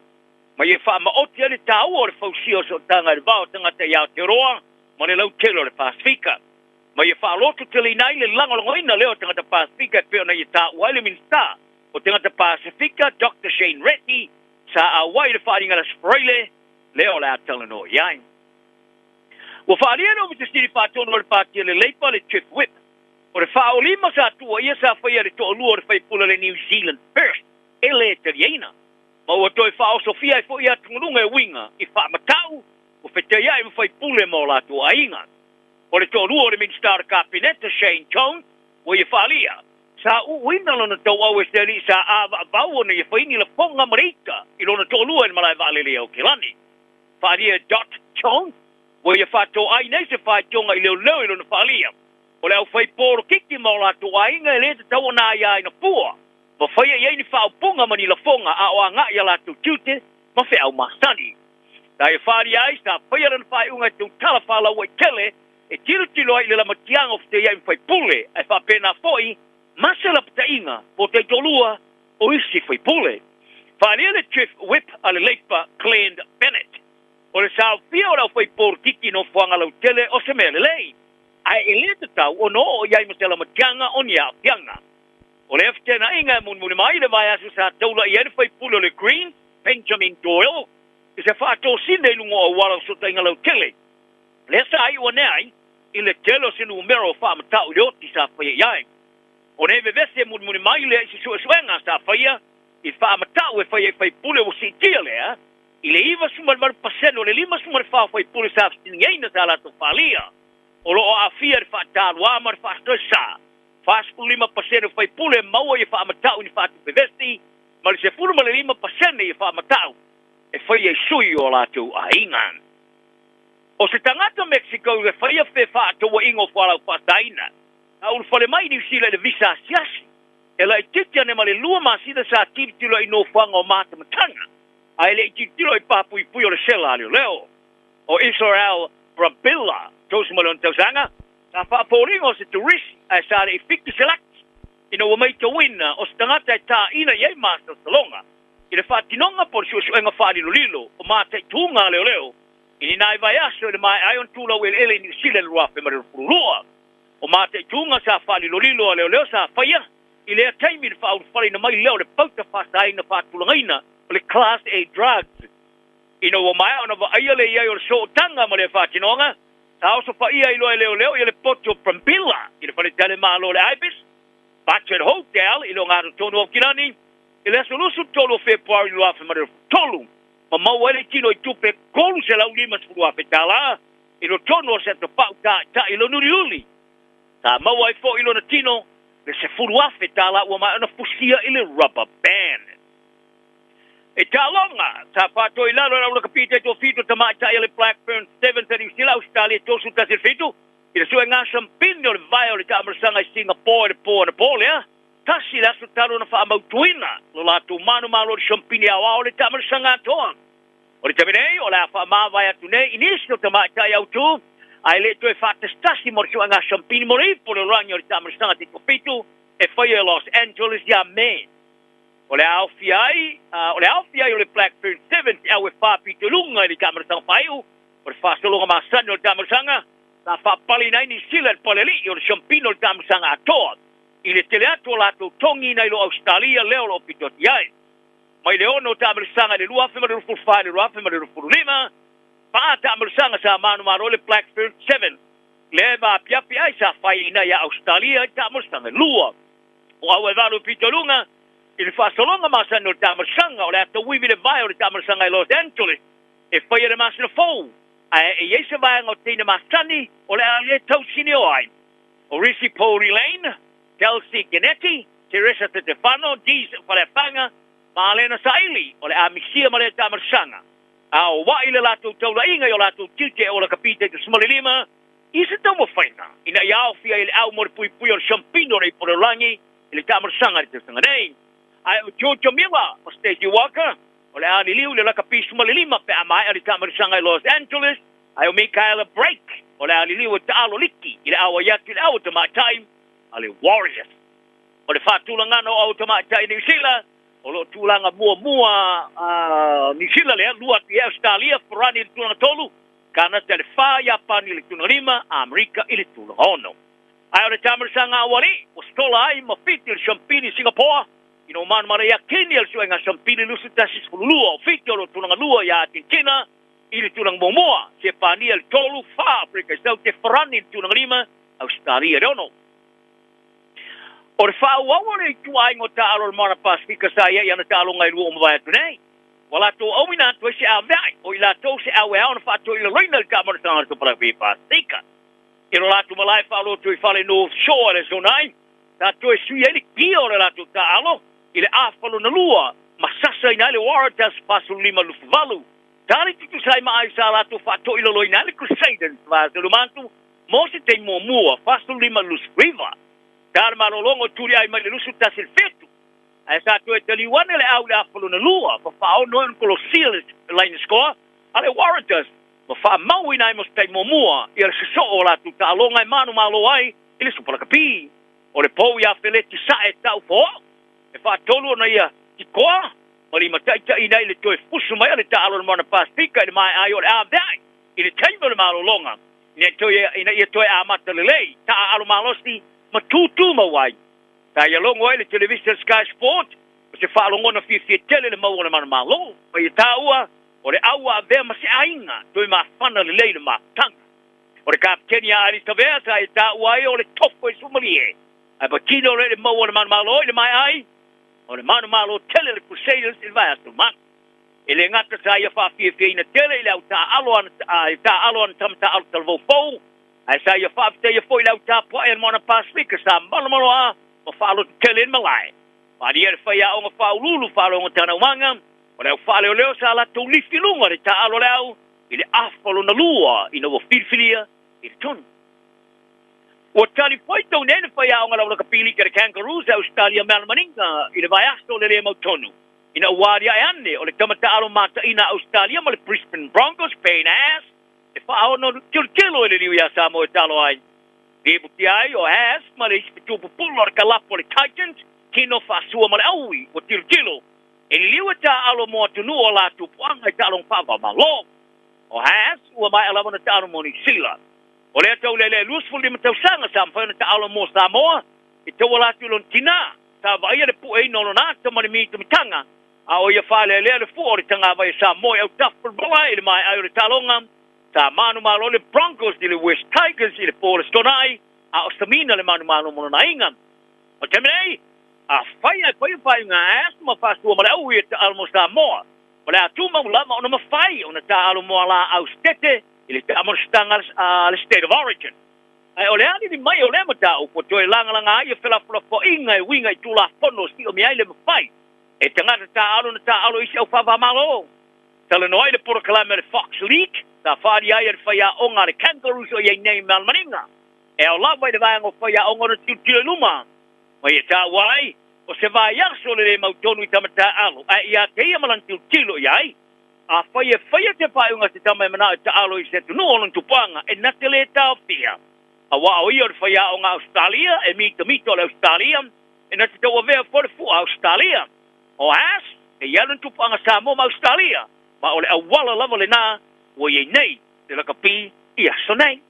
ma ia faamaoti ai le taua o le fausia o sootaga i le va o tagata i Aotearoa ma le lautele o le Pasefika ma ia faalototeleina ai le lagolagoina lea o tagata Pasefika e pei ona ia taua ai le Minisita o Tagata Pasefika Doctor Shane Reti sa auai i le faaaliga i le Aso Faraile lea o le a talanoa i ai. Ua faaalia le Ofisa Sili Faatonu o le Pati a le Leipa, le Chief Whip, o le faaolima sa tuuaia sa faia e le toalua o le faipule o le New Zealand First e le taliaina, ma ua toe faaosofia ai foi atugaluga e uiga i faamatau ua fetaiai ma faipule ma o latou aiga. O le toalua o le Minisita o le Kapeneta, Shane Jones, ua ia faaalia, sa uuina lona tauau e se alii sa avaavau ona ia fai ni lafoga ma le ita i lona toalua i le malae vaalele i Aokelani. Faaalia e Dot Jones, ua ia faatoai nei se faitioga i leoleo i lona faaalia. O le aufai polokiki ma o latou aiga e le tatau ona aiaina fua ma faia i ai ni faaupuga ma ni lafoga a o agai a latou tiute ma feau masani. Sa ia faaalia ai, sa faia lana faaiuga e tautala faalauaitele e tilotilo ai i le lamatiaga o feteiai ma faipule ae faapena foi ma se lapataiga po o taitoalua o isi faipule. Faaalia le Chief Whip a le Leipa Glenn Bennett, o le saofia o le aufaipolitiki i nofoaga lautele o se mea lelei, ae e le tatau ona oo i ai ma se lamatiaga o ni aafiaga. O lea feteenaiga e mulimuli mai le vaiaso sa taula'i ai le faipule o le Greens, Benjamin Doyle, i se faatosina i luga o auala o fesootaiga lautele, lea sa iu ane ai i le tele o se numera o faamatau i le oti sa faia i ai. O nei vevesi e mulimuli mai lea i se suesuega sa faia i faamatau e faia i faipule ua siitia lea i le 98 pasene o le 54 o faipule sa fesiligaina sa latou faaalia o lo o aafia i le faataluā ma le faasoesa. 45% o faipule e maua ia faamatau i ni faatupe vesi, ma le 15% ia faamatau e faia i sui o latou aiga. O se tagata Mexico e faia fefaatauaiga o fualaau faasaina, a ulufale mai i Niu Sila i le visa asiasi, e laitiiti ane ma le lua masina sa tilotilo ai i nofoaga o matamataga, a e le i tilotilo i papuipui o le sela a leoleo. O Israel Brambilla, 36 tausaga, sa faapoliga o se turisi ae sa le i fiki se laki ina ua maitauina o se tagata e taina i ai masalosaloga i le faatinoga po o le suesuega faalilolilo o mataituga a leoleo i ni nai vaiaso i le maea ai ona tulau eleele i Niu Sila i le 2022. O mataituga sa faalilolilo a leoleo sa faia i lea taimi i le faaulufaleina mai lea o le pauta faasaina faatulagaina o le Class A Drugs. Ina ua maea ona vaaia le i ai o le sootaga ma lea faatinoga, sa osofaia ai loa e leoleo ia le potu o Brambilla i le faletalimalo o le Ibis Budget Hotel i le ogatotonu o Aukilani i le aso 23 o Fepuari 2023 ma maua ai le tino i tupe $350,000 i lotonu o se atopau taitai lona uliuli. Sa maua ai foi i lona tino le $10,000 ua maea ona fusia i le rubber band. I taaloga, sa faatoa i lalo e le aulakapi taitoafitu tamaitai a le Black Ferns Sevens a Niu Sila, Ausetalia 31-7 i le suega sampini o le vae o le taamalasaga i Singapore i le po anapo lea, tasi le aso talu ona faamautuina lo latou manumalo i le sampini aoao o le taamalasaga atoa. O le taimi nei, o le a faamavae atu nei i nisi o tamaitai autu ae le i toe faatasitasi mo le suega sampini mo le ipu o le olagi o le taamalasaga taitoafitu e faia i Los Angeles ia Me. O le aofia ai, o le aofia ai o le Black Fern Sevens e au e fa pito i luga i le taamalasaga faaiu, o le faasologa masani o le taamalasaga, sa faapaleina ai Niu Sila i le palealii o le siampina o le taamalasaga atoa i le tele atu o latou togi nai lo Ausetalia lea o lo o pito atu i ai. Mai le 6 o taamalasaga i le 2024 i le 2025, fa taamalasaga sa manumalo ai le Black Fern Sevens lea e vaapiapi ai sa faiaina ia Ausetalia i taamalasaga e lua. O au e valu pito i luga i le faasologa masani o le taamalasaga o le a tauivi le vae o le taamalasaga i Los Angeles e faia le masina fou, ae e i ai se vaega o teine masani o le a le tausinio ai. O Risi Pouri Lane, Kelsey Genetti, Teresa Tetefano, Dees Faleafaga ma Alena Saili o le a misia ma lea taamalasaga. A o waʻi le latou taulaiga i o latou tiute e ola ka pita i te 15 I se taumafaiga ina ia aofia i le au mo le puipuia o le siampino o le ipu o le lalolagi i le taamalasaga i le tausaga nei. Ae o Georgia Miller ma Stacey Walker o le a liliu i le lakapi 15 pe a maea le taamalasaga i Los Angeles, ae o Michaela Brake o le a liliu e taalo liki i le auai atu i le au tamaitai a le Warriors. O le faatulagana o au tamaitai i Niu Sila o lo o tulaga muamua a Niu Sila lea, lua atu i ai Ausetalia, Farani i le tulaga tolu, Kanata i le fa, Iapani i le tulaga lima, Amerika i le tulaga ono. Ae o le taamalasaga a Aualii, ua sola ai ma Fiti o le Siampini i Singapore, ina ua manumalo ia Kini o le suega Siampini 21-12, o Fiti o lo o tulaga lua ia Atetina i le tulaga muamua, Siepania i le tolu, fa Afrika i Saute, Farani i le tulaga lima, Ausetalia i le ono. O le faaauau o le ituaiga o taaalo o le Moana Pasefika sa i ai i ana taaloga e lua ua mavae atu nei. Ua latou auina atu ai se aveai, o i latou se aueao na faatoilaloina i le taamalasaga o le Tupulaga Pasefika. I lo latou malae faaloto i fale North Shore i le Aso Nai, sa toe sui ai le kia o le latou taaalo i le afa lona lua ma sasaina ai le Waratahs 45 28. Tali tutusa ai ma ai sa latou faatoilaloina ai le Crusaders 42 mo se taimi muamua 45 29. Sa le malologa o Tuliai mai le 21 i le 7. Ae sa toe taliu ane le au i le afa lona lua ma faaono ai ona kolosia le laina score a le Waratahs ma faamauina ai mo se taimi muamua ia le sosoo o latou taaloga e manumalo ai i le Supa Lakapi. O le pou ia Feleti Sae tau foao e faatolu ona ia tikoa ma limataitaiina ai le toe fusu mai a le taalo o le Moana Pasefika i le maea ai o le aveae i le taimi o le malologa ina ia toe amata lelei taaalo malosi ma tutumau ai. Sa ia logo ai le televisa Sky Sport o se faalogona fiafia tele le maua o le manumalo. Ma ia taua, o le au a avea ma se aiga toe mafana lelei le mafutaga. O le kapeteni ia Ali Savea sa ia taua ai o le tofo e suamalie. Ae patino loa i le maua o le manumalo i le maea ai, o le manumalo tele le Crusaders i le vaiaso mata. E le gata sa ia faafiafiaina tele i le au taaalo ana tama taaalo talavou fou, Ae sa ia faafetaia foi le au tapuai a le Moana Pasefika sa malomaloa ma faalototele ai le malae. Malie le faiaoga faauluulu faalogo tanaumaga o le au faaleoleo sa latou lifi i luga le taaalo a le au i le afa lona lua ina ua filifilia i le tonu. Ua tali foi tou nei le faiaoga laulakapi liki a le Kangaroos a Ausetalia Malamaninga i le vaiaso le le mautonu ina ua aliae ane o le tama taaalo mataina a Ausetalia ma le Brisbane Broncos Payne Haas e faaono tilotilo i le liu iā Samoa e talo ai. Liputi ai o Haas ma le isi fetu pupula o le kalapu a le Titans, tino faasua ma le aui ua tilotilo e liliu e taaalo mo atunuu o la tupuaga i taaloga faava-o-Malo. O Haas ua maea lava ona taalo mo Niu Sila. O lea taulealea 25 tausaga sa mafai ona taaalo mo Samoa e tauala atu i lona tinā sa vaaia le pueina o lona ata ma le mitamitaga a o ia faalealea le fua o le tagavai a Samoa i autafa o le malae i le maea ai o le taaloga sa manumalo le Broncos i le West Tigers i le po o le Stonai a o Samina le manumalo mo lona aiga. O le taimi nei, afai ae fai le faaiuga a Ass ma faasua ma le aui e taaalo mo Samoa, o le a tumau lava ona mafai ona taaalo mo ala Ausitete i le taamonositaga a le State of Origin. Ae o le alili mai o lea mataupu ua toe lagalaga ai ia felafolafoaiga e uiga i Tulafono siomia ai le mafai e tagata taaalo na taaalo i isi au faava-malo. Talanoa ai le polokalame a le Fox League sa faaalia ai e le faiaoga a le Kangaroos o i ai nei i Malmaniga. E ao lava i le vaega o faiaoga ona tilotilo i luma ma ia taua ai o se vaiaso le le mautonu i tama taaalo ae ia te ia ma lana tilotilo i ai. Afai e faia se faaiuga a se tama e manao e taaalo i se atunuu o lona tupuaga e na te le taofia aua o ia o le faiaoga a Ausetalia e mitamita o le Ausetalia e na te tauavea foi le fua a Ausetalia. O Haas, e i ai lona tupuaga Samoa ma Ausetalia, ma o le auala lava lena ua i ai nei le lakapi i aso nei.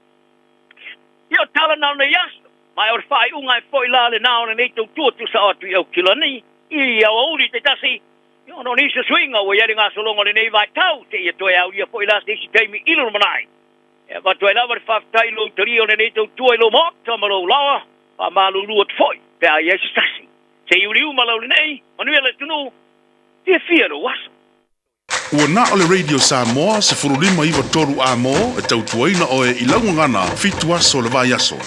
Ia o tala na o nei aso, ma e o le faaiuga e foi la lena o lenei tautua tuusao atu i Aukilani i aoauli taitasi, ia ona o nisi o suiga ua i ai le gasologa o lenei vaitau, seia toe aulia foi la se isi taimi i le lumanai. E avatu ai lava le faafetai i lou talia o lenei tautua i lou maota ma lou laoa, faamalulu atu foi pe a i ai se tasi. Se i uliu ma lau lenei, manuia le atunuu, fiafia lou aso. Ua na o le Radio Samoa 15 9 3 A mo e tautuaina oe i lau gagana fitu aso o le vaiaso.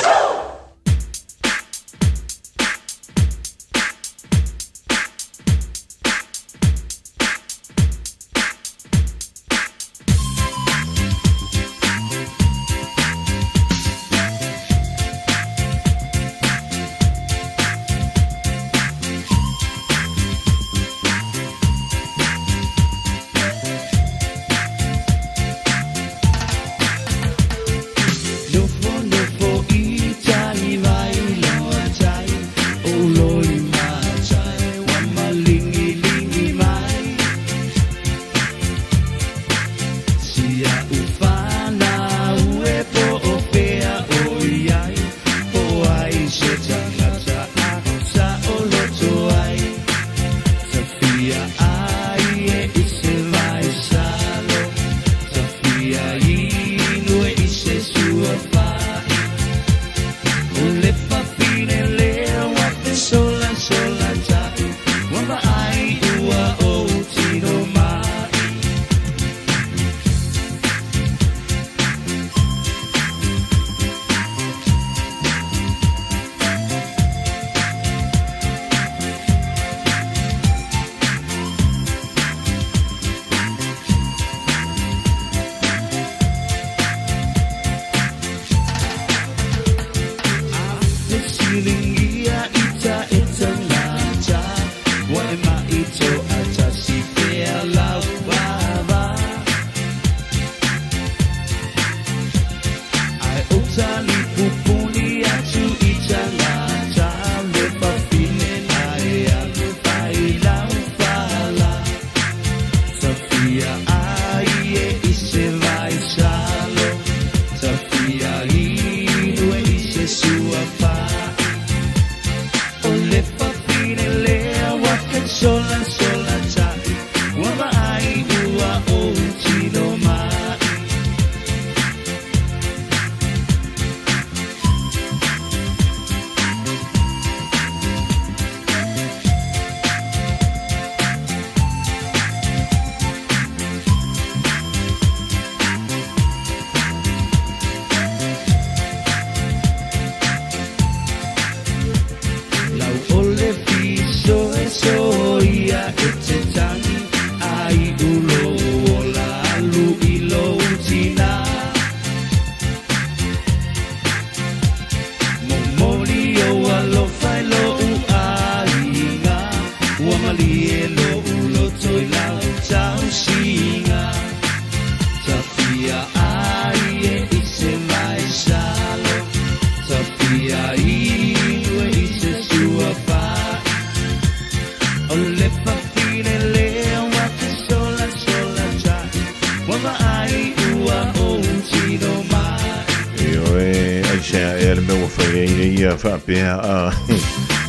Aisea ea le mea ua fai ai e ia faapea a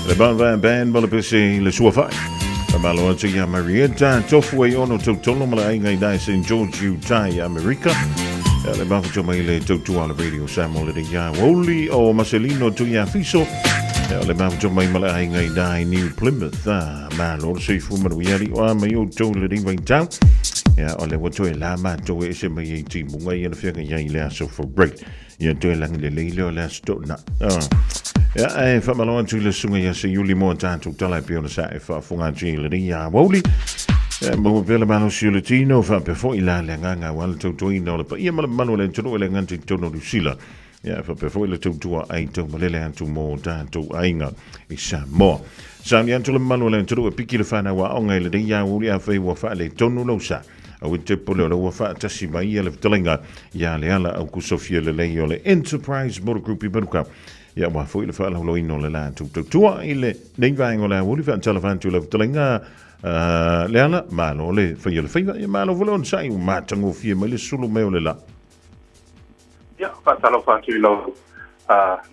le Bonfire Band ma le pese i le suafai. Faamalo atu iā Marietta, tofu ai ono tautolo ma le aiga i nai St. George, Utah i Amerika. Ia le mafuta mai le tautua a le Radio Samoa le ia Woli o Marcelino Tuiafiso. Ia le mafuta mai ma le aiga i nai New Plymouth. Ah, malo le soifua manuia li oa mai outou le nei vaitau. Ia o le ua toe la matou e ese mai ai timuga ia na fianga iai le aso for break. Ia toe lagi lelei lea o le aso toonai. Ah. Ia, e whamalo atu i le susuga ia Seiuli mo a tātou tala e pei ona sa e faafofoga atu i lenei aoauli. Ia, maua pea le malosi o le tino, faapea foi la le agaga aua le tautuaina o le paia ma le mamalu o le atunuu e le gata i totonu o Niu Sila. Ia, faapea foi le tautua ai taumalele atu mo tātou aiga i Samoa. Sauni atu le mamalu o le atunuu e piki le whanau aoga i lenei aoauli afai ua faaletonu lou sa. Aua te pule o lea ua faatasi mai ia le fetalaiga ia Leala Aukusofia Lelei o le Enterprise Motor Group i Manukau. Ia aua foi le faalauloina o le latou tautua i lenei vaega o le aoauli faatalofa atu i lau fetalaiga Leala, malo le fai o le faiva, ia malo foi le onosai ua matagofie mai le sulu mai o le la. Ia, faatalofa atu i lau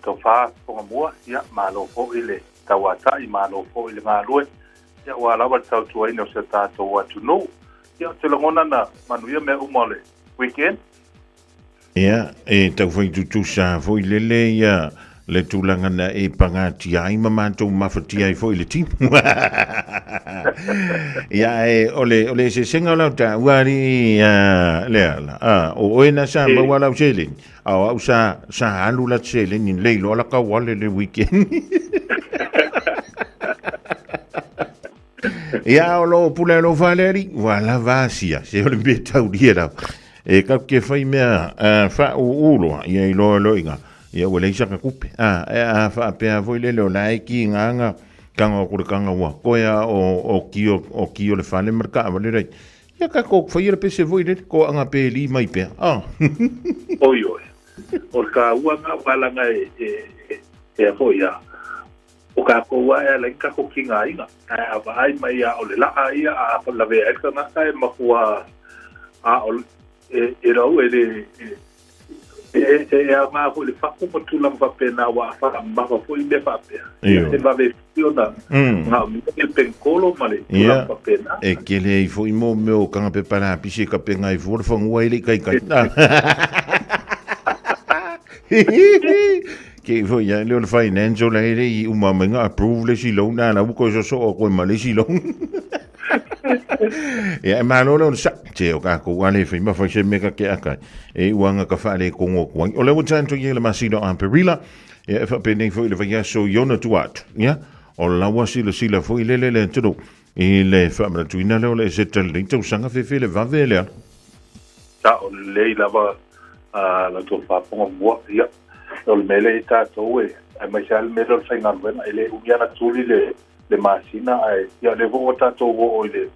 tofa Fogamua, ia malo foi le tauatai, malo foi le galue, ia aua lava le tautuaina o si o tatou atunuu. Ia, ou te lagona na manuia mea uma o le weekend. Ia, e taufai tutusa foi lele ia le tulaga na e pagatia ai ma matou mafatia ai foi le timu. Ia, e, o le, o le eseesega o lau taua alii, Leala, o oe na sa maua lau seleni, a o au sa, sa alu la seleni le iloa la kau ale le weekend. Ia, o lo pule alofa le alii, ua lava asia, se o le mea taulia lau. E kau ke whai mea whauu loa, ia i loa loiga, ia ua leai saka kupe. A, e a whaapea foi lele o la e ki nganga, kanga o kure kanga ua koea o, o ki o, o ki o le whale ma le kaawale rai. Ia ka ko whai le pese foi lele, ko anga pe li mai pea. Ah. Oi oi. O le kāua ngā wālanga e, e, e, e a foi a. O kākou a e ala i kako ki ngā inga. Ae a vaai mai a o le la'a ia a a lawe ai le tagata e makua a o e, e rau e le e, e, e, e aoga foi le faku ma tulaga faapena ua a faamamafa foi mea faapea. Ia, e vave foi ona gaomia le penkolo ma le tulaga faapena. E kele ai foi mo mea o kanga pepa lapisi e kapenga ai fua le fanua e le i kaikai. Ke foi ia le o le financial ai le i uma mai nga approve le si loan na la ko so so ko ma le si loan. Ia e malo le o le sa te o ka ko ale fai ma fai se me ka ke aka e uanga ka fa le kongo ko o le o tanto ia le masino a perila ia e fa pe nei foi le vai aso iona tu atu ia o laua sila sila foi le le le tulu i le faamanatuina lea o le eseta lenei tausaga fefe le vave lea. Sa o lelei lava la tou faafofoga mua, ia, o le mea lea i tatou e, aemaise lava le mea lea o le faigaluega, e le umi lava ona tuli le, le masina, ae, ia, o lea foi ua tatou oo i le,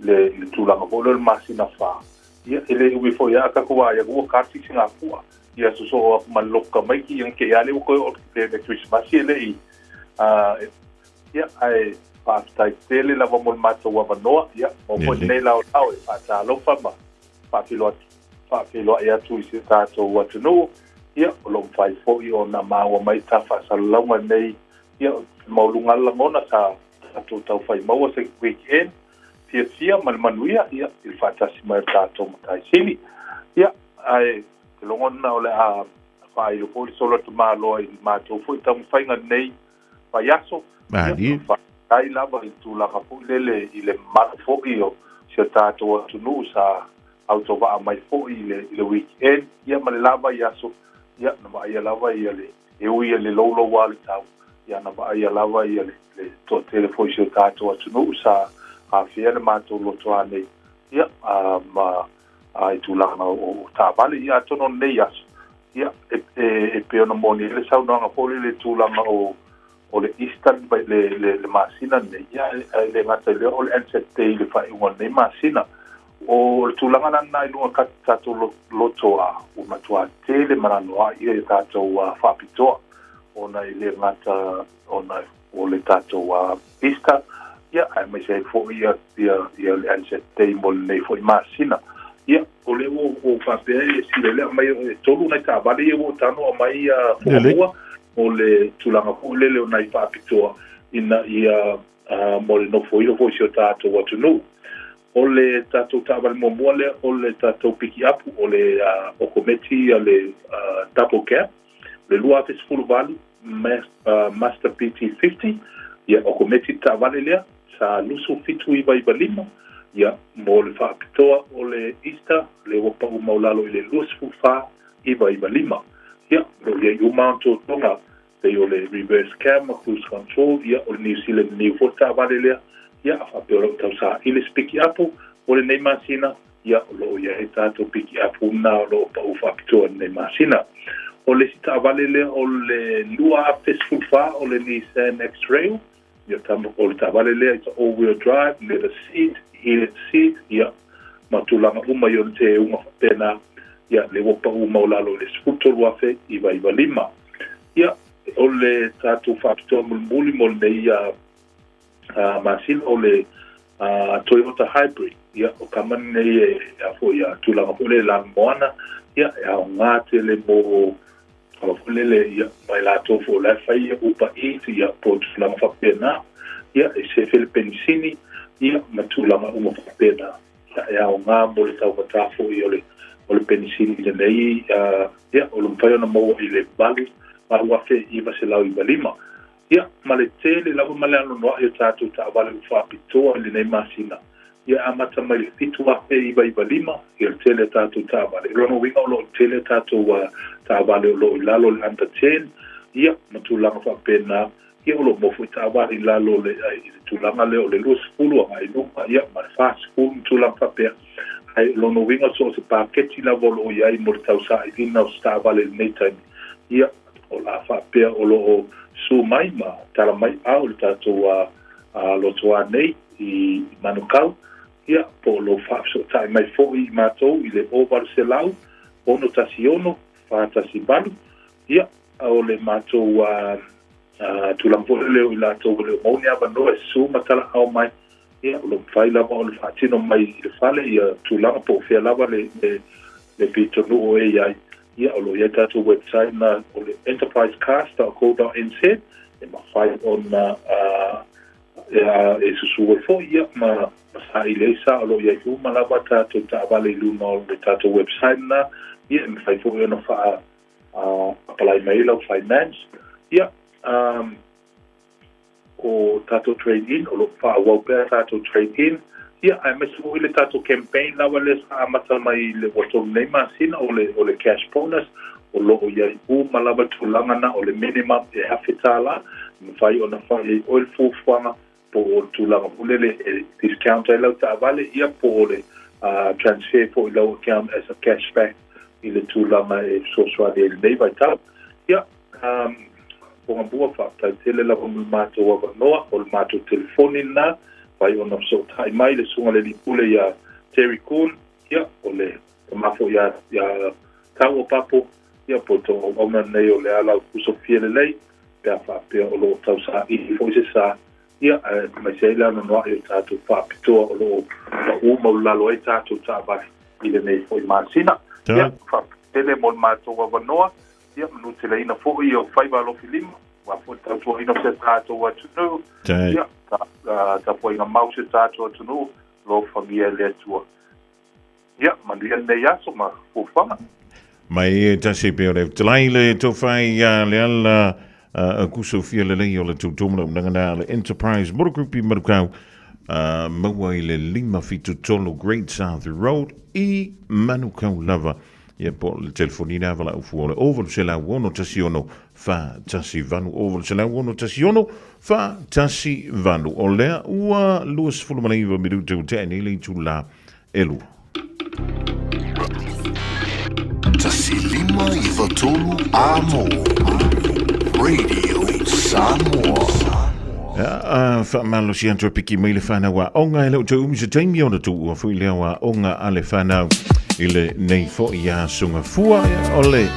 le, i le tulaga foi lea o le masina fa, ia, e le umi foi lava tatou vaai atu ua kati Singapua, ia sosoo atu ma le lotu tamaiti, ia te i lava lea ua toe oo i le Kerisimasi e le i, Ia, ae faafetai tele lava mo le matou avanoa, ia, maua foi lenei laolao e faatalofa ma faafeiloai atu i si o tatou atunuu, ia, o lo o mafai foi ona maua mai ta faasalalauga nei, ia, le maualuga lava le lagona sa tatou taufai maua se weekend fiafia ma le manuia, ia, i le faatasi mai o le tatou Matai Sili. Ia, ae te logona o le a faailo foi le solo tamaloa i le matou foi taumafaiga nei vaiaso. Ia, faafetai lava i le tulaga foi lele i le mamalu foi o si o tatou atunuu sa autovaa mai foi i le, i le weekend, ia ma le la vaiaso, ia, na vaaia lava ia le, e ui i le louloua o le tau, ia na vaaia lava ia le, le toatele foi o si o tatou atunuu sa afea le matou lotoa nei, ia, a, ma i tulaga o taavale. Ia atonu o lenei aso, ia, e, e, e pei ona moni ai le saunoaga foi lele i tulaga o, o le Easter le, le, le masina lenei, ia, ae le gata i lea o le Anzac Day i le faaiuga o lenei masina. O le tulaga la lena i luga o tatou loto a, ua matua tele ma lanoai ia tatou faapitoa, ona e le gata ona o le tatou Easter, ia, aemaise ai foi ia, ia, ia le Anzac Day mo lenei foi masina. Ia, o lea ua ou faapea e silelea mai e tolu nai taavale ia ua ou tago aumai Fogamua mo le tulaga foi lele o nai faapitoa ina ia mo le nofoilo foi o si o tatou atunuu. O le tatou taavale muamua lea o le tatou pikiapu o le okometi a le double cab, le 2018 Mazda BT-50, ia okometi le taavale lea sa 27995, ia mo le faapitoa o le Easter lea ua pau maualalo i le 24995. Ia, o lo o i ai uma ona pei o le reverse cam, cruise control, ia o le New Zealand new foi le taavale lea, ia a faapea o lo o tausaili se pikiapu mo lenei masina, ia o lo o i ai tatou pikiapu na o lo o pau faapitoa i lenei masina. O le isi taavale lea o le 2014 o le Nissan X-Trail, ia o le taavale lea it's a all-wheel drive, leather seat, heated seat, ia ma tulaga uma i ona teuga faapena, ia lea ua pau maualalo i le 13,995. Ia, o le tatou faapitoa mulimuli mo lenei masina o le Toyota Hybrid. Ia, o kamani nei e a foi a tulaga foi le lanumoana, ia, e aoga tele mo tulaga foi lele, ia, mai latou foi o la e fai ia Uber Eats, ia, po o tulaga faapena, ia, e sefe le penisini, ia, ma tulaga uma faapena. Ia, e aoga mo le taugata foi o le o le penisini lenei, ia, o lo mafai ona maua i le 8,995. Ia, ma le tele lava ma le anoanoai o tatou taavale ua faapitoa i lenei masina, ia e amata mai le 7,995, ia le tele o tatou taavale. O lona uiga o lo o tele tatou taavale o lo o i lalo o le under 10, ia, ma tulaga faapena, ia o lo o maua foi taavale i lalo o le, i le tulaga lea o le 20 agai i luga, ia, ma le 40 ma tulaga faapea. Ae o lona uiga so o se paketi lava o lo o i ai mo le tausailiga o se taavale i lenei taimi, ia, o le a faapea o lo o susu mai ma tala mai ao le tatou lotoa nei i Manukau, ia, po o lo o faafesootai mai foi i matou i le 0800 616 418, ia, o le matou tulaga foi lele o i latou e le o maua ni avanoa e susu ma talaau mai, ia, o lo o mafai lava ona faatino mai i le fale ia tulaga po o fea lava le, le, le pitonuu o e i ai, ia, o lo o i ai tatou website na o le enterprisecars.co.nz e mafai ona e susu ai foi, ia, ma saili ai sa o lo o i ai uma lava tatou taavale i luna o le tatou website na, ia, e mafai foi ona faa apply mai ai lau finance. Ia, o tatou trade-in, o lo o faaauau pea tatou trade-in, ia, aemaise foi le tatou campaign lava lea sa amata mai i le ua tolu nei masina, o le, o le cash bonus, o lo o i ai uma lava tulaga na, o le minimum e $1,000, e mafai ona fai ai oe le fuafuaga, po o le tulaga foi lele e discount ai lau taavale, ia, po o le transfer foi i lau account as a cash back i le tulaga e fesoasoani ai i lenei vaitau. Ia, Fogamua, faafetai tele lava mo le matou avanoa, o le matou telefoni lena, fai ona fesootai mai le susuga i le alii pule ia Terry Kuhn, ia, o le tama foi ia, ia Tau o Papo, ia, po o le tou auauna lenei o Leala o Kusofia Lelei, pe a faapea o lo o tausaili foi se sa, ia, ae aemaise ai le anoanoai o tatou faapitoa o lo o pau maualalo ai tatou taavale i lenei foi masina. Ia, faafetai tele mo le matou avanoa. Ia manuteleina foi o faiva alofi lima, aua foi le tautuaina o si o tatou atunuu. Ia, tapuaiga mau si o tatou atunuu, alofagia e le Atua. Ia, manuia lenei aso ma fuafuaga. Mai e tasi pe o le talai le tofai ia le ala a kusofia lelei o le tautomo na ngana le Enterprise Motor Group i Manukau maua i le 573 Great South Road i Manukau lava. Ia po o le telefoni lea valaau fua o le 0800 616 418, 0800 616 418. O lea ua 29 minute ua tea nei le itula e lua. 1593 A mo Radio Samoa. Ia, faamalosi atu e piki mai le whanau a onga e leo te umi se taimi ona tuua foi lea o aoga a le whanau i le nei foi asoga fua. Ia, o le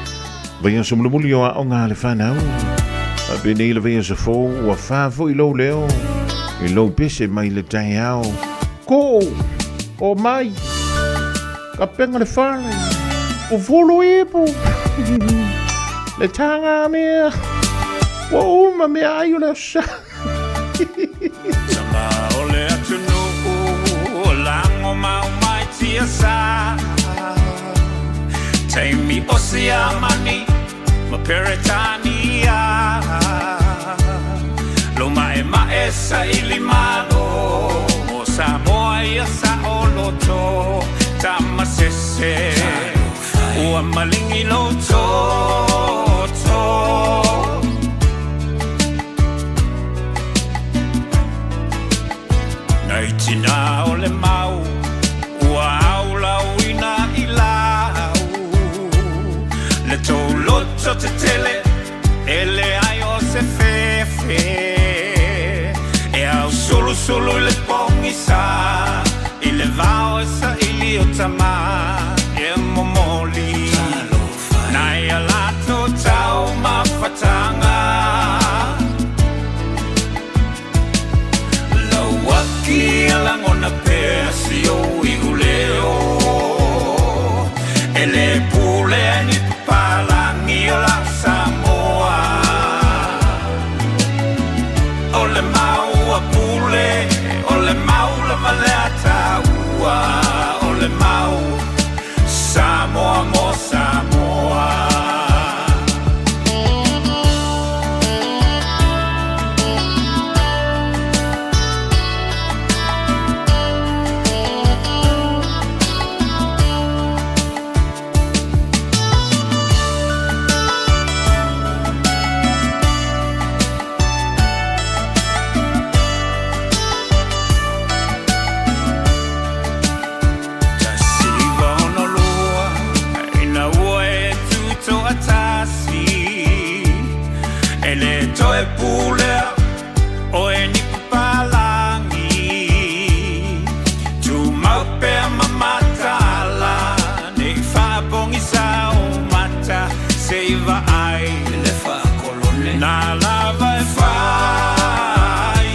vaiaso mulimuli o aoga a le whanau. A penei le vaiaso fou ua wha foi lou leo i lou pese mai le taeao. Ko! O mai! Tapena le fale. Fufulu ipu. Le taga mea. Ua uma meaai o le aso Sa. Tama o le atunuu o lago mau mai tiasa Taimi o Siamani ma Peretania Lo ma'ema'e saili malo mo Samoa ia saoloto Tama sese ua malingi lou toto Nai tinā o le mau ua aulauina i lau Le tou loto tetele e leai o se fefe E ausulusulu i le pogisa i le vao e saili o tama e momoli Nai a latou taumafataga Lauaki e lagona pea si ou iuleo E le pulea ni papalagi o la Samoa O le mau a Pule, o le mau lava lea a taua O le mau Samoa mo Samoa. 1962 ina ua e tutoatasi E le toe pulea oe ni papalagi Tumau pea ma mataala Ne i faapogisa ou mata Se i vaai le faakolone Na lava e fai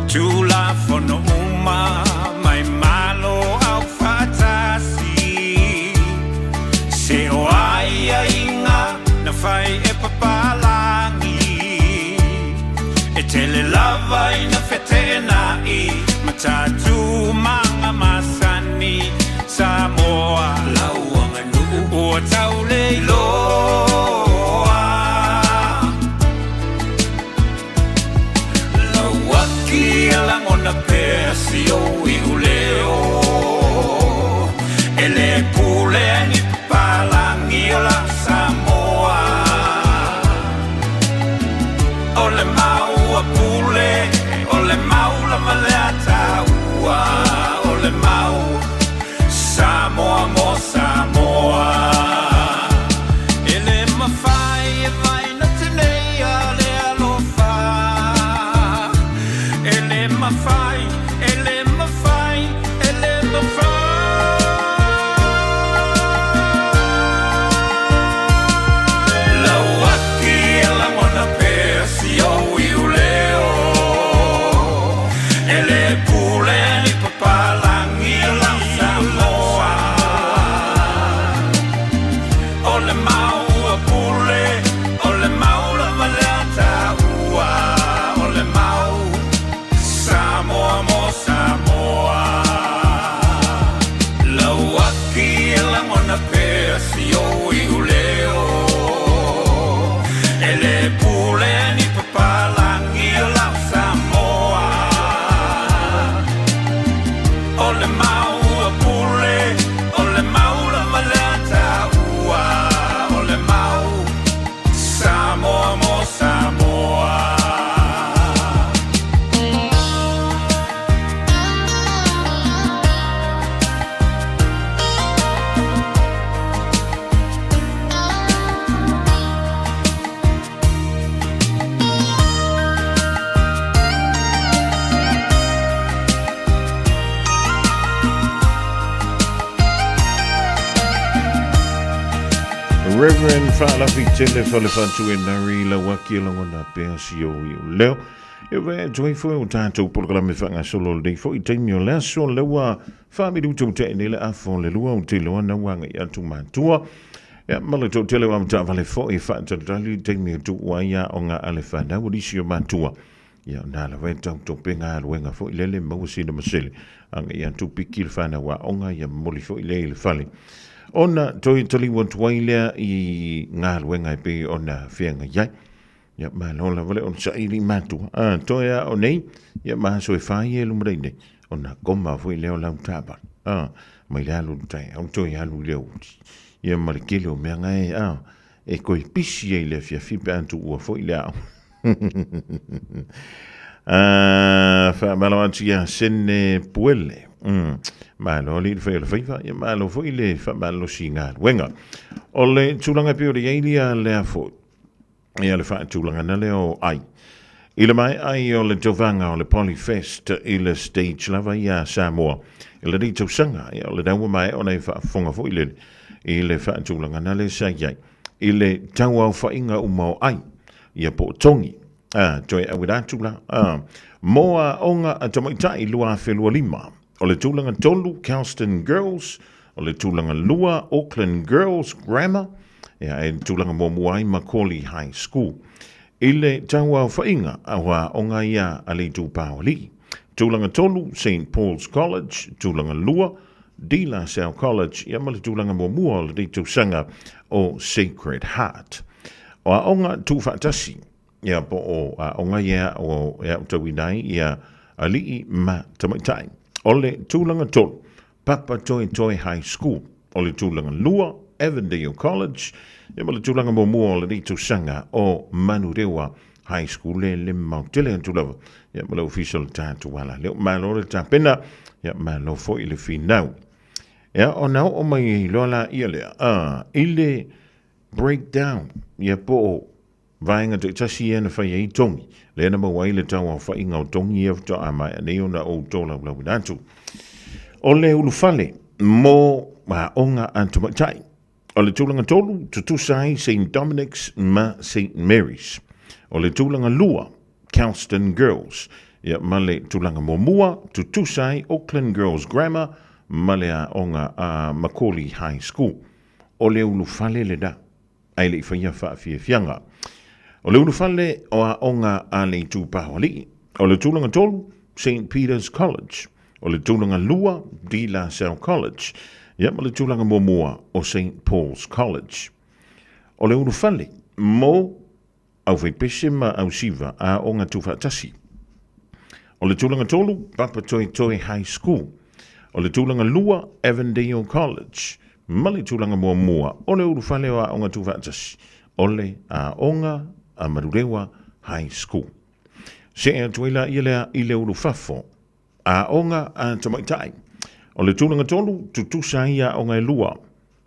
Tulafono uma mai Malo aufaatasi Se o aiaiga na fai e papalagi E tele lava ina feteenai ma tatou maga masani Samoa lau aganuu ua tau le iloa Lauaki e lagona pea si ou iuleo E le pulea ni papalagi o la Samoa O le mau a Pule, o le mau lava lea a taua O le mau Samoa mo Samoa E le mafai e vaina tenei a le alofa E le mafai, e le mafai, e le mafai Lauaki e lagona pea si ou iuleo E le pule ni papalagi o Samoa O le mau a Pule, o le mau lava lea a taua O le mau Samoa mo Samoa Lauaki e lagona pea si ou iuleo E le pule ni papalagi o lau Samoa O le mau a Pule, o le mau lava lea a taua O le mau Samoa mo Samoa. Reverend Faalafi Tele Falefaatu e Nari Lauaki e lagona pea si ou i leo. E wē atu ai foi o tātou polokalame whangasolo lenei foi taimi o le aso le ua whaamiruta o te nei le afo le lua o te loa na wanga i atu mātua. Ia, ma le toatele o au taavale foi e faatalitali i taimi e tuu ai aoga a le fanau o nisi o matua. Ia, na lava e tau tope galuega foi lele maua sina masele. Agai atu piki le fanau aoga, ia momoli foi lea i le fale. Ona toe taliu atu ai lea i galuega e pei ona feagai ai. Ia, malo lava le onosai i alii matua. A, toe a o nei, ia ma aso e fai e luma nei, ona koma foi lea o lau taavale. A, mai le alu i le taeao, toe alu i le aoauli. Ia ma le tele o mea na e, a, e toe pisi ai i le afiafi pe a tuua foi le aoga. A, faamalo atu ia Sene Puele. Malo alii le fai o le faiva, ia malo foi le faamalolosi i galuega. O le tulaga e pei ona i ai ia lea foi, ia le faatulagana lea o ai. I le maea ai o le tauvaga o le Polyfest i le stage lava ia a Samoa i lenei tausaga, ia o lena ua maea ona e faafofoga foi lele i le faatulagana lea sa i ai i le tauaofaiga uma o ai, ia po o togi, a, toe auina atu la, a, mo aoga a tamaitai 2025. O le tulaga 3, Kelston Girls, o le tulaga 2, Auckland Girls Grammar, Ia, e tulaga muamua ai Macaulay High School. I le tauaofaiga o aoga ia a le Itupa o Alii. Tulaga 3, St Paul's College, tulaga 2, De La Salle College, ia ma le tulaga muamua o lenei tausaga o Sacred Heart. O aoga tuufaatasi, ia po o aoga ia o e aotauina ai ia alii ma tamaitai. O le tulaga 3, Papatoetoe High School. O le tulaga 2, Avondale College, ia ma le tulaga muamua o lenei tausaga o Manurewa High School le le mamao tele atu lava ia ma le ofisa o le tatou ala leo. Malo le tapena, ia malo foi le finau. Ia ona oo mai ai loa la ia lea, a, i le breakdown, ia po o Vaega taitasi ia na fai ai togi, lea na maua ai le tauaofaiga o togi ia faatoa maea nei ona ou tolaulauina atu. O le ulufale mo aoga a tamaitai. O le tulaga 3, tutusa ai St Dominic's ma St Mary's. O le tulaga 2, Kelston Girls. Ia, ma le tulaga muamua, tutusa ai Auckland Girls Grammar ma le aoga a Macaulay High School. O le ulufale lena. ae le i faia faafiafiaga. O le ulufale o aoga a le Itupa o Alii. O le tulaga 3, St Peter's College. O le tulaga 2, De La Salle College. Ia ma le tulaga muamua o St Paul's College. O le ulufale mo aufaipese ma ausiva a aoga tuufaatasi. O le tulaga 3, Papatoetoe High School. O le tulaga 2, Avondale College. Ma le tulaga muamua, o le ulufale o aoga tuufaatasi, o le Aoga a Manurewa High School. See atu ai la ia lea i le ulufafo Aoga a Tamaitai. O le tulaga 3, tutusa ai aoga e lua,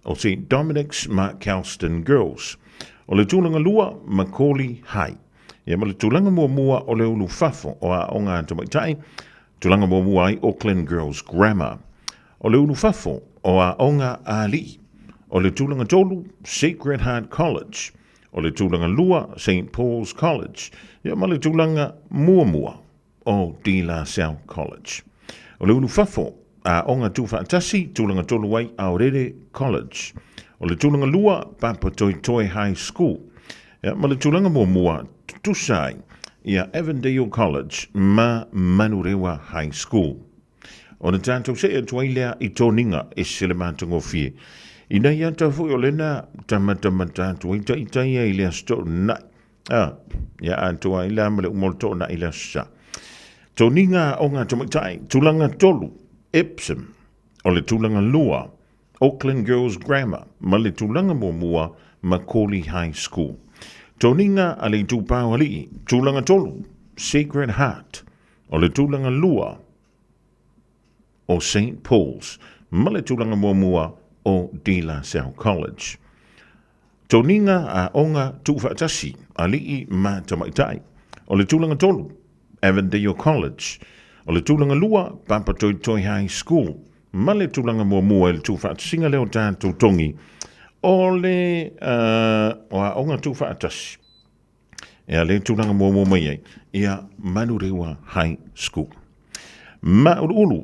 o St Dominic's ma Kelston Girls. O le tulaga 2, Macaulay High. Ia ma le tulaga muamua o le ulu fafo o aoga a tamaitai, tulaga muamua ai Auckland Girls Grammar. O le ulu fafo o aoga a alii. O le tulaga 3, Sacred Heart College. O le tulaga 2, St Paul's College. Ia ma le tulaga muamua, o De La Salle College. O le ulufafo, Aoga Tuufaatasi, Tulaga Tolu ai Aorere College. O le tulaga 2, Papatoetoe High School. Ia, ma le tulaga muamua, tutusa ai ia Avondale College ma Manurewa High School. Ona tatou see atu ai lea i toniga e se le matagofie. Ina ia tau foi o lena tamatamata atu ai taitai ai le aso toonai. A, ia atoa ai la ma le uma o le toonai i le aso Sa. Toniga aoga tamaitai, tulaga 3, Epsom, o le tulaga 2, Auckland Girls Grammar, ma le tulaga muamua, Macaulay High School. Toniga a le Itupa o Alii, tulaga 3, Sacred Heart, o le tulaga 2, o St Paul's, ma le tulaga muamua o De La Salle College. Toniga aoga tuufaatasi, alii ma tamaitai. O le tulaga 3, Avondale College. O le tulaga 2, Papatoetoe High School. Ma le tulaga muamua i le tuufaatasiga lea o tatou togi, o le uh, o aoga tuufaatasi. E a le tulaga muamua mai ai, ia Manurewa High School. Māuluulu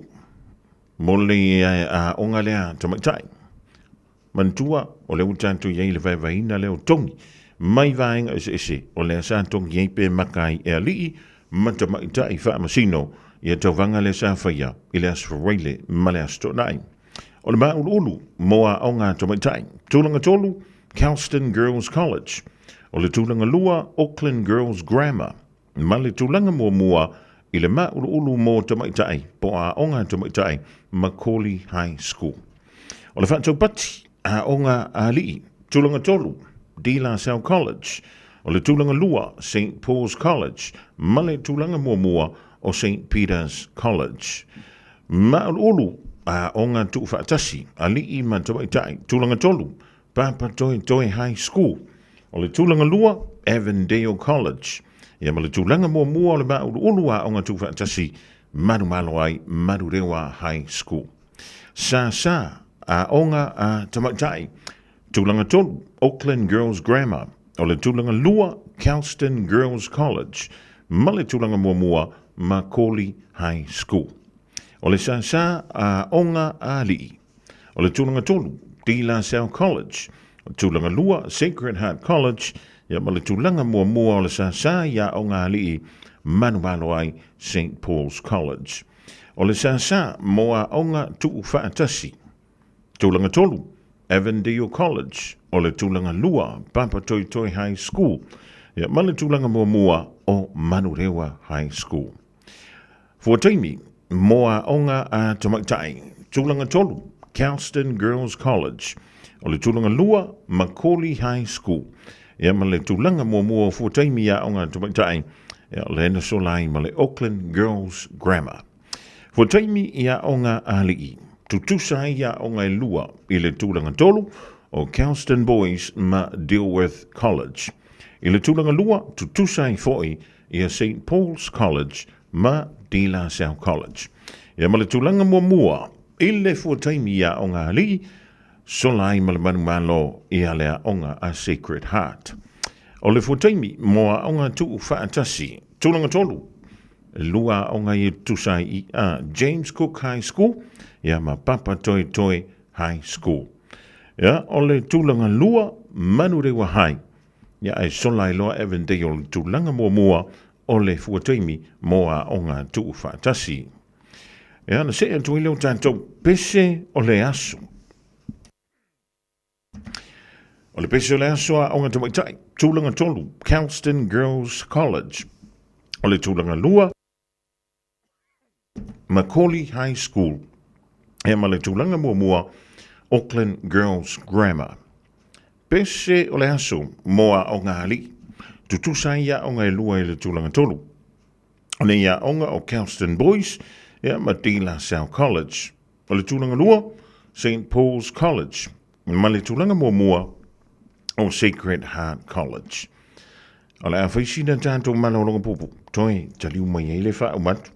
mo le aoga lea tamaitai. Manatua, o lea ua tatou i ai i le vaevaeina lea o togi mai vaega eseese o lea sa togi ai pe maka ai e alii ma tamaitai faamasino ia tauvaga lea sa faia i le Aso Faraile ma le Aso Toonai. O le māuluulu mo aoga a tamaitai. Tulaga 3, Kelston Girls College. O le tulaga 2, Auckland Girls Grammar. Ma le tulaga muamua i le māuluulu mo tamaitai po o aoga a tamaitai, McAuley High School. O le faataupati, aoga a alii, tulaga 3, De La Salle College. O le tulaga 2, St Paul's College, ma le tulaga muamua o St Peter's College. Māuluulu, aoga tuufaatasi, alii ma tamaitai, tulaga 3, Papatoetoe High School. O le tulaga 2, Avondale College. Ia ma le tulaga muamua o le māuluulu aoga tuufaatasi, Manumalo ai Manurewa High School. Sasa, aoga a tamaitai. Tulaga 3, Auckland Girls Grammar. O le tulaga 2, Kelston Girls College. Ma le tulaga muamua, McAuley High School. O le sasa, aoga a alii. O le tulaga 3, De La Salle College. O le tulaga 2, Sacred Heart College. Ia ma le tulaga muamua o le sasa i aoga alii, Manumalo ai St Paul's College. O le sasa mo aoga tuufaatasi. Tulaga 3, Avondale College. O le tulaga 2, Papatoetoe High School. Ia ma le tulaga muamua o Manurewa High School. Fuataimi mo aoga a tamaitai. Tulaga 3, Kelston Girls College. O le tulaga 2, McAuley High School. Ia ma le tulaga muamua o fuataimi i aoga a tamaitai, ia o lea na sola ai ma le Auckland Girls Grammar. Fuataimi i aoga a alii. Tutusa ai aoga e lua i le tulaga 3 o Kelston Boys ma Dilworth College. I le tulaga 2, tutusa ai foi ia St Paul's College ma De La Salle College. Ia ma le tulaga muamua i le fuataimi i aoga alii, sola ai ma le manumalo ia le aoga a Sacred Heart. O le fuataimi mo aoga tuufaatasi, tulaga 3, e lua aoga ia tutusa ai i a James Cook High School ia ma Papatoetoe High School. Ia, o le tulaga 2, Manurewa High. Ia ae sola ai loa Avondale o le tulaga muamua o le fuataimi mo aoga tuufaatasi. Ia na see atu ai lea o tatou pese o le aso. O le pese o le aso a aoga tamaitai, tulaga 3, Kelston Girls College. O le tulaga 2, McAuley High School, e ma le tulaga muamua Auckland Girls Grammar. Pese o le aso mo aoga alii, tutusa ai aoga e lua i le tulaga 3. O nei aoga o Kelston Boys ia ma De La Salle College. O le tulaga 2, St Paul's College, ma le tulaga muamua o Sacred Heart College. O le a fai sina tatou malologa puupuu, toe taliu mai ai le faauma atu.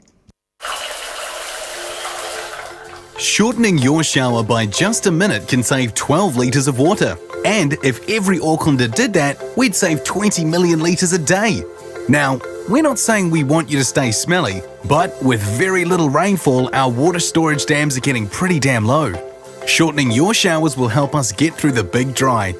Shortening your shower by just a minute can save 12 litres of water. And if every Aucklander did that, we'd save 20 million litres a day. Now, we're not saying we want you to stay smelly, but with very little rainfall, our water storage dams are getting pretty damn low. Shortening your showers will help us get through the big dry.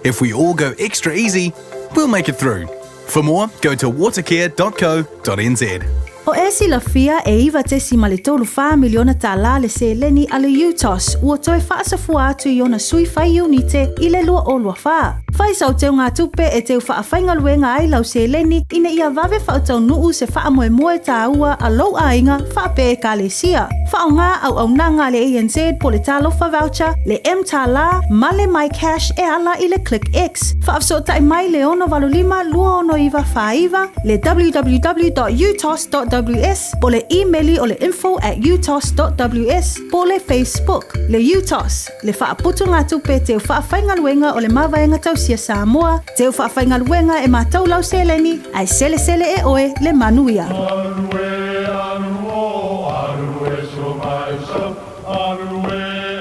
If we all go extra easy, we'll make it through. For more, go to watercare.co.nz. O e silafia e 9.34 miliona tālā le seleni a le UTOS ua toe faasafua atu i ona sui fai iunite i le 2024. Fai sau teugatupe e teu faafaigaluega ai lau seleni ina ia vave faataunuu se faamoemoe tāua a lou aiga faapea ekalesia. Faaaoga auaunaga a le ANZ po le Talofa Voucher, le mTālā ma le MyCash e ala i le ClickX. Faafesootai mai le 685 269 49, le www.utos.ws po le imeli o le info at utos.ws po le Facebook. Le UTOS, le faaputugatupe teu faafaigaluega o le Mavaega Tausia Samoa, teu faafaigaluega e matou lau seleni, ae selesele e oe le manuia.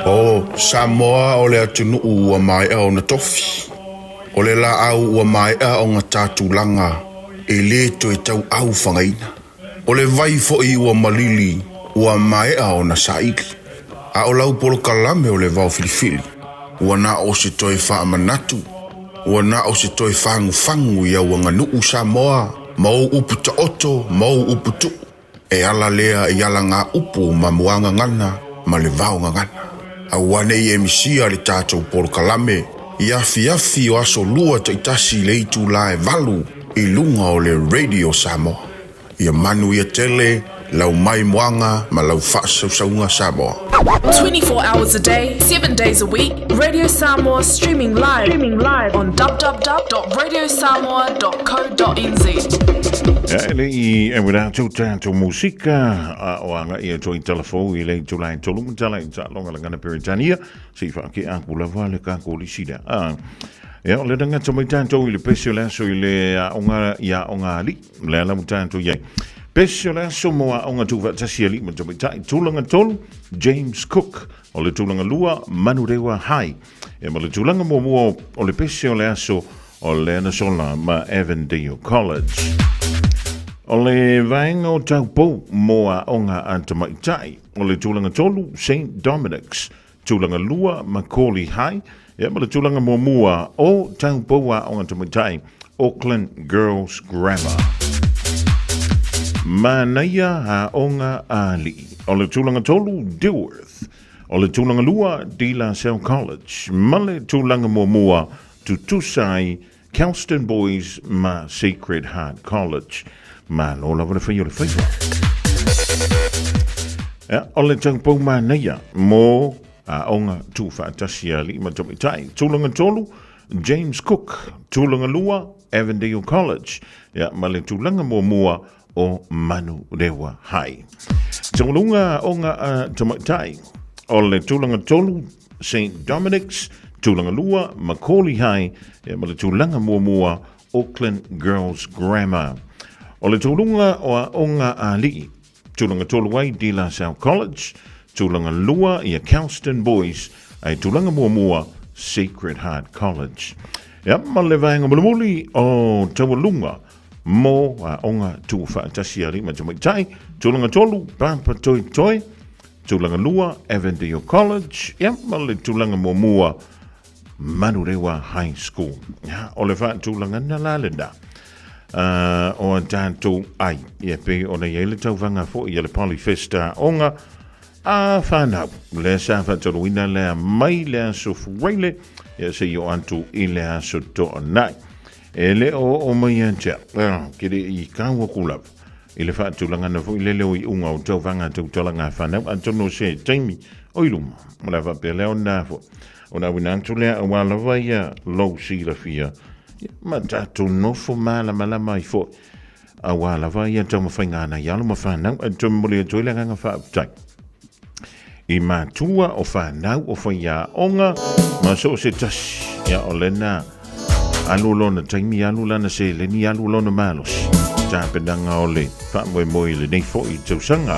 O Samoa o le atunuu ua maea ona tofi. O le laau ua maea ona ta tulaga. e lē toe tauau fagaina. O le vai foi ua malili ua maea ona saili. A o lau polokalame o le vao filifili, ua na o se toe faamanatu, ua na o se toe fagufagu i au aganuu Samoa ma ou upu taoto ma ou upu tuu. E ala lea i alagaupu ma muagagana ma le vaogagana. Aua ne i e misia le tatou polokalame i afiafi o aso lua taitasi i le itulā e 8 i luga o le Radio Samoa. Ia manuia tele lau maimoaga ma lau faasausauga Samoa. 24 hours a day, 7 days a week, Radio Samoa streaming live, streaming live on www.radiosamoa.co.nz. Ia, e le i e wera atu tātou musika a o anga ia toi telefou i le itula e tolu matala i taaloga lagana Peretania se i whaake aku lava le kako lisida. A, ia, o le ranga mai tātou i le pese o le aso i le aoga i aoga alii. Le ala ua tātou i ai. Pese o le aso mo aoga tuufaatasi alii ma tamaitai. Tulaga tolu, James Cook. O le tulaga lua, Manurewa High. Ia ma le tulaga muamua o le pese o le aso o le Anasola ma Avondale College. O le vaega o taupou mo aoga a tamaitai. O le tulaga tolu, St Dominic's. Tulaga lua, Macaulay High. Ia ma le tulaga muamua o taupou aoga tamaitai, Auckland Girls Grammar. Manaia aoga alii. O le tulaga tolu, Dilworth. O le tulaga lua, De La Salle College. Ma le tulaga muamua, tutusa ai Kelston Boys ma Sacred Heart College. Malo lava le fai o le faiva. Ia, o le taupou manaia mo aoga tuufaatasi a alii ma tamaitai. Tulaga tolu, James Cook. Tulaga lua, Avondale College. Ia, ma le tulaga muamua o Manurewa High. Taualuga aoga a tamaitai. O le tulaga tolu, St Dominic's, tulaga lua, Macaulay High, ia ma le tulaga muamua, Auckland Girls Grammar. O le taualuga o aoga a alii, tulaga tolu ai De La Salle College, tulaga lua ia Kelston Boys, ae tulaga muamua Sacred Heart College. Ia ma le vaega mulimuli o taualuga mo aoga tuufaatasi a alii ma tamaitai, tulaga tolu, Papa Toetoe, Tulaga lua, Avondale College, ia, ma le tulaga muamua, Manurewa High School. Ia, o le faatulagana la lena. O a tātou ai, ia pei ona i ai le tauvaga foi a le Polyfest aoga a whānau. Lea sa faataluina lea mai le aso Fuaile, ia seia oo atu i le aso Toonai. E le o oo mai ia te au, ke le i kau aku lava. I le faatulagana foi lele o iuga o tauvaga tautalaga a fanau, atonu o se taimi o i luma. O le a faapea lea ona foi. Ona auina atu lea auā lava ia lou silafia, ia, ma tatou nofo malamalama ai foi. Auā lava ia taumafaiga a nai alo ma fanau, ae toe momoli atu ai le agaga faafetai i matua o fanau o faiaoga ma so o se tasi. Ia, o lena alu lona taimi, alu lana seleni, alu lona malosi. Tapenaga o le faamoemoe i lenei foi tausaga.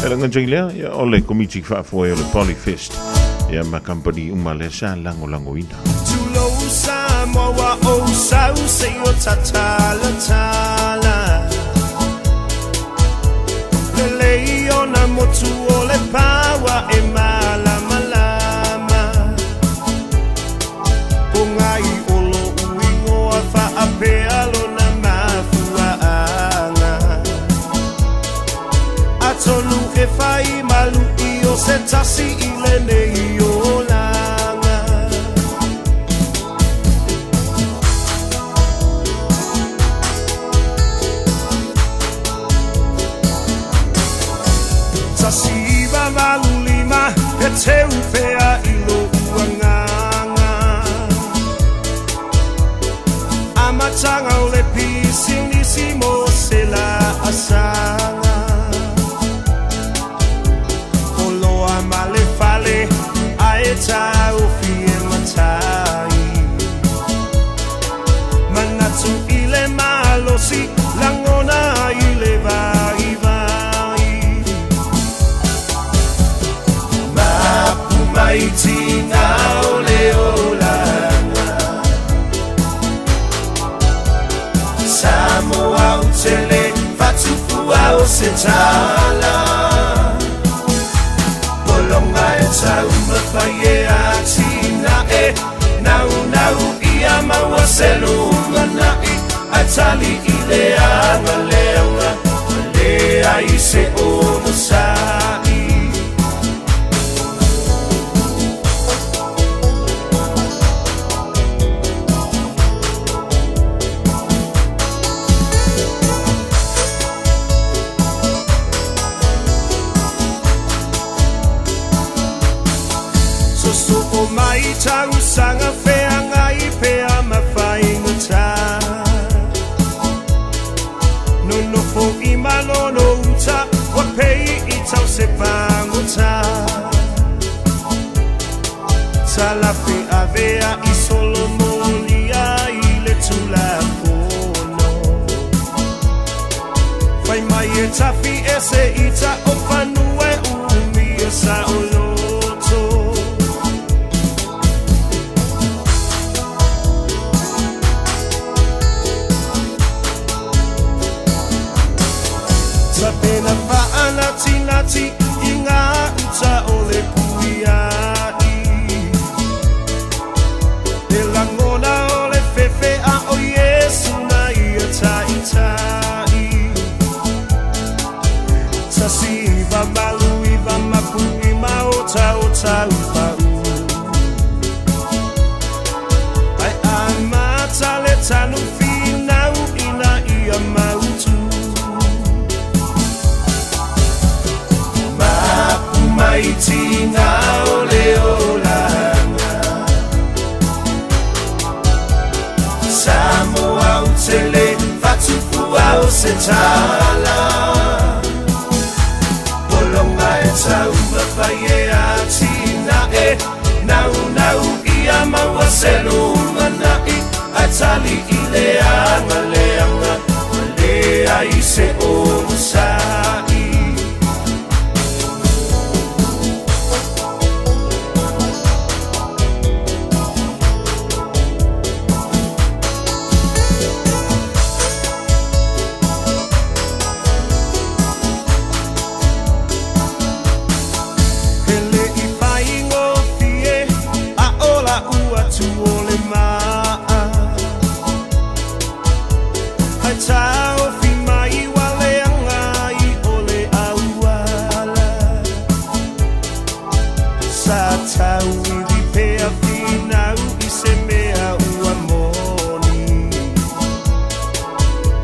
E le gata i lea, ia, o le komiti faafoe o le Polyfest, ia ma kamupani uma lea sa lagolagoina. Tulou Samoa ua ou sau seia tatalatala. Lelei ona motu o le paua e malamalama. Po ngai o lou ingoa faapea lona mafuaaga. Atonu e fai malu i o se tasi i lenei olaga. 1985 e teu pea i lou agaga. Amataga o le pisinisi mo se laasaga. Oloa ma le fale ae taofi e matai. Manatu i le malosi lagona i le vaivai. Mapu mai tiga o le olaga. Samoa. se tala. Polonga e taumafai e atinae, naunau ia maua se lumanai, ae tali i le agaleaga, ua leai se onosai. Sosoo mai tausaga feagai pea ma faigata. Nonofo i malolo uta ua pei i tau se pagota. Talafe avea i solomolia i le Tulafono. Fai mai e tafi ese ita o fanua e umia saoloto. Tapena faanatinati i ngā uta o le puiai. E lagona o le fefe a o Iesu na ia taitai. 1989 mapu i maotaota upau. Ae amata le tanu finau ina ia mautu. Mapu mai tiga o le olaga. Samoa u tele fatufua o se tala. Polonga e taumafai e atinae, naunau ia maua se lumanai, ae tali i le agaleaga, ua leai se onosai. Hele i faigofie a o lau atu o le maa. Hai taofi mai ua leaga i o le auala. Sa tauiwi pea finau i se mea ua moni.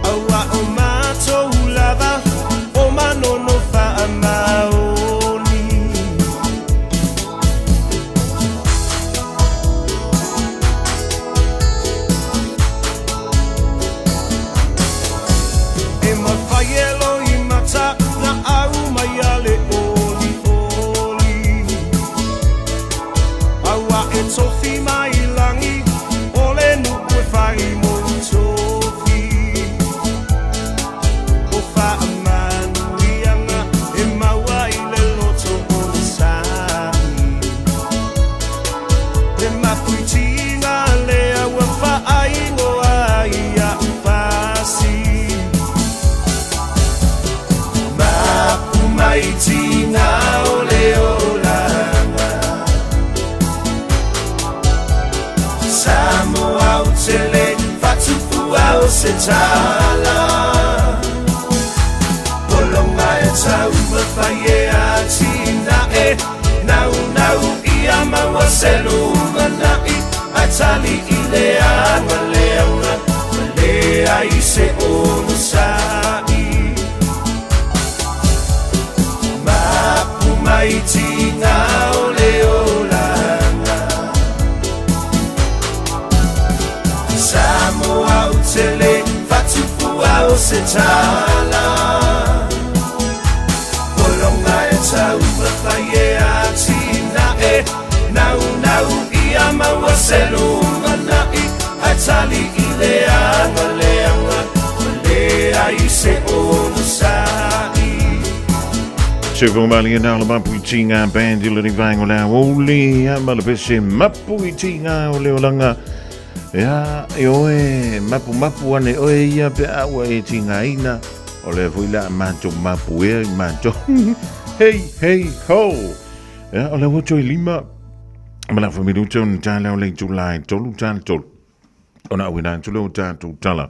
Aua o matou lava o manono faamaoni. E mafai e loimata na au mai a le oli oli. Aua e tofi mai lagi o le nuu e fai mo tofi. O faamanuiaga e maua i le loto o le sa'i. Le mapuitiga lea ua faaigoa ai a'u fasi. Mapu mai tiga o le olaga. Samoa u tele fatufua o se tala. Polonga e taumafai e atinae, naunau ia maua se lumanai, ae tali i le agaleaga, ua leai se onosai. Mapu mai tiga o le olaga. Samoa u tele fatufua o se tala. Polonga e taumafai e atinae, naunau ia maua se lumanai, ae tali i le agaleaga, ua leai se onosai. Se fomali na le mapu i tinga band i le rivaengo le aouli, a ma le pese mapu i tinga o le olanga. Ia, e oe, mapu mapu ane oe ia pe a ua e tinga ina. O lea foi le a matou mapuea i matou. Hei, hei, ho! Ia, o lea ua toe lima ma le afa minuta ona tala o le itula e tolu tala tolu. Ona auina atu lea o tatou tala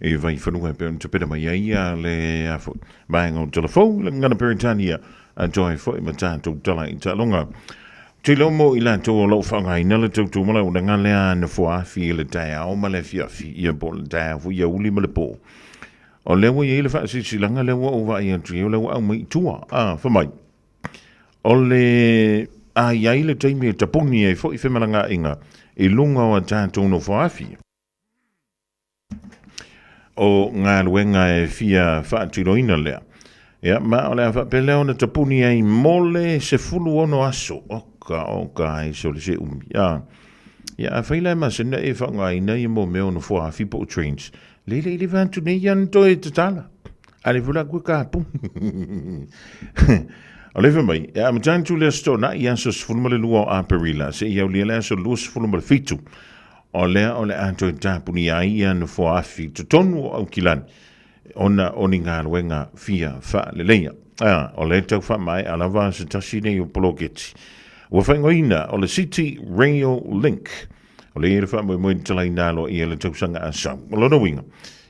i Vaifanua e pei ona tapena mai ai ia le a foi vaega o tala fou le gagana Peretania atoa ai foi ma tatou tala i taaloga. Te iloa mo i latou o lo o faaaogaina le tautua malaulaga lea nofoa-afi i le taeao ma le afiafi, ia po o le taeao foi aoauli ma le po. O lea ua i ai le faasilasilaga lea ua ou vaai atu i ai, o lea ua aumai i tua, a, fai mai, o le a i ai le taimi e tapuni ai foi femalagaaiga i luga o a tatou nofoa-afi. O galuega e fia faatiloina lea. Ia, ma o le a faapea lea ona tapuni ai mo le 16 aso. Oka, oka, ai se o le se umi. A, ia, afai la e masani ona e faaaogaina ia mo mea o nofoa afi po o trains, le le i le va atu nei ia na toe tatala. A le fula atu e kapuni. O le fai mai, e amata atu le Aso Toonai, aso 12 o Aperila, seia aulia le aso 27 O lea o le a toe tapunia ai ia nofoa afi i totonu o Aukilani ona o ni galuega fia faaleleia. A, o lea e tau faamaea lava se tasi nei o poloketi ua faaigoaina o le City Rail Link. O lea e i ai le faamoemoe i le talaina aloaia i le tausaga a sau. O lona uiga,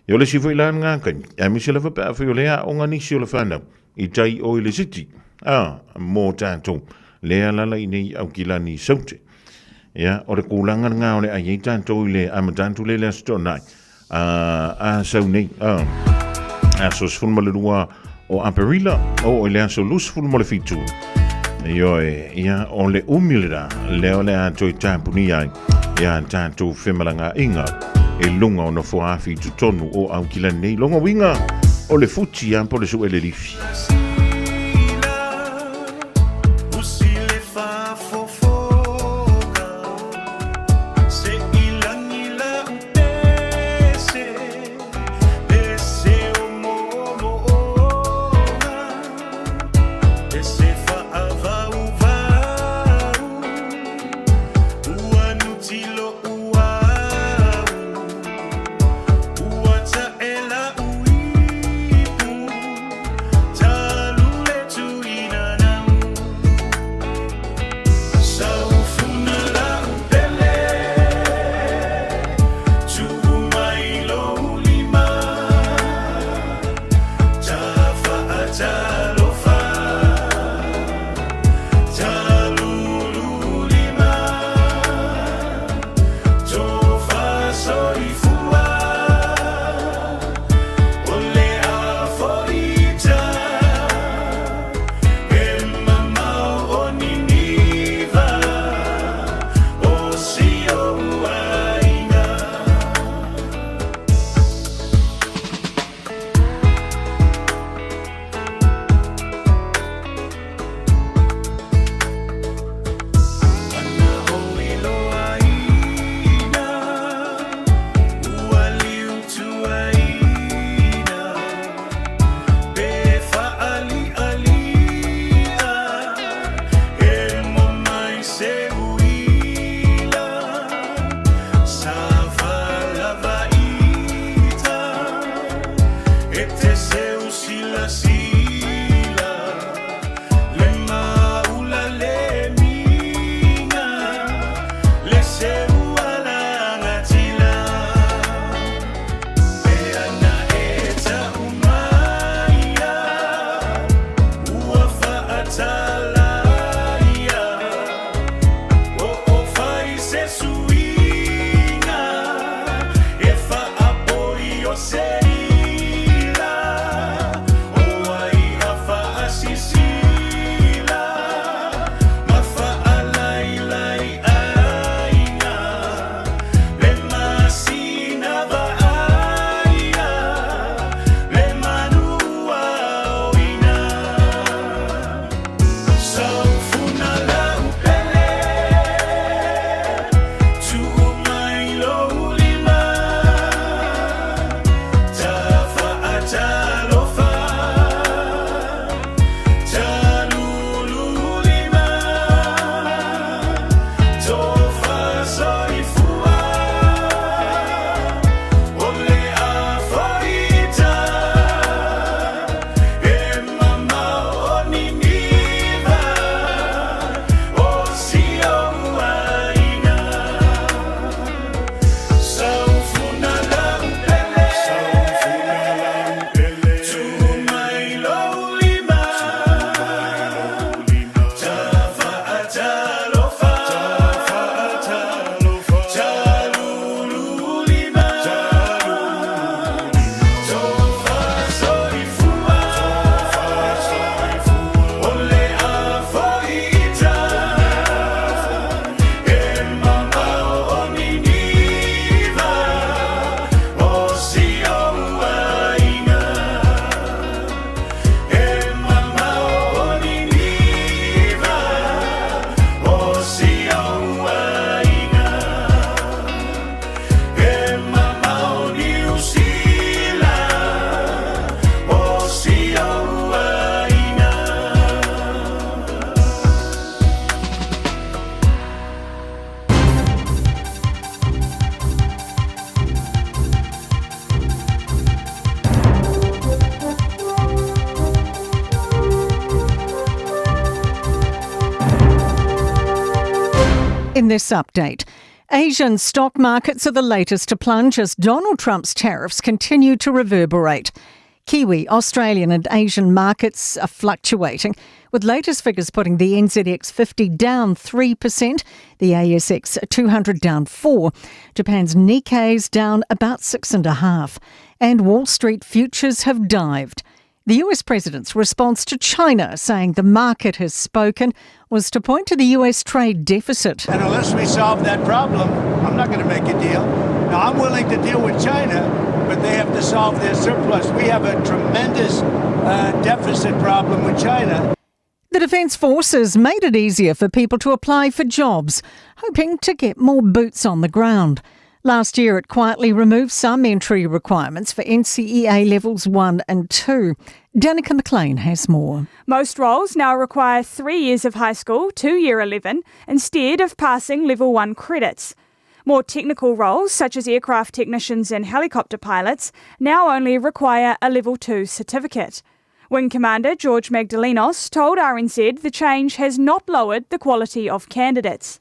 ia o le isi foi la lena taimi, aemaise lava pe afai o lea e aoga nisi o le fanau i tai o i le City, a, mō tātou, lea lala i nei Aukilani i Saute. Ia, o le kūlanga lena o le ai ai tātou i le amata atu lea i le Aso Toonai, a, a sau nei, a, aso 12 o Aperila, o i le aso 27, Ioe, ia, o le umi lena, lea o le a toe tapunia ai, ia tātou femalagaaiga i luga o nofoa afi i totonu o Aukilani nei. Lona uiga, o le futi a po o le suele lifi. In this update, Asian stock markets are the latest to plunge as Donald Trump's tariffs continue to reverberate. Kiwi, Australian, and Asian markets are fluctuating, with latest figures putting the NZX 50 down 3%, the ASX 200 down 4, Japan's Nikkei's down about 6.5, and Wall Street futures have dived. The US president's response to China, saying the market has spoken, was to point to the US trade deficit. And unless we solve that problem, I'm not going to make a deal. Now, I'm willing to deal with China, but they have to solve their surplus. We have a tremendous deficit problem with China. The Defence Forces made it easier for people to apply for jobs, hoping to get more boots on the ground. Last year, it quietly removed some entry requirements for NCEA levels 1 and 2. Danica McLean has more. Most roles now require 3 years of high school to year 11 instead of passing level 1 credits. More technical roles, such as aircraft technicians and helicopter pilots, now only require a level 2 certificate. Wing Commander George Magdalinos told RNZ the change has not lowered the quality of candidates.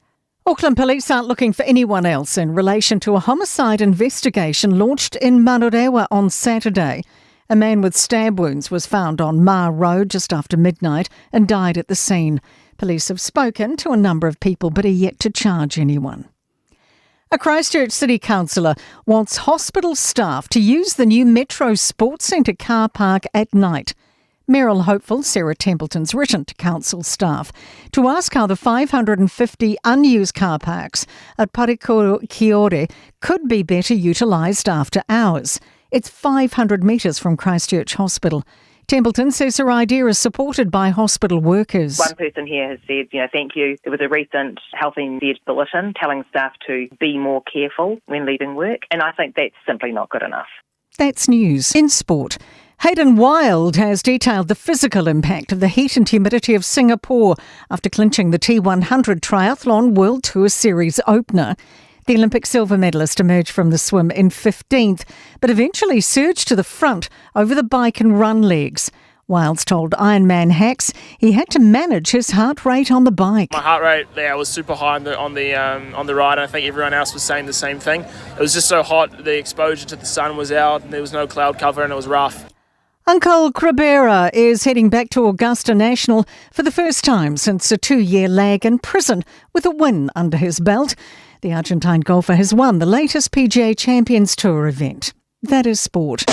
Auckland police aren't looking for anyone else in relation to a homicide investigation launched in Manurewa on Saturday. A man with stab wounds was found on Mar Road just after midnight and died at the scene. Police have spoken to a number of people but are yet to charge anyone. A Christchurch City councillor wants hospital staff to use the new Metro Sports Centre car park at night. Mayoral hopeful Sarah Templeton's written to council staff to ask how the 550 unused car parks at Parakiore could be better utilised after hours. It's 500 metres from Christchurch Hospital. Templeton says her idea is supported by hospital workers. One person here has said, thank you. There was a recent Health NZ bulletin telling staff to be more careful when leaving work, and I think that's simply not good enough. That's news. In sport, Hayden Wilde has detailed the physical impact of the heat and humidity of Singapore after clinching the T100 Triathlon World Tour Series opener. The Olympic silver medalist emerged from the swim in 15th, but eventually surged to the front over the bike and run legs. Wildes told Ironman Hacks he had to manage his heart rate on the bike. My heart rate was super high on the ride, and I think everyone else was saying the same thing. It was just so hot, the exposure to the sun was out, and there was no cloud cover, and it was rough. Uncle Cabrera is heading back to Augusta National for the first time since a 2-year lag in prison with a win under his belt. The Argentine golfer has won the latest PGA Champions Tour event. That is sport.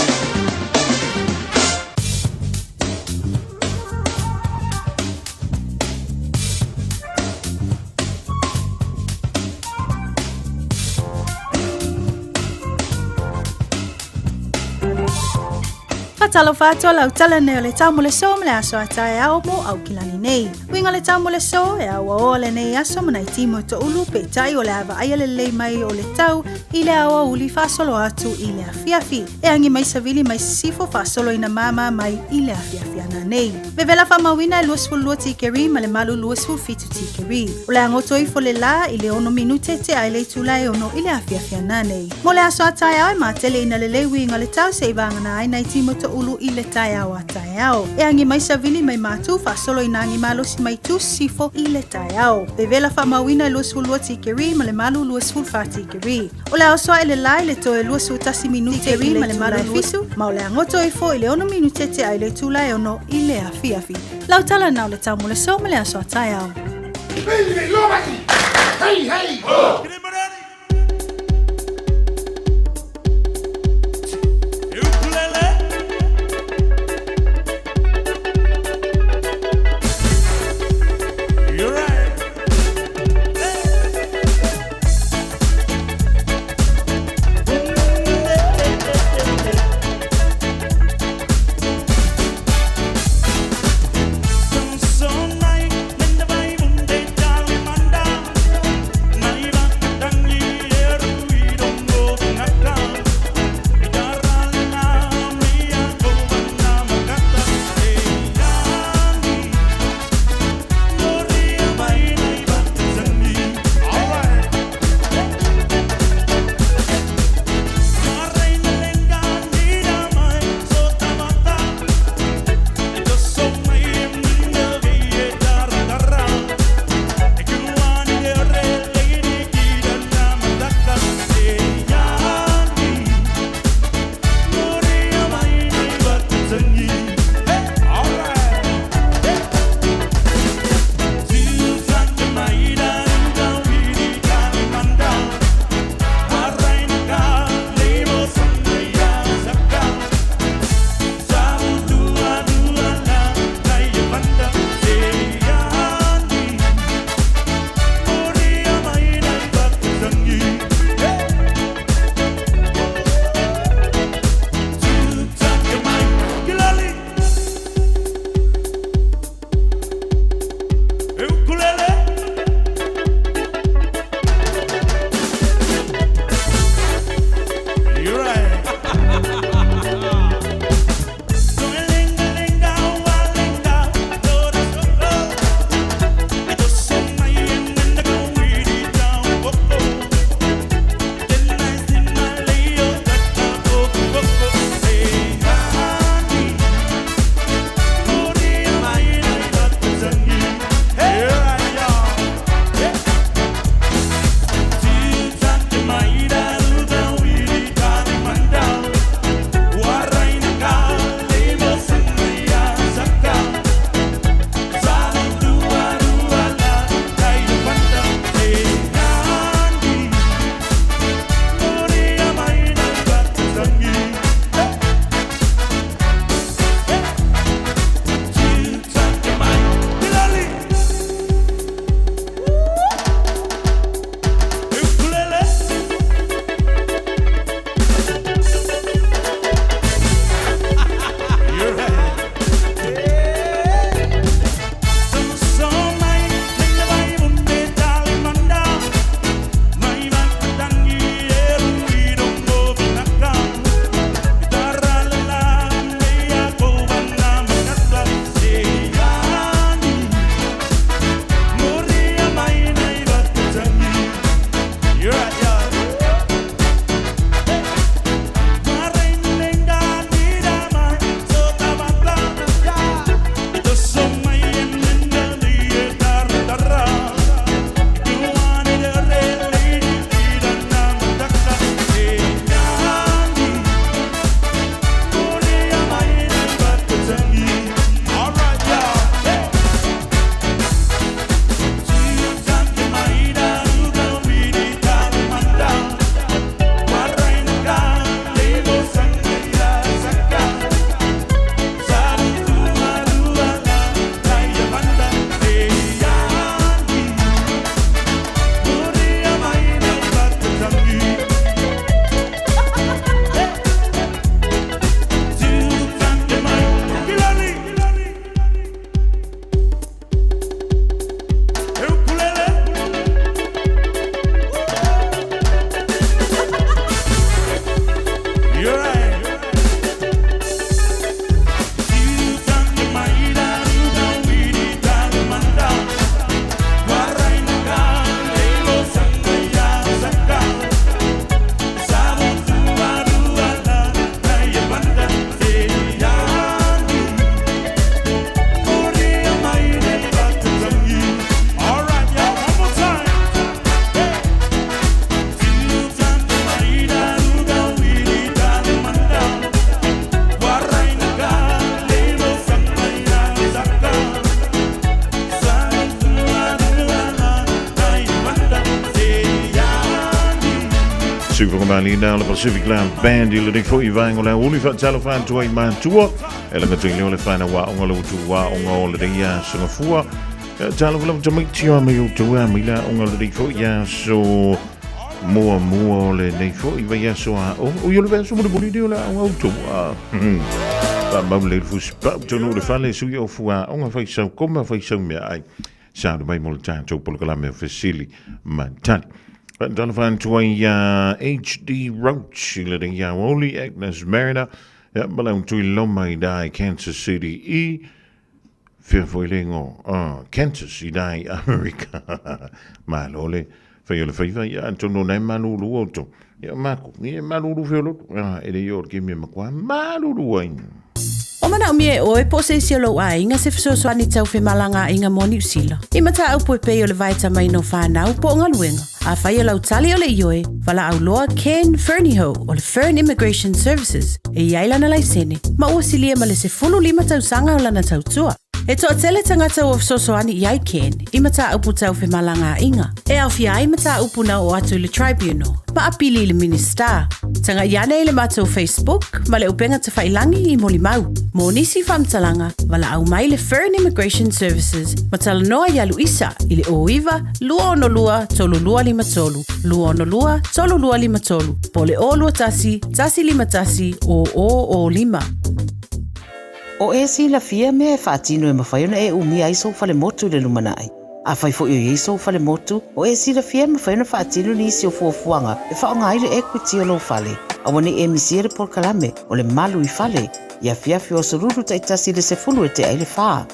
Faatalofa atu a lau tala nei o le tau mo le so ma le aso a taeao mo Aukilani nei. Uiga le tau mo le so e auaoa lenei aso ma nai timu e toʻulu peitai o le a vaaia lelei mai o le tau i le aoauli faasolo atu i le afiafi. E agi mai savili mai sisifo faasolo ina māmā mai i le afiafi ana nei. Vevela faamauina e 22 tikeri ma le malu 27 tikeri. O le agoto ifo le lā i le 6 minute tea i le itula e 6 i le afiafi ana nei. Mo le aso a taeao e matele ina lelei uiga le tau seʻi vagana ai nai timu toʻulu i le taeao a taeao. E agi mai savili mai mātū faasolo ina agi malosi mai tu sisifo i le taeao. Vevela faamauina e 22 tikeri ma le malu 24 tikeri. O le aoso aʻe le lā i le toe 21 minute i le itula e 7, ma o le agoto ifo i le 6 minute tea i le itula e 6 i le afiafi. Lau tala na o le tau mo le so ma le aso a taeao. Hey, hey! Oh! Malina o le Pacific Love Band i lenei foi vaega o le aoauli faatalofa atu ai matua e lagatoi lea o le whanau aoga le utu aoga o lenei aso gafua. Talofa lava tamaiti o mai outou a mai la aoga lenei foi aso muamua o lenei foi vaiaso aoga. Ui o le vaiaso mulimuli lea o le aoga outou. Faamau lelei le fusi pau tonu o le fale sui o fua aoga fai sau koma fai sau meaai. Salu mai mo le tatou polokalame o fesili ma tali. Faatalofa atu ai ia HD Roach i lenei aoauli, Agnes Mariner, ia ma lau tuiloma i i Kansas City i fea foi le ingoa, oh, Kansas i i Amerika. Malo le fai o le faiva, ia atonu o na e malulu outou. Ia mako, ia malulu feoloolo. Ah, e le i o le kemi e makuā malulu ai. O manaomia e oe po o se isi o lou aiga se fesoasoani tau femalagaaiga mo Niu Sila. I mataupu e pei o le vaetamaina o fanau po o galuega. Afai o lau tali o le ioe, valaau loa Ken Fernihough o le Fern Immigration Services e i ai lana laisene ma ua silia ma le 15 tausaga o lana tautua. E toatele tagata ua fesoasoani i ai Ken i mataupu tau femalagaaiga, e aofia ai mataupu na oo atu i le Tribunal, ma apili i le Minisita. Tagai ane i le matou Facebook ma le upega tafailangi i molimau. Mo nisi faamatalaga, valaau mai le Fern Immigration Services ma talanoa iā Luisa i le 09 262 3253, 262 3253, po o le 021 151 0005. O e silafia mea e faatino e mafai ona e umia ai sou falemotu i le lumanai. Afai foi o i ai sou falemotu, o e silafia e mafai ona faatino nisi o fuafuaga e faaaoga ai le equity o lou fale. Aua ne i e misia le polokalame o le Malu i Fale i afiafi o aso Lulu taitasi i le 10 e tea ai le fa.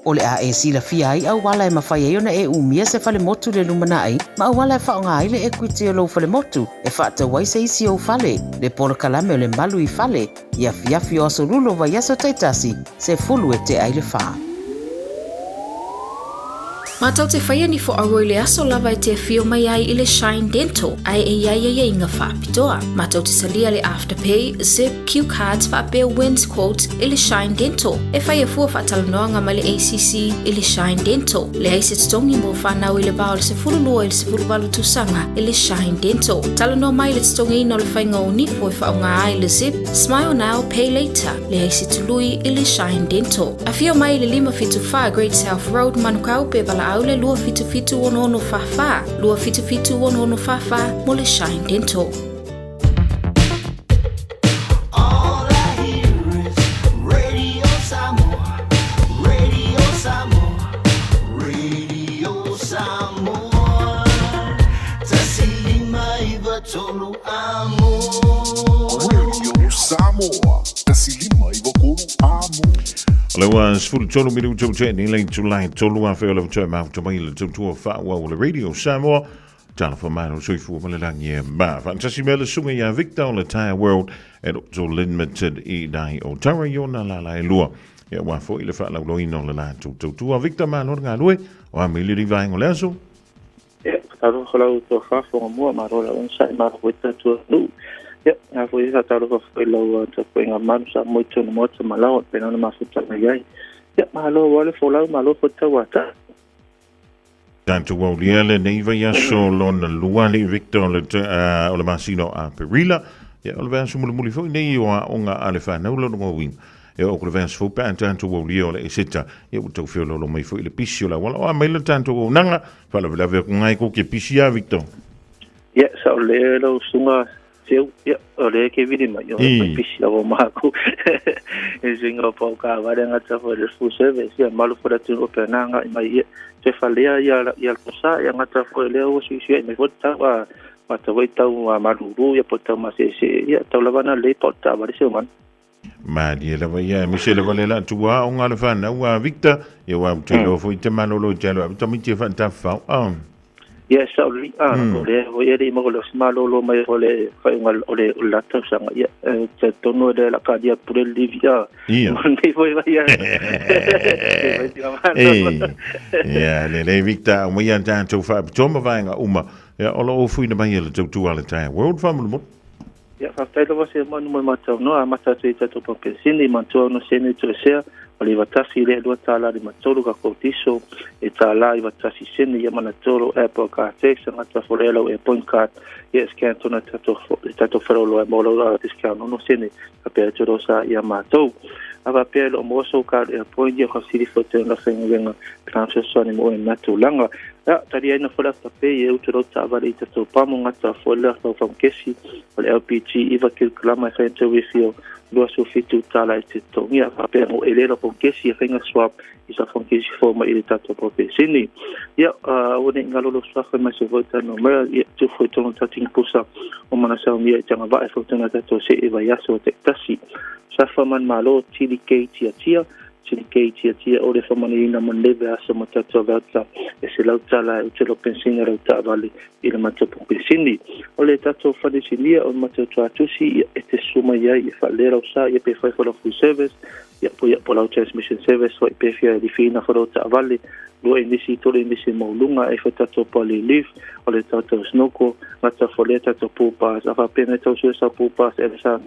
O le a e silafia ai auala e mafai ai ona e umia se falemotu i le lumanai ma auala e faaaoga ai le equity o lou falemotu e faatau ai se isi ou fale, le polokalame o le Malu i Fale i afiafi o aso Lulu o vaiaso taitasi, 10 e tea i le fa. Matou te whaia ni whoaua i le aso lava e te awhio mai ai i le Shine Dental, ae e iai aiaiga whaapitoa. Matou te talia le Afterpay, Zip, Cue Cards faapea Wins Quote i le Shine Dental. E whaia fua whaatalanoaga mai le ACC i le Shine Dental. Leai se totogi mo whanau i le va o le 12 i le 18 tausaga i le Shine Dental. Talanoa mai i le totogiina o le faiga o nipo e faaaoga ai le Zip, Smile Now, Pay Later, leai se tului i le Shine Dental. Afio mai i le 574 Great South Road, Manukau, pe valaau le 277 6644, 277 6644 mo le Shine Dental. All I hear is Radio Samoa, Radio Samoa, Radio Samoa. Tasi lima iva tolu amo. Radio Samoa, tasi lima iva tolu amo. O le ua 13 minuta o tēnei lei tūlai tolu a wheo le toe mahuta mai le tautua whaua o le Radio Samoa. Talofa malo soifua ma le lagi e ma. Faatasi mea le susuga ia Victor o le Tyre World and Auto Limited i nai o Tara i ona lala e lua. Ia aua foi le faalauloina o le latou tautua. Victor malo le galue, o a mai le vaega o le aso. Ia, faatalofa lau tofa Fogamua, malo le onosai, malo foi le tatou atunuu. Ia, a foi faatalofa foi lau tapuaiga malu Samoa i totonu o maota ma laoa, pei ona mafuta mai ai. Ia, malo ua le folau, malo foi le tauata. Tatou aulia lenei vaiaso lona lua alii Victor o le, o le masina o Aperila. Ia, o le vaiaso mulimuli foi nei o aoga a le whanau lona uiga. E oo ko le vaiaso fou pe a tatou aulia o le Eseta. Ia, ua tau feoloolo mai foi le pisi o le auala. O a mai le tatou auaunaga, faalavelave aku ngai ko ke pisi a Victor. Ia, sa o le lau susuga Seu, ia, o le ke vili mai, o le pisi lava o mākou. E suiga o pau ka vare ngata fo le full service, ia, malu fo le atunuu o pea nā ngai mai, ia, te whalea ia, ia le sa, ia ngata fo le ua sui sui mai fo tau a, ma tau ai tau a malulu, ia po tau ma se se, ia, tau lava na lei pau ta vare se o mana. Malie lava ia, me se lava le la tua o ngā le whanau a Victor, ia wā te loa foi te malolo i te alo, a tamaiti e whaatawhau, ah. Ia sa o le a o le o ia le mo le malolo mai o le whainga o le o la tausaga ia te tonu le la ka dia pure livi a Ia. nei foi vai ia Ia le le Victor o mai ia tātou whaapitoa ma vaenga uma ia o lo o fuina mai e le tautua le Tyre World whamulimuli. Ia, faafetai lava se manu mai matau noa, amata atu i tatou pampensini, mantua ono sene toesea, O le 91 lea $2.53 ka tiso e tālā 91 sene ia mana tolo Apple Car Tax ngata fo le lau e point card ia scan tona tato tato wharolo e mō lau discount ono sene ka pea toro sa ia mātou. Ava pea lo mo so card e point ia ka siri fo te na whengawenga transfer sone mo e matulanga. Ia, tari aina fo le pe e utu rau tāwale i tato pamo ngata fo le lau whamkesi o le LPG iwa kilograma e whainta refill $27 e te tongia. Whapea ngo elera whamkesi e whainga swap i sa whamkesi fo mai i le tato popesini. Ia, wane ngalolo swafa mai se voita no mea, ia tu fo tono tatinga pusa o mana sau mia i tanga vae fo tona tato se e vai aso o te tasi. Safa man malo tili kei tia tia, tili kei tia tia o le whamani ina man leve aso ma tato velta e se lau tala e utelo pensina lau taavale i le mato popesini. O le tato whanisinia o mato tuatusi e te suma ia i whalera o sa ia pe whai whala full service ia po ia po lau transmission service wa i pe whia i whina whala taavale lua inisi tole inisi maulunga e whatato pali leaf o le tato snoko ngata fole tato pupas a whapena tau sua sa pupas e sa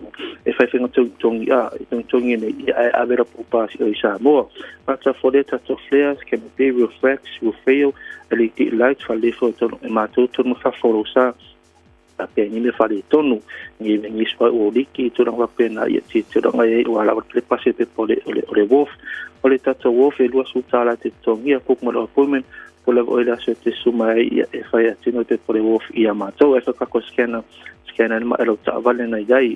e whaiwhenga tongi a i tongi nei i a avera pupas i Samoa ngata fole tato flares can be reflex refail LED lights whalefo tonu e mātou tonu whawhoro sa apea ni me whare tonu ngi ngi swa o liki tūranga wapena ia ti tūranga e o ala le pase pe pole o le wolf o le tato wolf e lua sutala te tongia puk mo appointment po le o la se te suma e e whai atino te pole wolf ia mātou e whakako scanner scanner ma elo ta vale na iai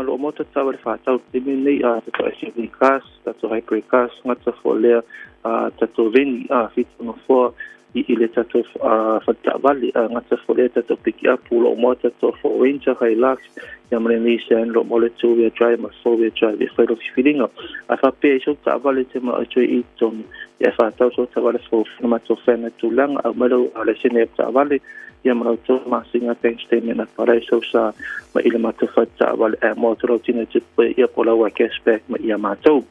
lo mota ta vale whatau te me nei a tato SUV cars tato hybrid cars ngata fo lea tato veni fitu no foa i le tato whatavale ngata fo le tato pick up lo mota tato fo Ranger Hilux ia mare Nissan lo mole two-wheel drive ma four-wheel drive e whairo whiringa a whapea i so taavale te ma tui i tonu ia whatau so taavale fo mato whena tūlanga au mero a le sene e taavale ia marau tō masinga bank statement a parai so sa ma i le mato whataavale a mō tō tina te pe ia po laua cashback ma ia mātou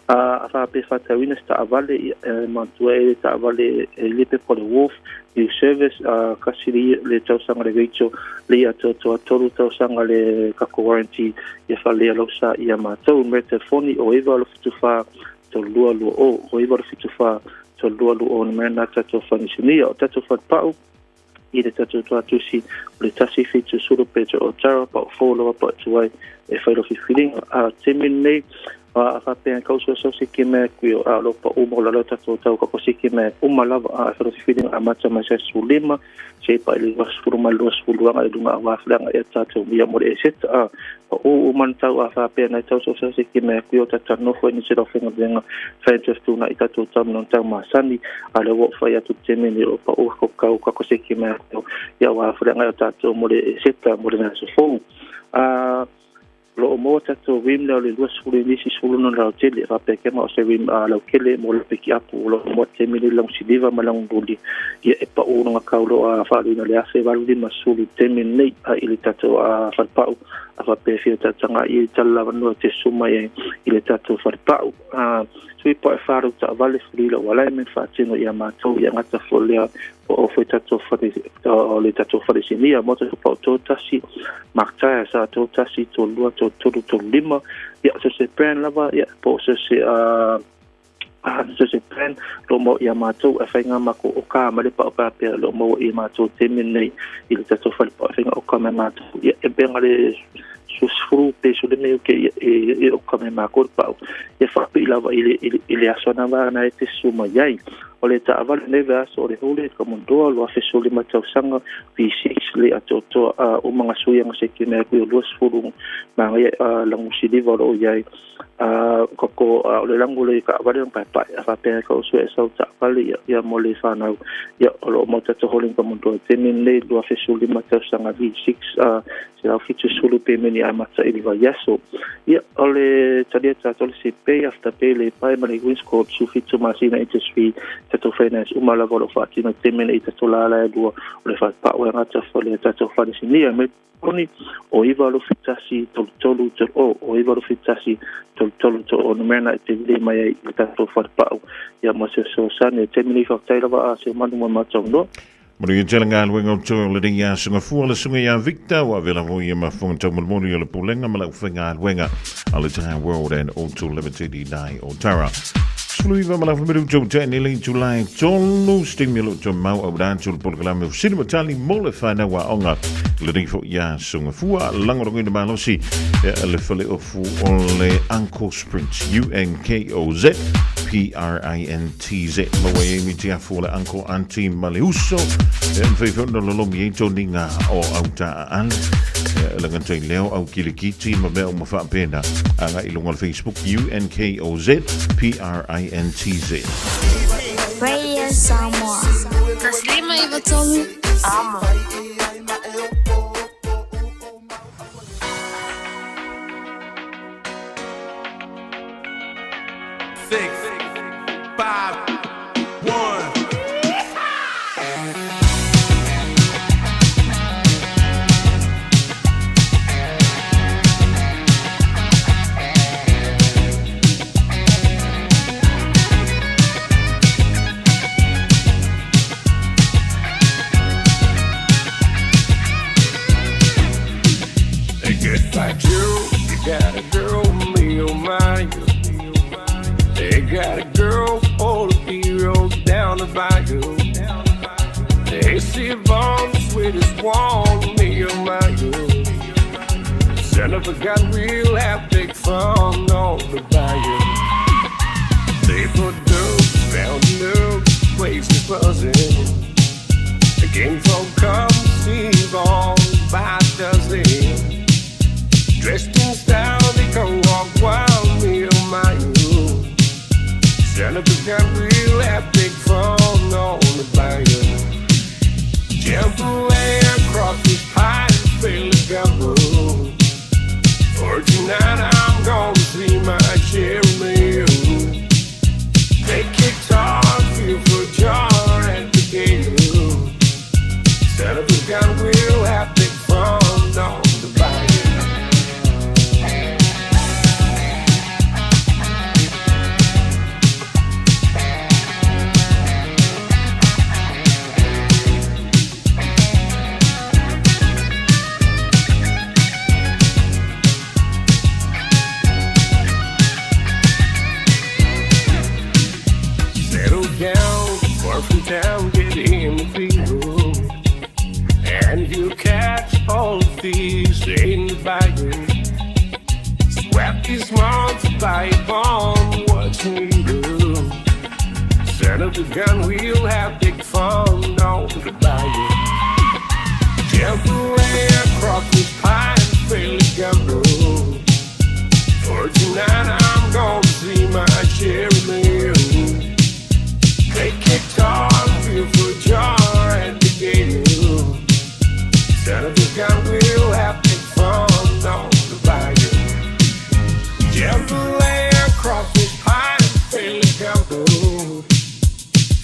a whapea whatauina se taavale matua e taavale e lipe po le wolf new service kasiri le tausanga le Rachel le ia tō toru tausanga le kako warranty ia whalea lau sa ia mātou me te foni o iwa lo fitu wha tō lua lua o iwa lo fitu wha tō lua lua o na mea nā tato whanisinia o tato whatpau i le tato tuatusi o le tasi fitu suru peto o tara pa o fōlawa pa tuai e whairo whiwhiringa a te nei a whapea kauso so se ki mea kui o a lopa uma o lalo tato tau kako se ki mea uma lava a whairo whiwhiringa a mata mai sa sulima se pa ili wasfuru ma lua suluanga i lunga a waflanga e tato mia mo le e seta a pa o man tau a whapea nei tau so se ki mea kui o tata nofo i ni se rauwhenga venga whaitastuna i tato tau non tau masani a le wo whai atu te mene o pa o kau kako se ki mea kui ia waflanga e tato mo le e seta mo le nasa fou a lo mo tato rim le lua sulu nisi sulu no lau tele whapea ke ma o se rim lau kele mo le piki apu lo mo te mili lang siliva ma lang duli ia e pa o nga kau lo a whaluina le afe walu lima sulu te mili nei a ili tato a wharepau a whapea whia tatanga i tala wanua te suma i le tato wharepau sui pa e wharu ta vale furila walai men whaatino ia mātou ia ngata folea o foi tato whare o le tato whare sinia mo te pau tō tasi maktaia sa tō tasi tō lua tō tolu tō lima ia so se brand lava ia po so se so se brand lo mo ia mātou e whainga mako o ka ma le pa o ka pea lo mo ia mātou te nei i le tato whare pa whainga o ka me mātou ia e benga le susfuru pe so le meo ke e o ka me mākou pau ia whapi lava i le asona vana e te suma iai o le taavale nei aso o le hole ka mondoa lo afe suli matausanga V6 le atotoa o manga suianga se ki mea kui o lua sefulu ma ia lagusiliva o loo iai koko o le lagu le kaavale paepae a faapea ka osu e sau taavale ia mo le fanau ia o loo mau tatoholeng ka mondoa temi lenei 2015 tausaga V6 170 pemeni a mata i le vaiaso. Ia o le talia tatou le CP afterpay le pae ma le Winscorp 17 masina interest free tatou finance uma lava o loo faatino temi nei tatou lala e lua o le faapa'u e gata fo le tatou falesinia me oni o iva lo fitasi tolu tolu tolu o iva lo fitasi tolu tolu tolu o numena e te vile mai ai i tatou falepa'u ia mo se fesoasoani e temi nei faafetai lava a se manu ma matau noa. Manuia tele galuega o toe o lenei aso gafua le susuga ia Victor ua avea lava ia ma fofoga taumolimoli o le Pulega ma le aufaigaluega a le Tyre World and Auto Limited i nai o Tara. 19 ma le afa minutu ua tea nei le itula e tolu se taimi o lo o toe mau auina atu le polokalame o Fesili ma Tali mo le Whanau Aoga lenei foi aso gafua lagolagoina malosi le faleofu o le Uncle Prince, U-N-K-O-Z, P-R-I-N-T-Z. Maua ai mi te afu o le uncle, auntie ma le uso. E mwhai whio na lolomi ei tōni ngā o au tā ale. E langa tei leo au kilikiti ma mea uma whaapena. A ngā i lunga o le Facebook, U-N-K-O-Z, P-R-I-N-T-Z. Radio Samoa. Taslima i Vatolu. Amo. Six, five, one. Just like you, you got a girl, me oh my. They got a girl full of heroes down the bayou. They see Vaughn, the sweetest one, me oh my. Son of a gun, we'll have big fun on the bayou. They put girls round the place is buzzing. The king folk come see Vaughn by dozen. Dressed in style, they go walk wild, me oh my. Son of a gun, we'll have big fun on the bayou. Jump away across this pine, feel the gumbo. For tonight I'm gonna see my cherry Take guitar, feel for jar at the gate. Son of a gun, we'll have big fun on the bayou. Settle down, far from town, get in the field. And you catch all the fish in the bayou. Sweat these months by bomb, what you do. Son of a gun, we'll have big fun on the bayou. Jump away across the pine, feel the gumbo. For tonight I'm gonna see my cherry mill. Take guitar, feel for jar at the gate. Son of a gun, we'll have big fun on the bayou. Jump away across this pine, feel the gumbo.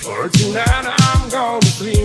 For tonight I'm gonna see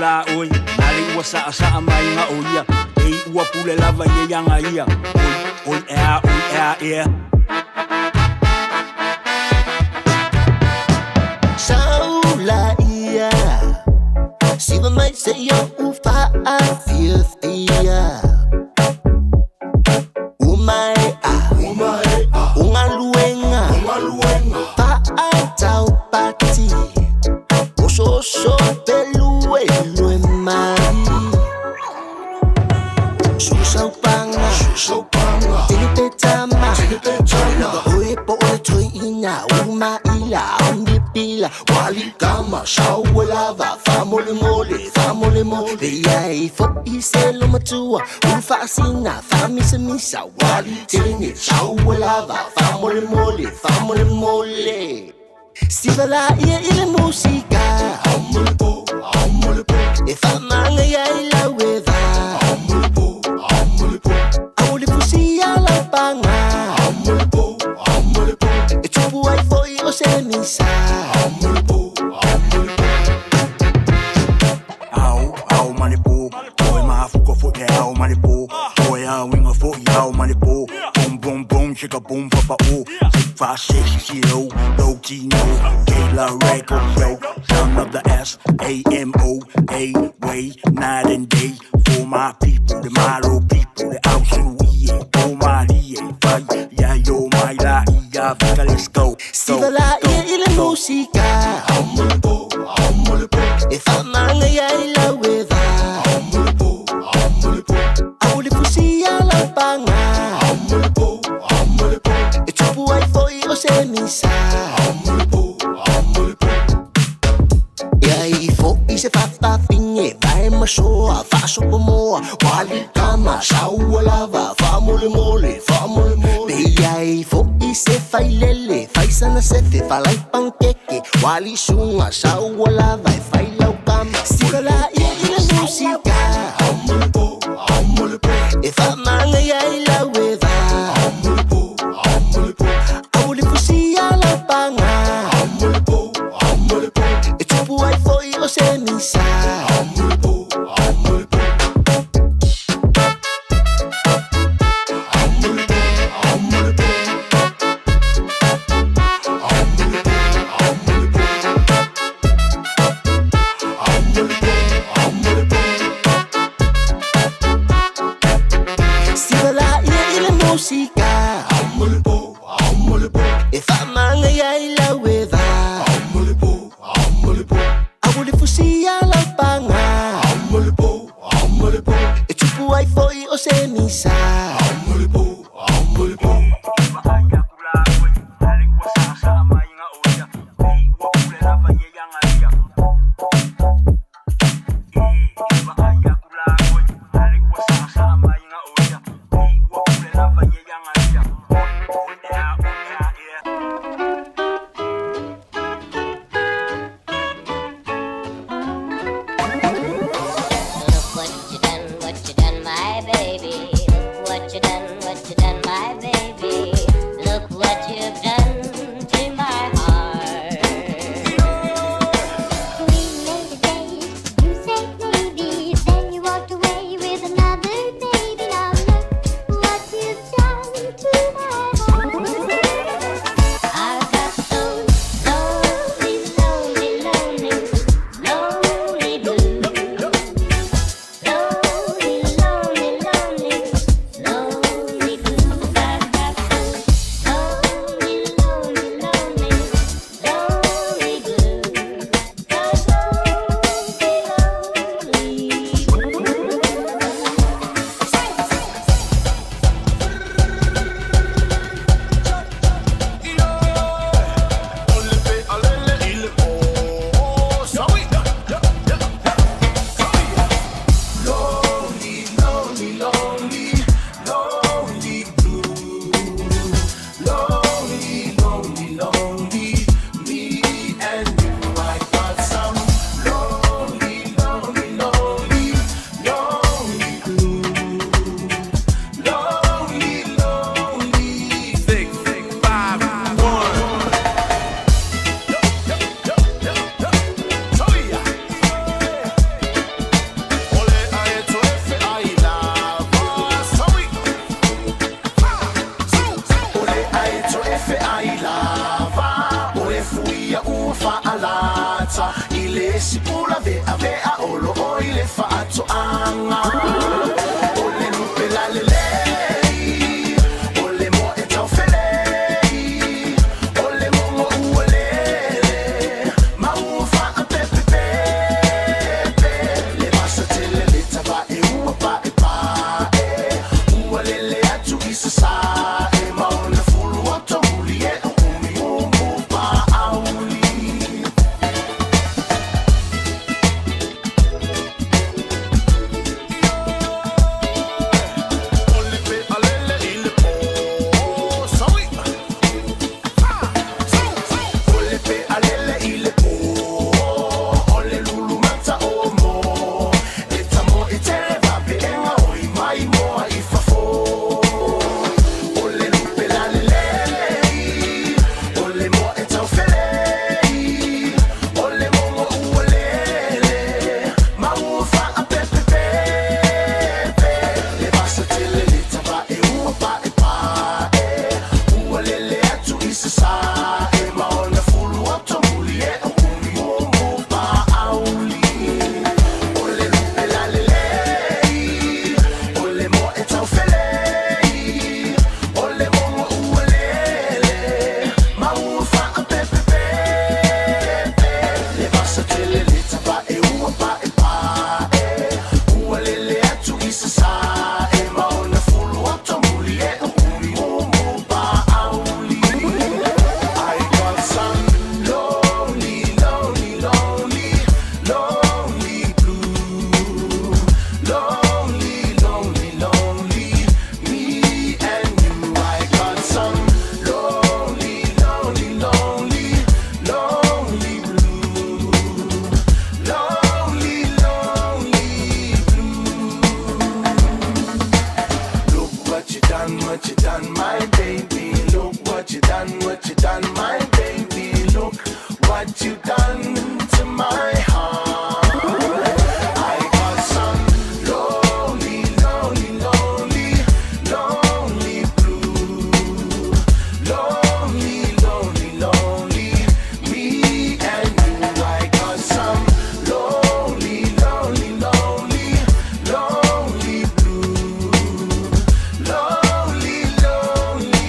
la ʻoe, nale ua saʻasaʻa mai ga o ia, ei ua pule lava ia iaga ia, oi, oi ea, oi ea ea. Saula ia Siva mai se ia u faafiafia Umaea Ungaluenga Faataupati Osooso peluelue mai Susaupanga Tilipetama Lava oe po o le toeina Umaila Aumipila Walikama Sauelava Faamolemole Faamolemole Iai fo'i se lomatua Ulufaasina Faamisamisa Walitene Sauelava Faamolemole Faamolemole Siva laia i le musika E faamagaia i lau eva Ao le fusia laupaga E tupu ai fo'i o se misa. Ao, ao ma le po, Oe mafuka fo'i le ao ma le po, Oe auiga fo'i ao ma le po, Boom boom boom chicka boom papa o, 6 5 6 0 low T no, Kayla record yo, son of the S A M O A way night and day for my people, the Malo people, the Ausu E O Malie, Fai ya yo mai la ia vika let's go. Siva laia i le musika E faamagaia i lau eva Ao le fusia laupaga E tupu ai fo'i o se misa. Ia i fo'i se fafafine Vae masoa faasopomoa Walikama saualava Faamolemole faamolemole Pe iai fo'i se failele Faisana sefe falaipankeke Walisuga saualava E failaukama Siva laia i le musika E faamagaia i lau eva Ao le fusia laupaga E tupu ai fo'i o se misa. Siva laia i le musika E faamagaia i lau eva Ao le fusia laupaga E tupu ai fo'i o se misa. Look what you done, what you done, my baby. Look what you done. faatoaga. O le lupe lalelei, o le moa e taufelei, o le mogo ua lele, ma ua faapepepepe. Le vasa tele le tavae ua paepae, ua lele atu i sasae, ma ona fulu oto muli e o umi mumu paauli. O le pea lele i le pō, saui. O le pea lele i le pō, o le lulu mata o mo. E tamo i tele vapeega oi mai moa i fafo. O le lupe lalelei, o le moa e taufelei, o le mogo ua lele, ma ua faapepepepe. Le vasa tele le tavae ua paepae, ua lele atu i sasae, ma ona fulu oto muli e o umi mumu paauli. O le lupe lalelei, o le moa e taufelei, o le mogo ua lele, ma ua faapepepepe. Le vasa tele le tavae ua paepae, ua lele atu i sasae, ma ona fulu oto muli e o umi mumu paauli. I got some lonely, lonely, lonely, lonely blue. Lonely, lonely, lonely, me and you. I got some lonely, lonely, lonely, lonely blue. Lonely, lonely blue. Look what you done, what you done, my baby. Look what you done, what you done, my baby. Look what you done to my heart. I got some lonely, lonely, lonely, lonely blue. Lonely, lonely, lonely, me and you. I got some lonely, lonely, lonely, lonely blue. Lonely, lonely.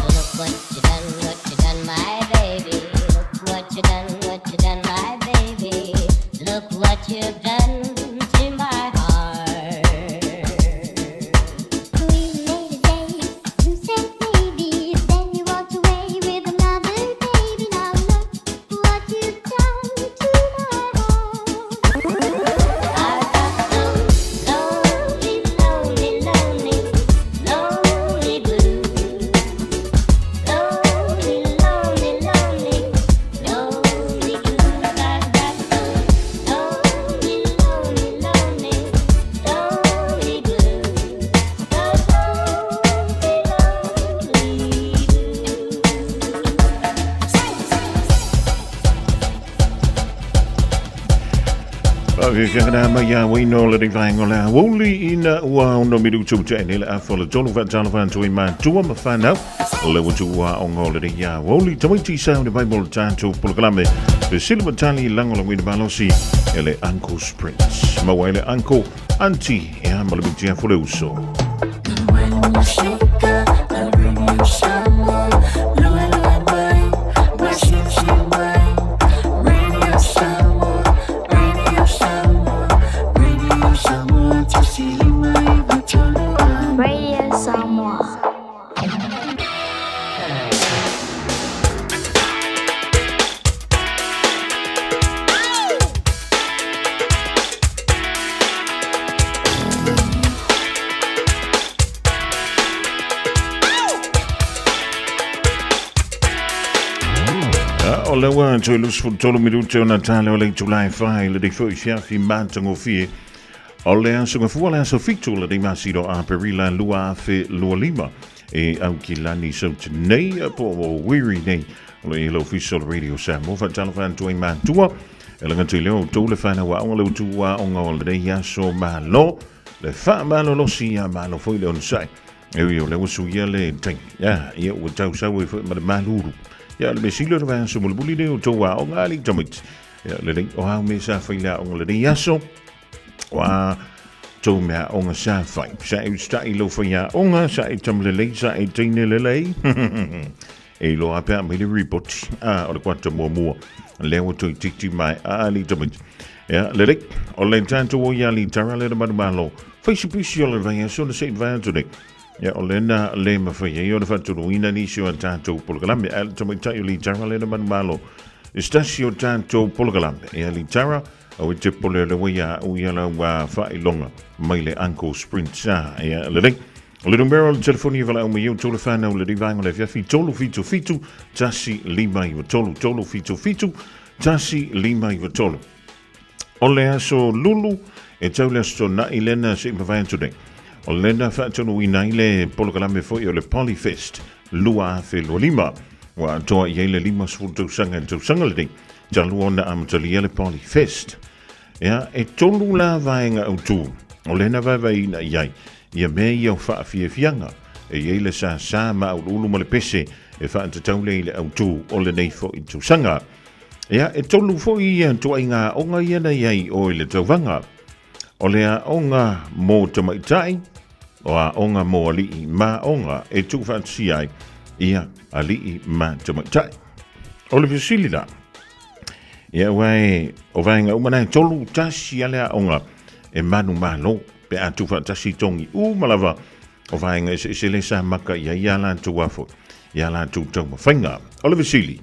Look what you done, what you done, my baby. Look what you done, what you done, my baby. Look what you've done to my heart. We made a date, you said maybe, then you walked away with another baby. Now look what you've done to my heart. I've got some lonely, lonely, lonely, lonely blues. Lonely, lonely, lonely, lonely blues. I've got some lonely, lonely, lonely, lonely blues. Those lonely, lonely Faafiafiaga mai ia uaina o lenei vaega o le aoauli ina ua ono minutu ua tea nei le afa o le tolu faatalofa atu ai matua ma fanau le ua tuua aoga o lenei aoauli tamaiti sa o le vai mo le tatou polokalame fesili ma tali lagolagoina malosi e le Uncle Sprints maua ai le Uncle Auntie ea ma le mitia fo le uso. Radio Samoa. O le ua toe 23 minute ona tale o le itula e whai le nei foi fiafi matagofie o le aso gafua le aso fitu le nei masino a Aperila 2025 e au ki lani sau te nei po o wiri nei o le ilo ofisa o le Radio Samoa whaatalofa atu ai matua e langa te leo tou le whanau aonga le utu aonga o le nei aso malo le wha malo losi a malo foi le onosai e ui o le ua suia le taimi ia ia ua tau sau e foi ma le maluru ia le mesilo le vai aso mulimuli lea o tou aoga alii tamaiti. Ia, lelei, o a mea sa fai le aoga lenei aso, o a tou mea aoga sa fai. Sa e usita'i i lou fai aoga, sa e tama lelei, sa e teine lelei. E iloa pea mai le ripoti a o le kuata muamua. Lea ua toeitiiti mai a ali tamaiti. Ia, lelei, o le tatou o ia litara le na manumalo. Fai se pisi o le vaiaso na se i vai atu nei. Ia, o lena le mafai ai ona faatunuina nisi o a tatou polokalame. Ae le tamaitai o litara le na manumalo. I se tasi o tatou polokalame. Ia, litara, au e te pole o le ua ia au ia lau faailoga mai le Uncle Sprint. Ia, lelei. O le numera o le telefoni e valaau mai ai o tolu whanau le rivaenga o le afiafi 377 1593 377 1593. O le aso lulu e tau le aso Tona'i lena se i mavae atu nei. O lena faatonuina ai le polokalame foi o le Polyfest 2025. Ua atoa i ai le 50 tausaga i le tausaga lenei talu ona amatalia le Polyfest. Ia, e tolu la vaega autu o lena vaevaeina i ai ia mea ia o faafiafiaga e i ai le sāsā māuluulu ma le pese e faatatau lea i le autu o lenei foi tausaga. Ia, e tolu foi ia tuaiga aoga ia na i ai o i le tauvaga. O le aoga mō tamaitai, o aoga mō ali'i ma aoga e tuufaatasia ai ia ali'i ma tamaitai. O le fesili la, ia aua e o vaega uma na e tolu tasi a le aoga e manumalo pe a tuufaatasi togi uma lava o vaega eseese lea sa maka i ai ia latou a foi ia latou taumafaiga. O le fesili,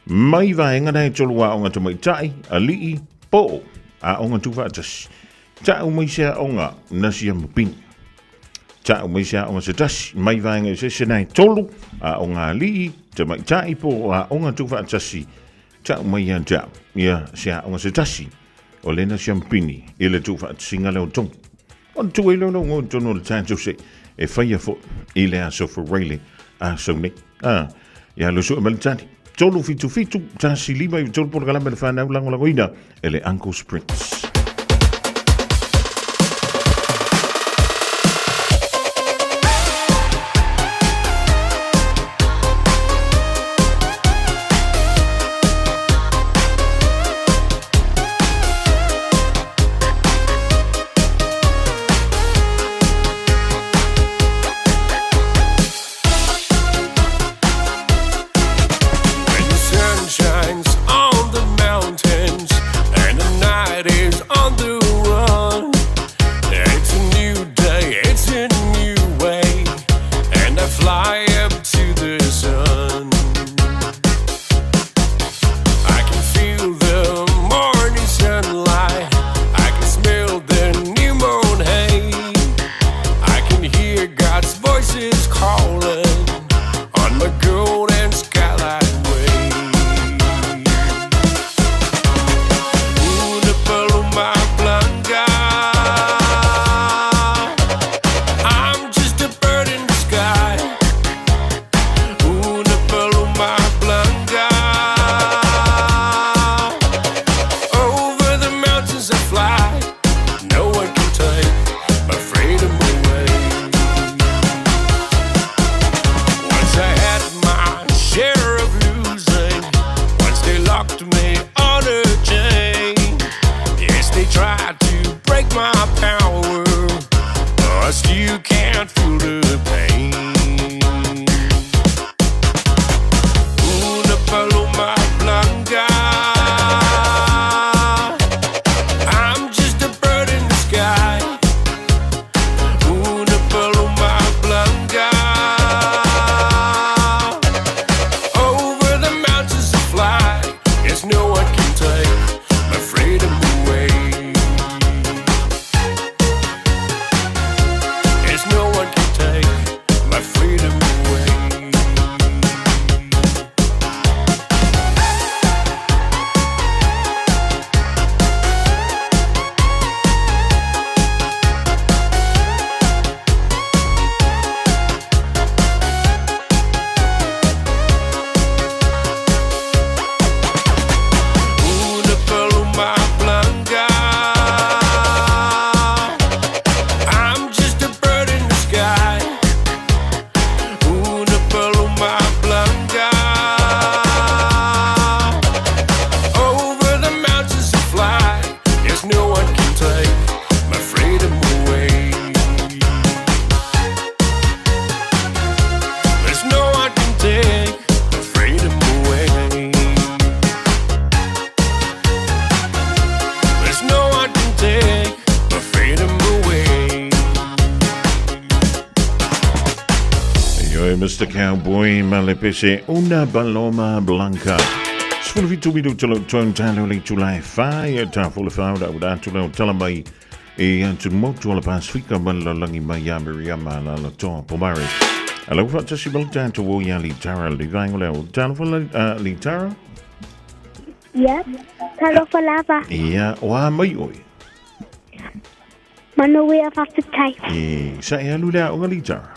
mai vaega na e tolu aoga tamaitai, ali'i, po'o, aoga tuufaatasi, ta'u mai se aoga na siamupini. Ta'u mai se aoga se tasi, mai vaega eseese na e tolu, aoga ali'i, tamaitai po o aoga tuufaatasi, ta'u mai ia te au, ia se aoga se tasi, o lena siamupini i le tuufaatasiga lea o togi. Ona tuu ai lea o lou igoa i totonu o le tatou se e faia foi i le aso Faraile aso nei. Ah, ia lo sue mai le tali. 377 1 5 3 polokalame le whanau lagolagoina e le Uncle's Prince. When the sun shines on the mountains and the night is on the run, it's a new day, it's a new way, and I fly up to the sun. I can feel the morning sunlight, I can smell the new moon hay, I can hear God's voices calling on my golden skylight way. Una paloma blanca. I'm just a bird in the sky. Una paloma blanca. Over the mountains I fly. No one can take my freedom away. Once I had my share of losing. Once they locked me on a chain. Yes, they tried to break my power. But I still can't feel the pain. Una paloma blanca. I'm just a bird in the sky. Una paloma blanca. Over the mountains I fly. Yes, no one can take my freedom away. Yes, Oi, Mr. Cowboy, ma le pese Una Paloma Blanca. 17 minuta lo tau talo le tulai whai e tā fole whaura ura atu leo tala mai e atu motu o le Pasifika ma le langi mai ia Miriama la la toa pomare. A lau whaatasi malo tātou o ia Litara le vaengo leo. Talo whala Litara? Yep. Talofa lava. Ia, o a mai oi. Manuia whawhitai. E, sa e alu lea o Litara?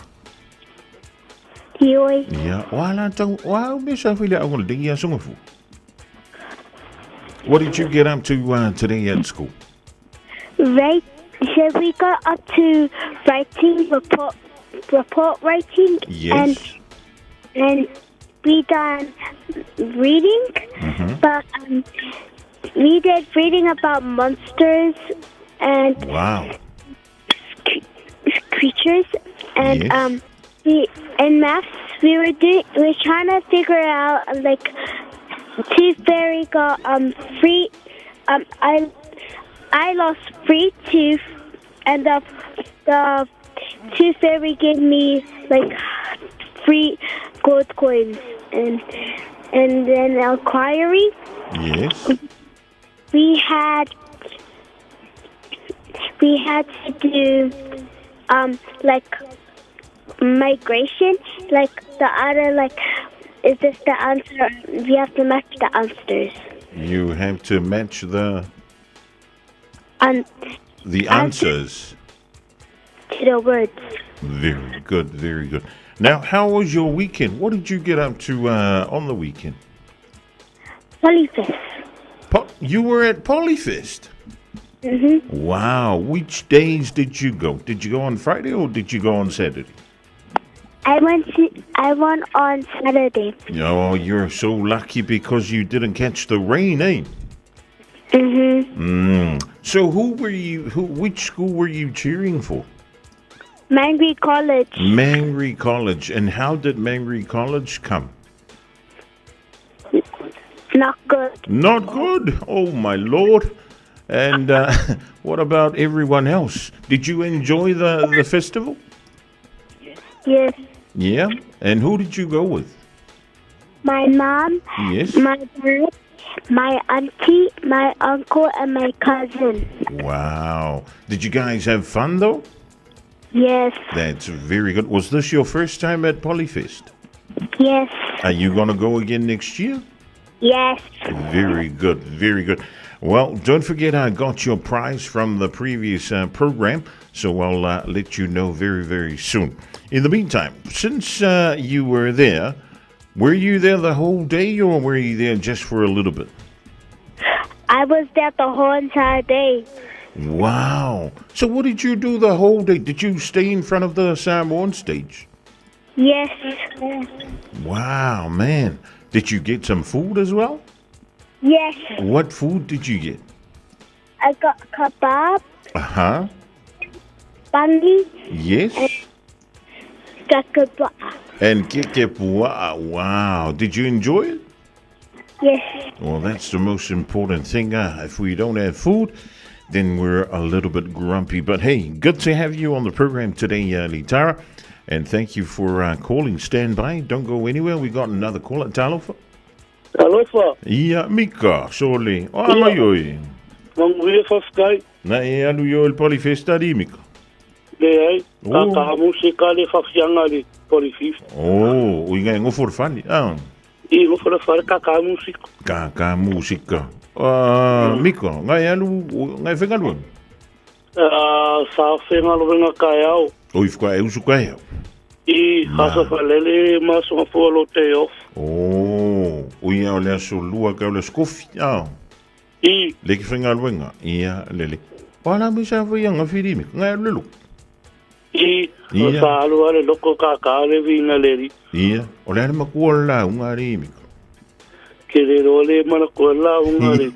Ioi. Ia, o a la tau, o a me sa while au le dingi a songafu. What did you get up to today at school? Right, so we got up to writing, report, report writing. Yes. And, and we done reading, but we did reading about monsters and Wow. creatures and Yes. we in maths we were doing we were trying to figure out like Tooth Fairy got free I lost free tooth and the Tooth Fairy gave me like free gold coins and then inquiry Yes. we had we had to do like migration like the other like is this the answer we have to match the answers You have to match the the answers. to the words Very good, very good. Now, how was your weekend? What did you get up to on the weekend? Polyfest. You were at Polyfest? Mhm. Wow. Which days did you go? Did you go on Friday or did you go on Saturday? I went on Saturday. Oh, you're so lucky because you didn't catch the rain, eh? Mhm. So who were you who which school were you cheering for? Mangere College. Mangere College. And how did Mangere College come? Not good. Not good. Oh my lord. And what about everyone else? Did you enjoy the festival? Yes. Yeah. And who did you go with? My mom, Yes. my dad, my auntie, my uncle, and my cousin. Wow. Did you guys have fun though? Yes. That's very good. Was this your first time at Polyfest? Yes. Are you going to go again next year? Yes. Very good, very good. Well, don't forget I got your prize from the previous program, so I'll let you know very, very soon. In the meantime, since you were there, were you there the whole day or were you there just for a little bit? I was there the whole entire day. Wow. So what did you do the whole day? Did you stay in front of the Samoan stage? Yes. Wow, man. Did you get some food as well? Yes. What food did you get? I got kebab, Uh-huh. bangi, Yes. kebab. And kekepua. Wow. Did you enjoy it? Yes. Well, that's the most important thing. If we don't have food, then we're a little bit grumpy. But hey, good to have you on the program today, Litara. And thank you for calling. Stand by. Don't go anywhere. We got another call at Talofa. Alofa. Ia, Mika, sole. O, ama ioi. Manuia whawhitai. Na e alu i o le Polyfest ari, Mika. Le ai. Oh. Ka kaha musika le whawhianga le Polyfest. Oh, o inga e ngofo le fale. Ah. I ngofo le fale ka kaha musika. Ka kaha musika. Mika, ngai alu, ngai whengalua? Sa whengaluenga kai au. O i whakae usu kai au. I hasa whalele masonga fua lo te off. Oh, o ia o le aso lua ka o le skofi. Ah. I. Le ki whengaluenga. Ia, lele. Wala me sa whai anga whiri Mika. Ngai alu le loko. I, Ia. sa alu ale loko ka ka le vinga leri. Ia, o le ale makua le la unga ari Mika. Ke le roa le mana kua la unga le.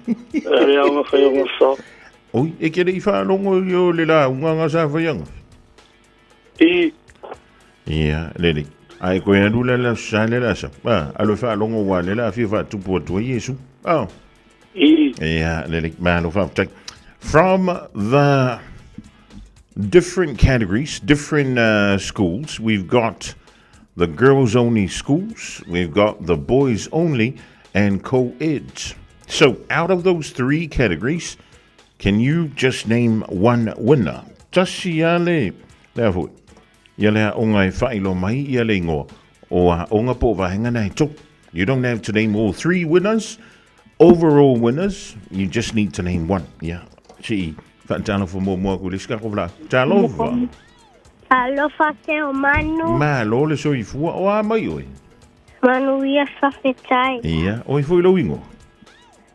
Ale aunga whai unga sa. Oi, e kere i whaalongo i o le la unga ngā sa whai anga. I. Ia, lele. Ai koe alu la la sa le la sa. Ah, alo whaalongo wa le la fia whaatupu atua Yesu. Ah. I. Ia, lele. Malo whaaftai. From the different categories, different schools, we've got the girls only schools, we've got the boys only, and co eds. So, out of those three categories, can you just name one winner? Tasi ia le, le a foi. Ia le aoga e whailo mai ia le ingoa o aoga po o vahenga nei tō. You don't have to name all three winners, overall winners, you just need to name one. Yeah. Si, whaatalofa mua mua ku le sika ko vla. Talofa. Alofa te o manu. Malo le soifua o a mai oe. Manu ia whawhetai. Ia, oi foi lo ingoa.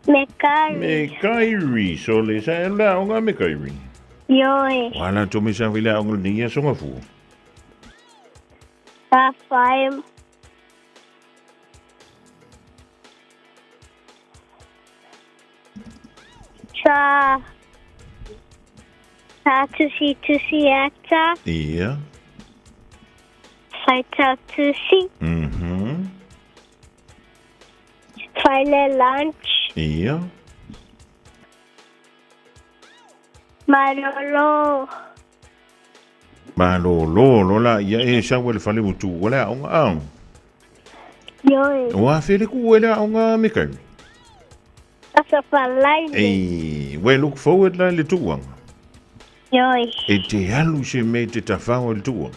Me kairi. Me kairi, so le sa e la onga me kairi. Ioe. Wala to me sa vila onga ni ia songa fu. Sa whai. Sa. Sa tusi tusi ata. Ia. Whai tusi. Whai le lunch. Ia. Malolo. Malolo, lola, ia e sa wele fale utu, wala aonga au. Ioe. Wa fele ku wele aonga me kai. Asa whalaini. Ei, we look forward la le tuanga. Ioe. E te alu se me te tawhao le tuanga.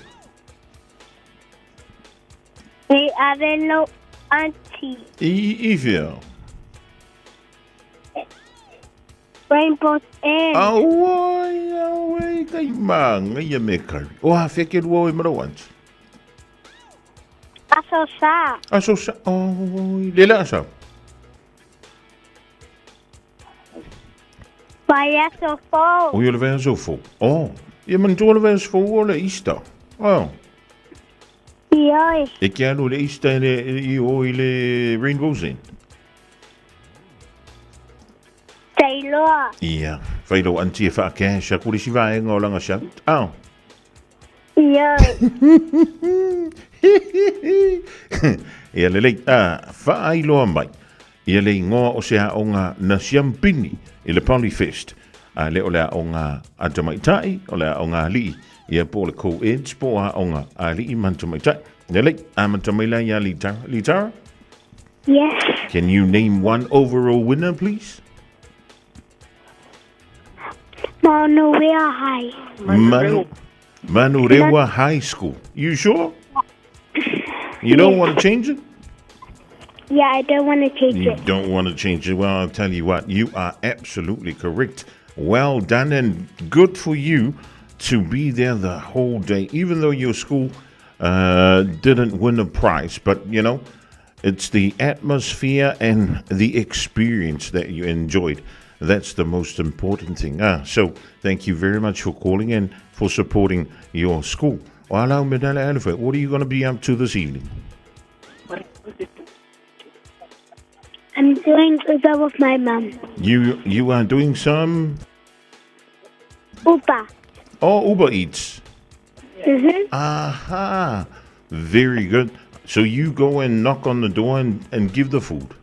Me ave lo auntie. I, i whia. Rainbow's End. Auai, auai, kai mānga ia me kai. O a wheke rua o e marau auntie. Aso sa. Aso sa, oh, le la asa. Vai aso fo. O ia le vai aso fo. Oh, ia mantua le vai aso fo o le Easter. Oh. Ioi. E ke alu le Easter le, i o i le Rainbow's End. Teiloa. Ia, whai lau auntie e wha-cash aku le si vaenga o langa shout. Oh. Ioi. Ia lelei, a, whaailoa mai. Ia le ingoa o se aoga na siampini i le Polyfest. A le o le aoga a tamaitai, o le aoga ali'i. Ia po o le co-eds, po o aoga ali'i ma tamaitai. Lelei, amata mai la ia Litara. Litara? Yes. Can you name one overall winner, please? Manurewa High. Manu, Manurewa High School. You sure? You don't want to change it? Yeah, I don't want to change You it. don't want to change it. Well, I'll tell you what, you are absolutely correct. Well done and good for you to be there the whole day, even though your school didn't win a prize. But, you know, it's the atmosphere and the experience that you enjoyed. That's the most important thing. Ah, so thank you very much for calling and for supporting your school. What are you going to be up to this evening? I'm doing Uber with my mum. You are doing some Uber. Oh, Uber Eats. Mm-hmm. Aha. Very good. So you go and knock on the door and give the food.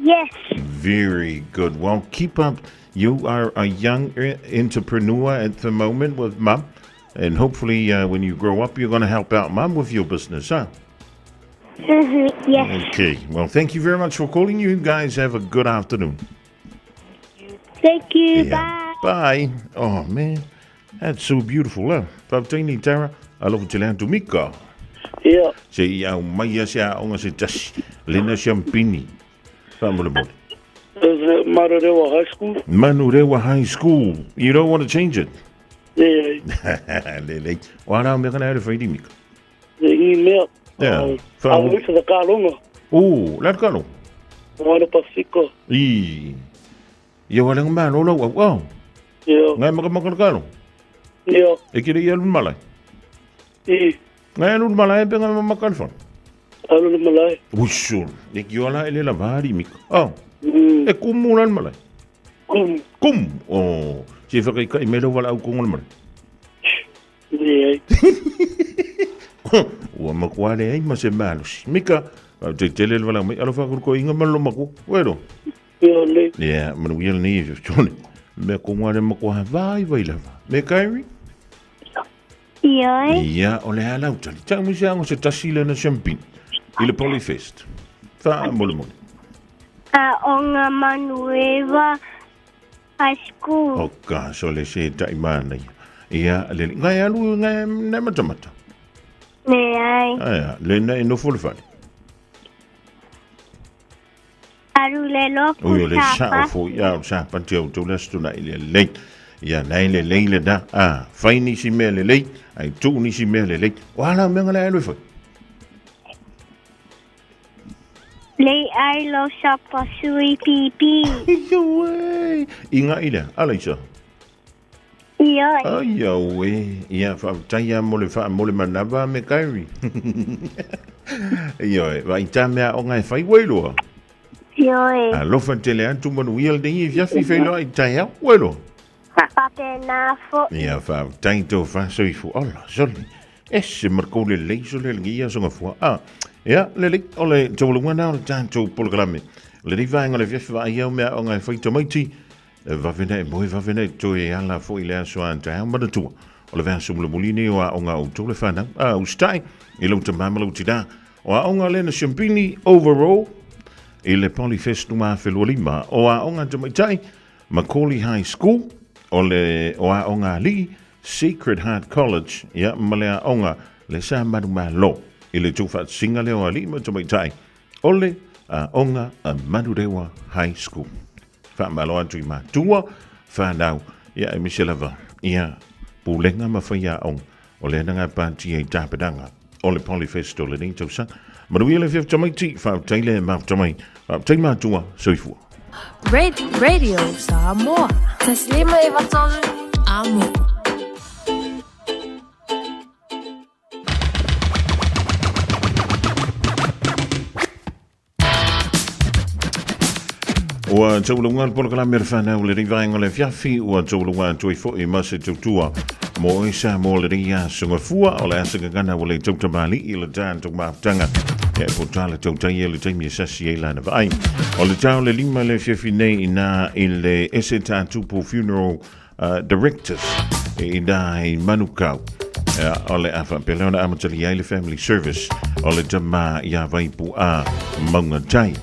Yes. Very good. Well, keep up. You are a young entrepreneur at the moment with mum. And hopefully when you grow up, you're going to help out mum with your business, huh? Mm-hmm. Yes. Okay. Well, thank you very much for calling. You guys have a good afternoon. Thank you. Yeah. Bye. Bye. Oh, man. That's so beautiful, huh? Fautini Tara, alofa tele atu Mika. Yeah. Se i au mai a se aonga se tasi, lena siampini. Whamolemole. Is it Manurewa High School? Manurewa High School. You don't want to change it? Yeah. Lele. O ara mea kana here whairi, Mika. The ngi mea. Yeah. Au i the kalonga. Oh, la kalonga. Moana Pasifika. I. Ia wale ngā malo lau au au. Yeah. Ngai maka maka kalo. Yeah. E kere i alu malai. I. Ngai alu malai pe ngai maka alfa. Alu malai. Usul. E ki ola ele la vari mika. Oh. E kumu la malai. Kum. Kum. Oh. Se whakai kai mele wala au kongo malai. Yeah. Ua makuale ai ma se malosi. Mika, au te tele le wala mai alofa kuru ko inga malo maku. Wero. Ia le. Yeah, manu ia nei e tone. Me ko ngare makua vai vai lava. Me kairi? Ioe. Ia, o le a lau tali. Tau mai se ago se tasi le na siampini. I le Polyfest. Faamolemole. Aoga Manueva High School. O ka, so le se tai manaia. Ia, le ngai alu ngai nai matamata. Leai. Aia, le nai nofo le fale. Alu le loku Ui o le sapa. sao foi a o sapa te au tau le aso tuna i le lei. Ia nai le lei le na. A, fai nisi mea le lei, ai tuu nisi mea le lei. O ala mea ngala alu e fai. Lei ai lo sapa sui pipi. Ioe. I nga i lea, ala isa. Ioe. Ai au e, ia whaafetai a mo le wha mo le manawa me kairi. Ioe, wa i tā mea o ngai whai wailoa. Ioe. Alofa tele atu manuia le nei fiafi whailoa i tai au wailoa. Faapena fo'i. Ia faafetai tau faasoifua. Ola, sole. Ese markou lelei sole lenei aso gafua. A, ia, lelei, o le taualuga na o le tatou polokalame. Lenei vaega o le afiafi vaai au mea aoga e fai tamaiti. E vave na e moe, vave na e toe e ala fo'i le aso a taeao manatua. O le vaiaso mulimuli nei o aoga a outou le whanau. A, usitai, i lau tamā ma lau tinā. O aoga le na siampini overall i le Polyfest 2025. O aoga tamaitai, McAuley High School, o le o Aoga Alii, Sacred Heart College, ia, ma le aoga le Sa Manumalo i le tuufaatasiga lea o alii ma tamaitai, o le Aoga a Manurewa High School. Faamalo atu i matua, whanau, ia, aemaise lava, ia, pulega ma faiaoga o lea na gapatia i tapenaga o le Polyfest o lenei tausaga. Manuia le afiafi tamaiti, faafetai le mafuta mai, faafetai matua, soifua. Radio Samoa. 153 Amo. Ua taulunga le polokalame le whanau le rivaenga le fiafi, ua taulunga atu ai fo'i ma se tautua mo e sa mo le ria sungafua o le asa gagana ua le tautamali i le tātou mafutaga. Ia e po le tautai e le taimi e sasi ai lana vaai. O le tau le lima le fiafi nei ina i le ese tātupu funeral Directors i nā i Manukau. O le a whaapea ona amatali ai le Family Service o le tama i a Vaipu a Maunga Tai.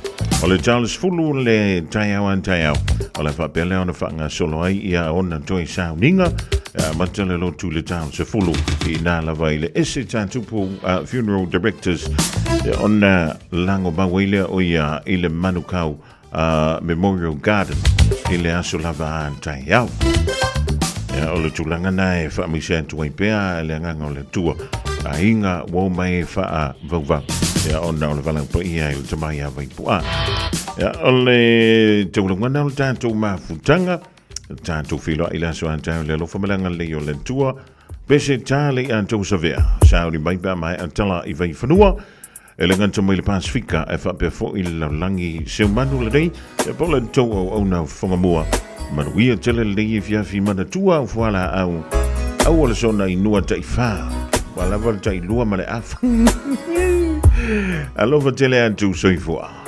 O le Charles Fulu le taiao an taiao. O le whaapea lea ona whaangasolo ai i a ona toi sauniga mata le lotu le Charles Fulu i nā lava i le ese tātupu Funeral Directors ona lango mau ai lea o ia i le Manukau Memorial Garden i le aso lava a taiao. Ia, o le tulaga na e whaamaise atu ai pea le agaga o le Atua. Aiga ua o mai e faavauvau. Ia, ona o le valaau paia i le tama ia Vaipua. Ia, o le taulauga na o le tatou mafutaga, tatou feiloai i le aso a taeao i le alofa ma le agalelei o le Atua. Pese tā le i tou savea, sauni mai pe a maea tala i Vaifanua, e le gata mai le Pasifika, e faapea foi le lalolagi seumanu lenei, e po le tou auauna Whangamua. Manuia tele lenei afiafi manatua au fualaau, aua le soona inua taifa, ua lava le tailua ma le afa. Alofa tele atu soifua.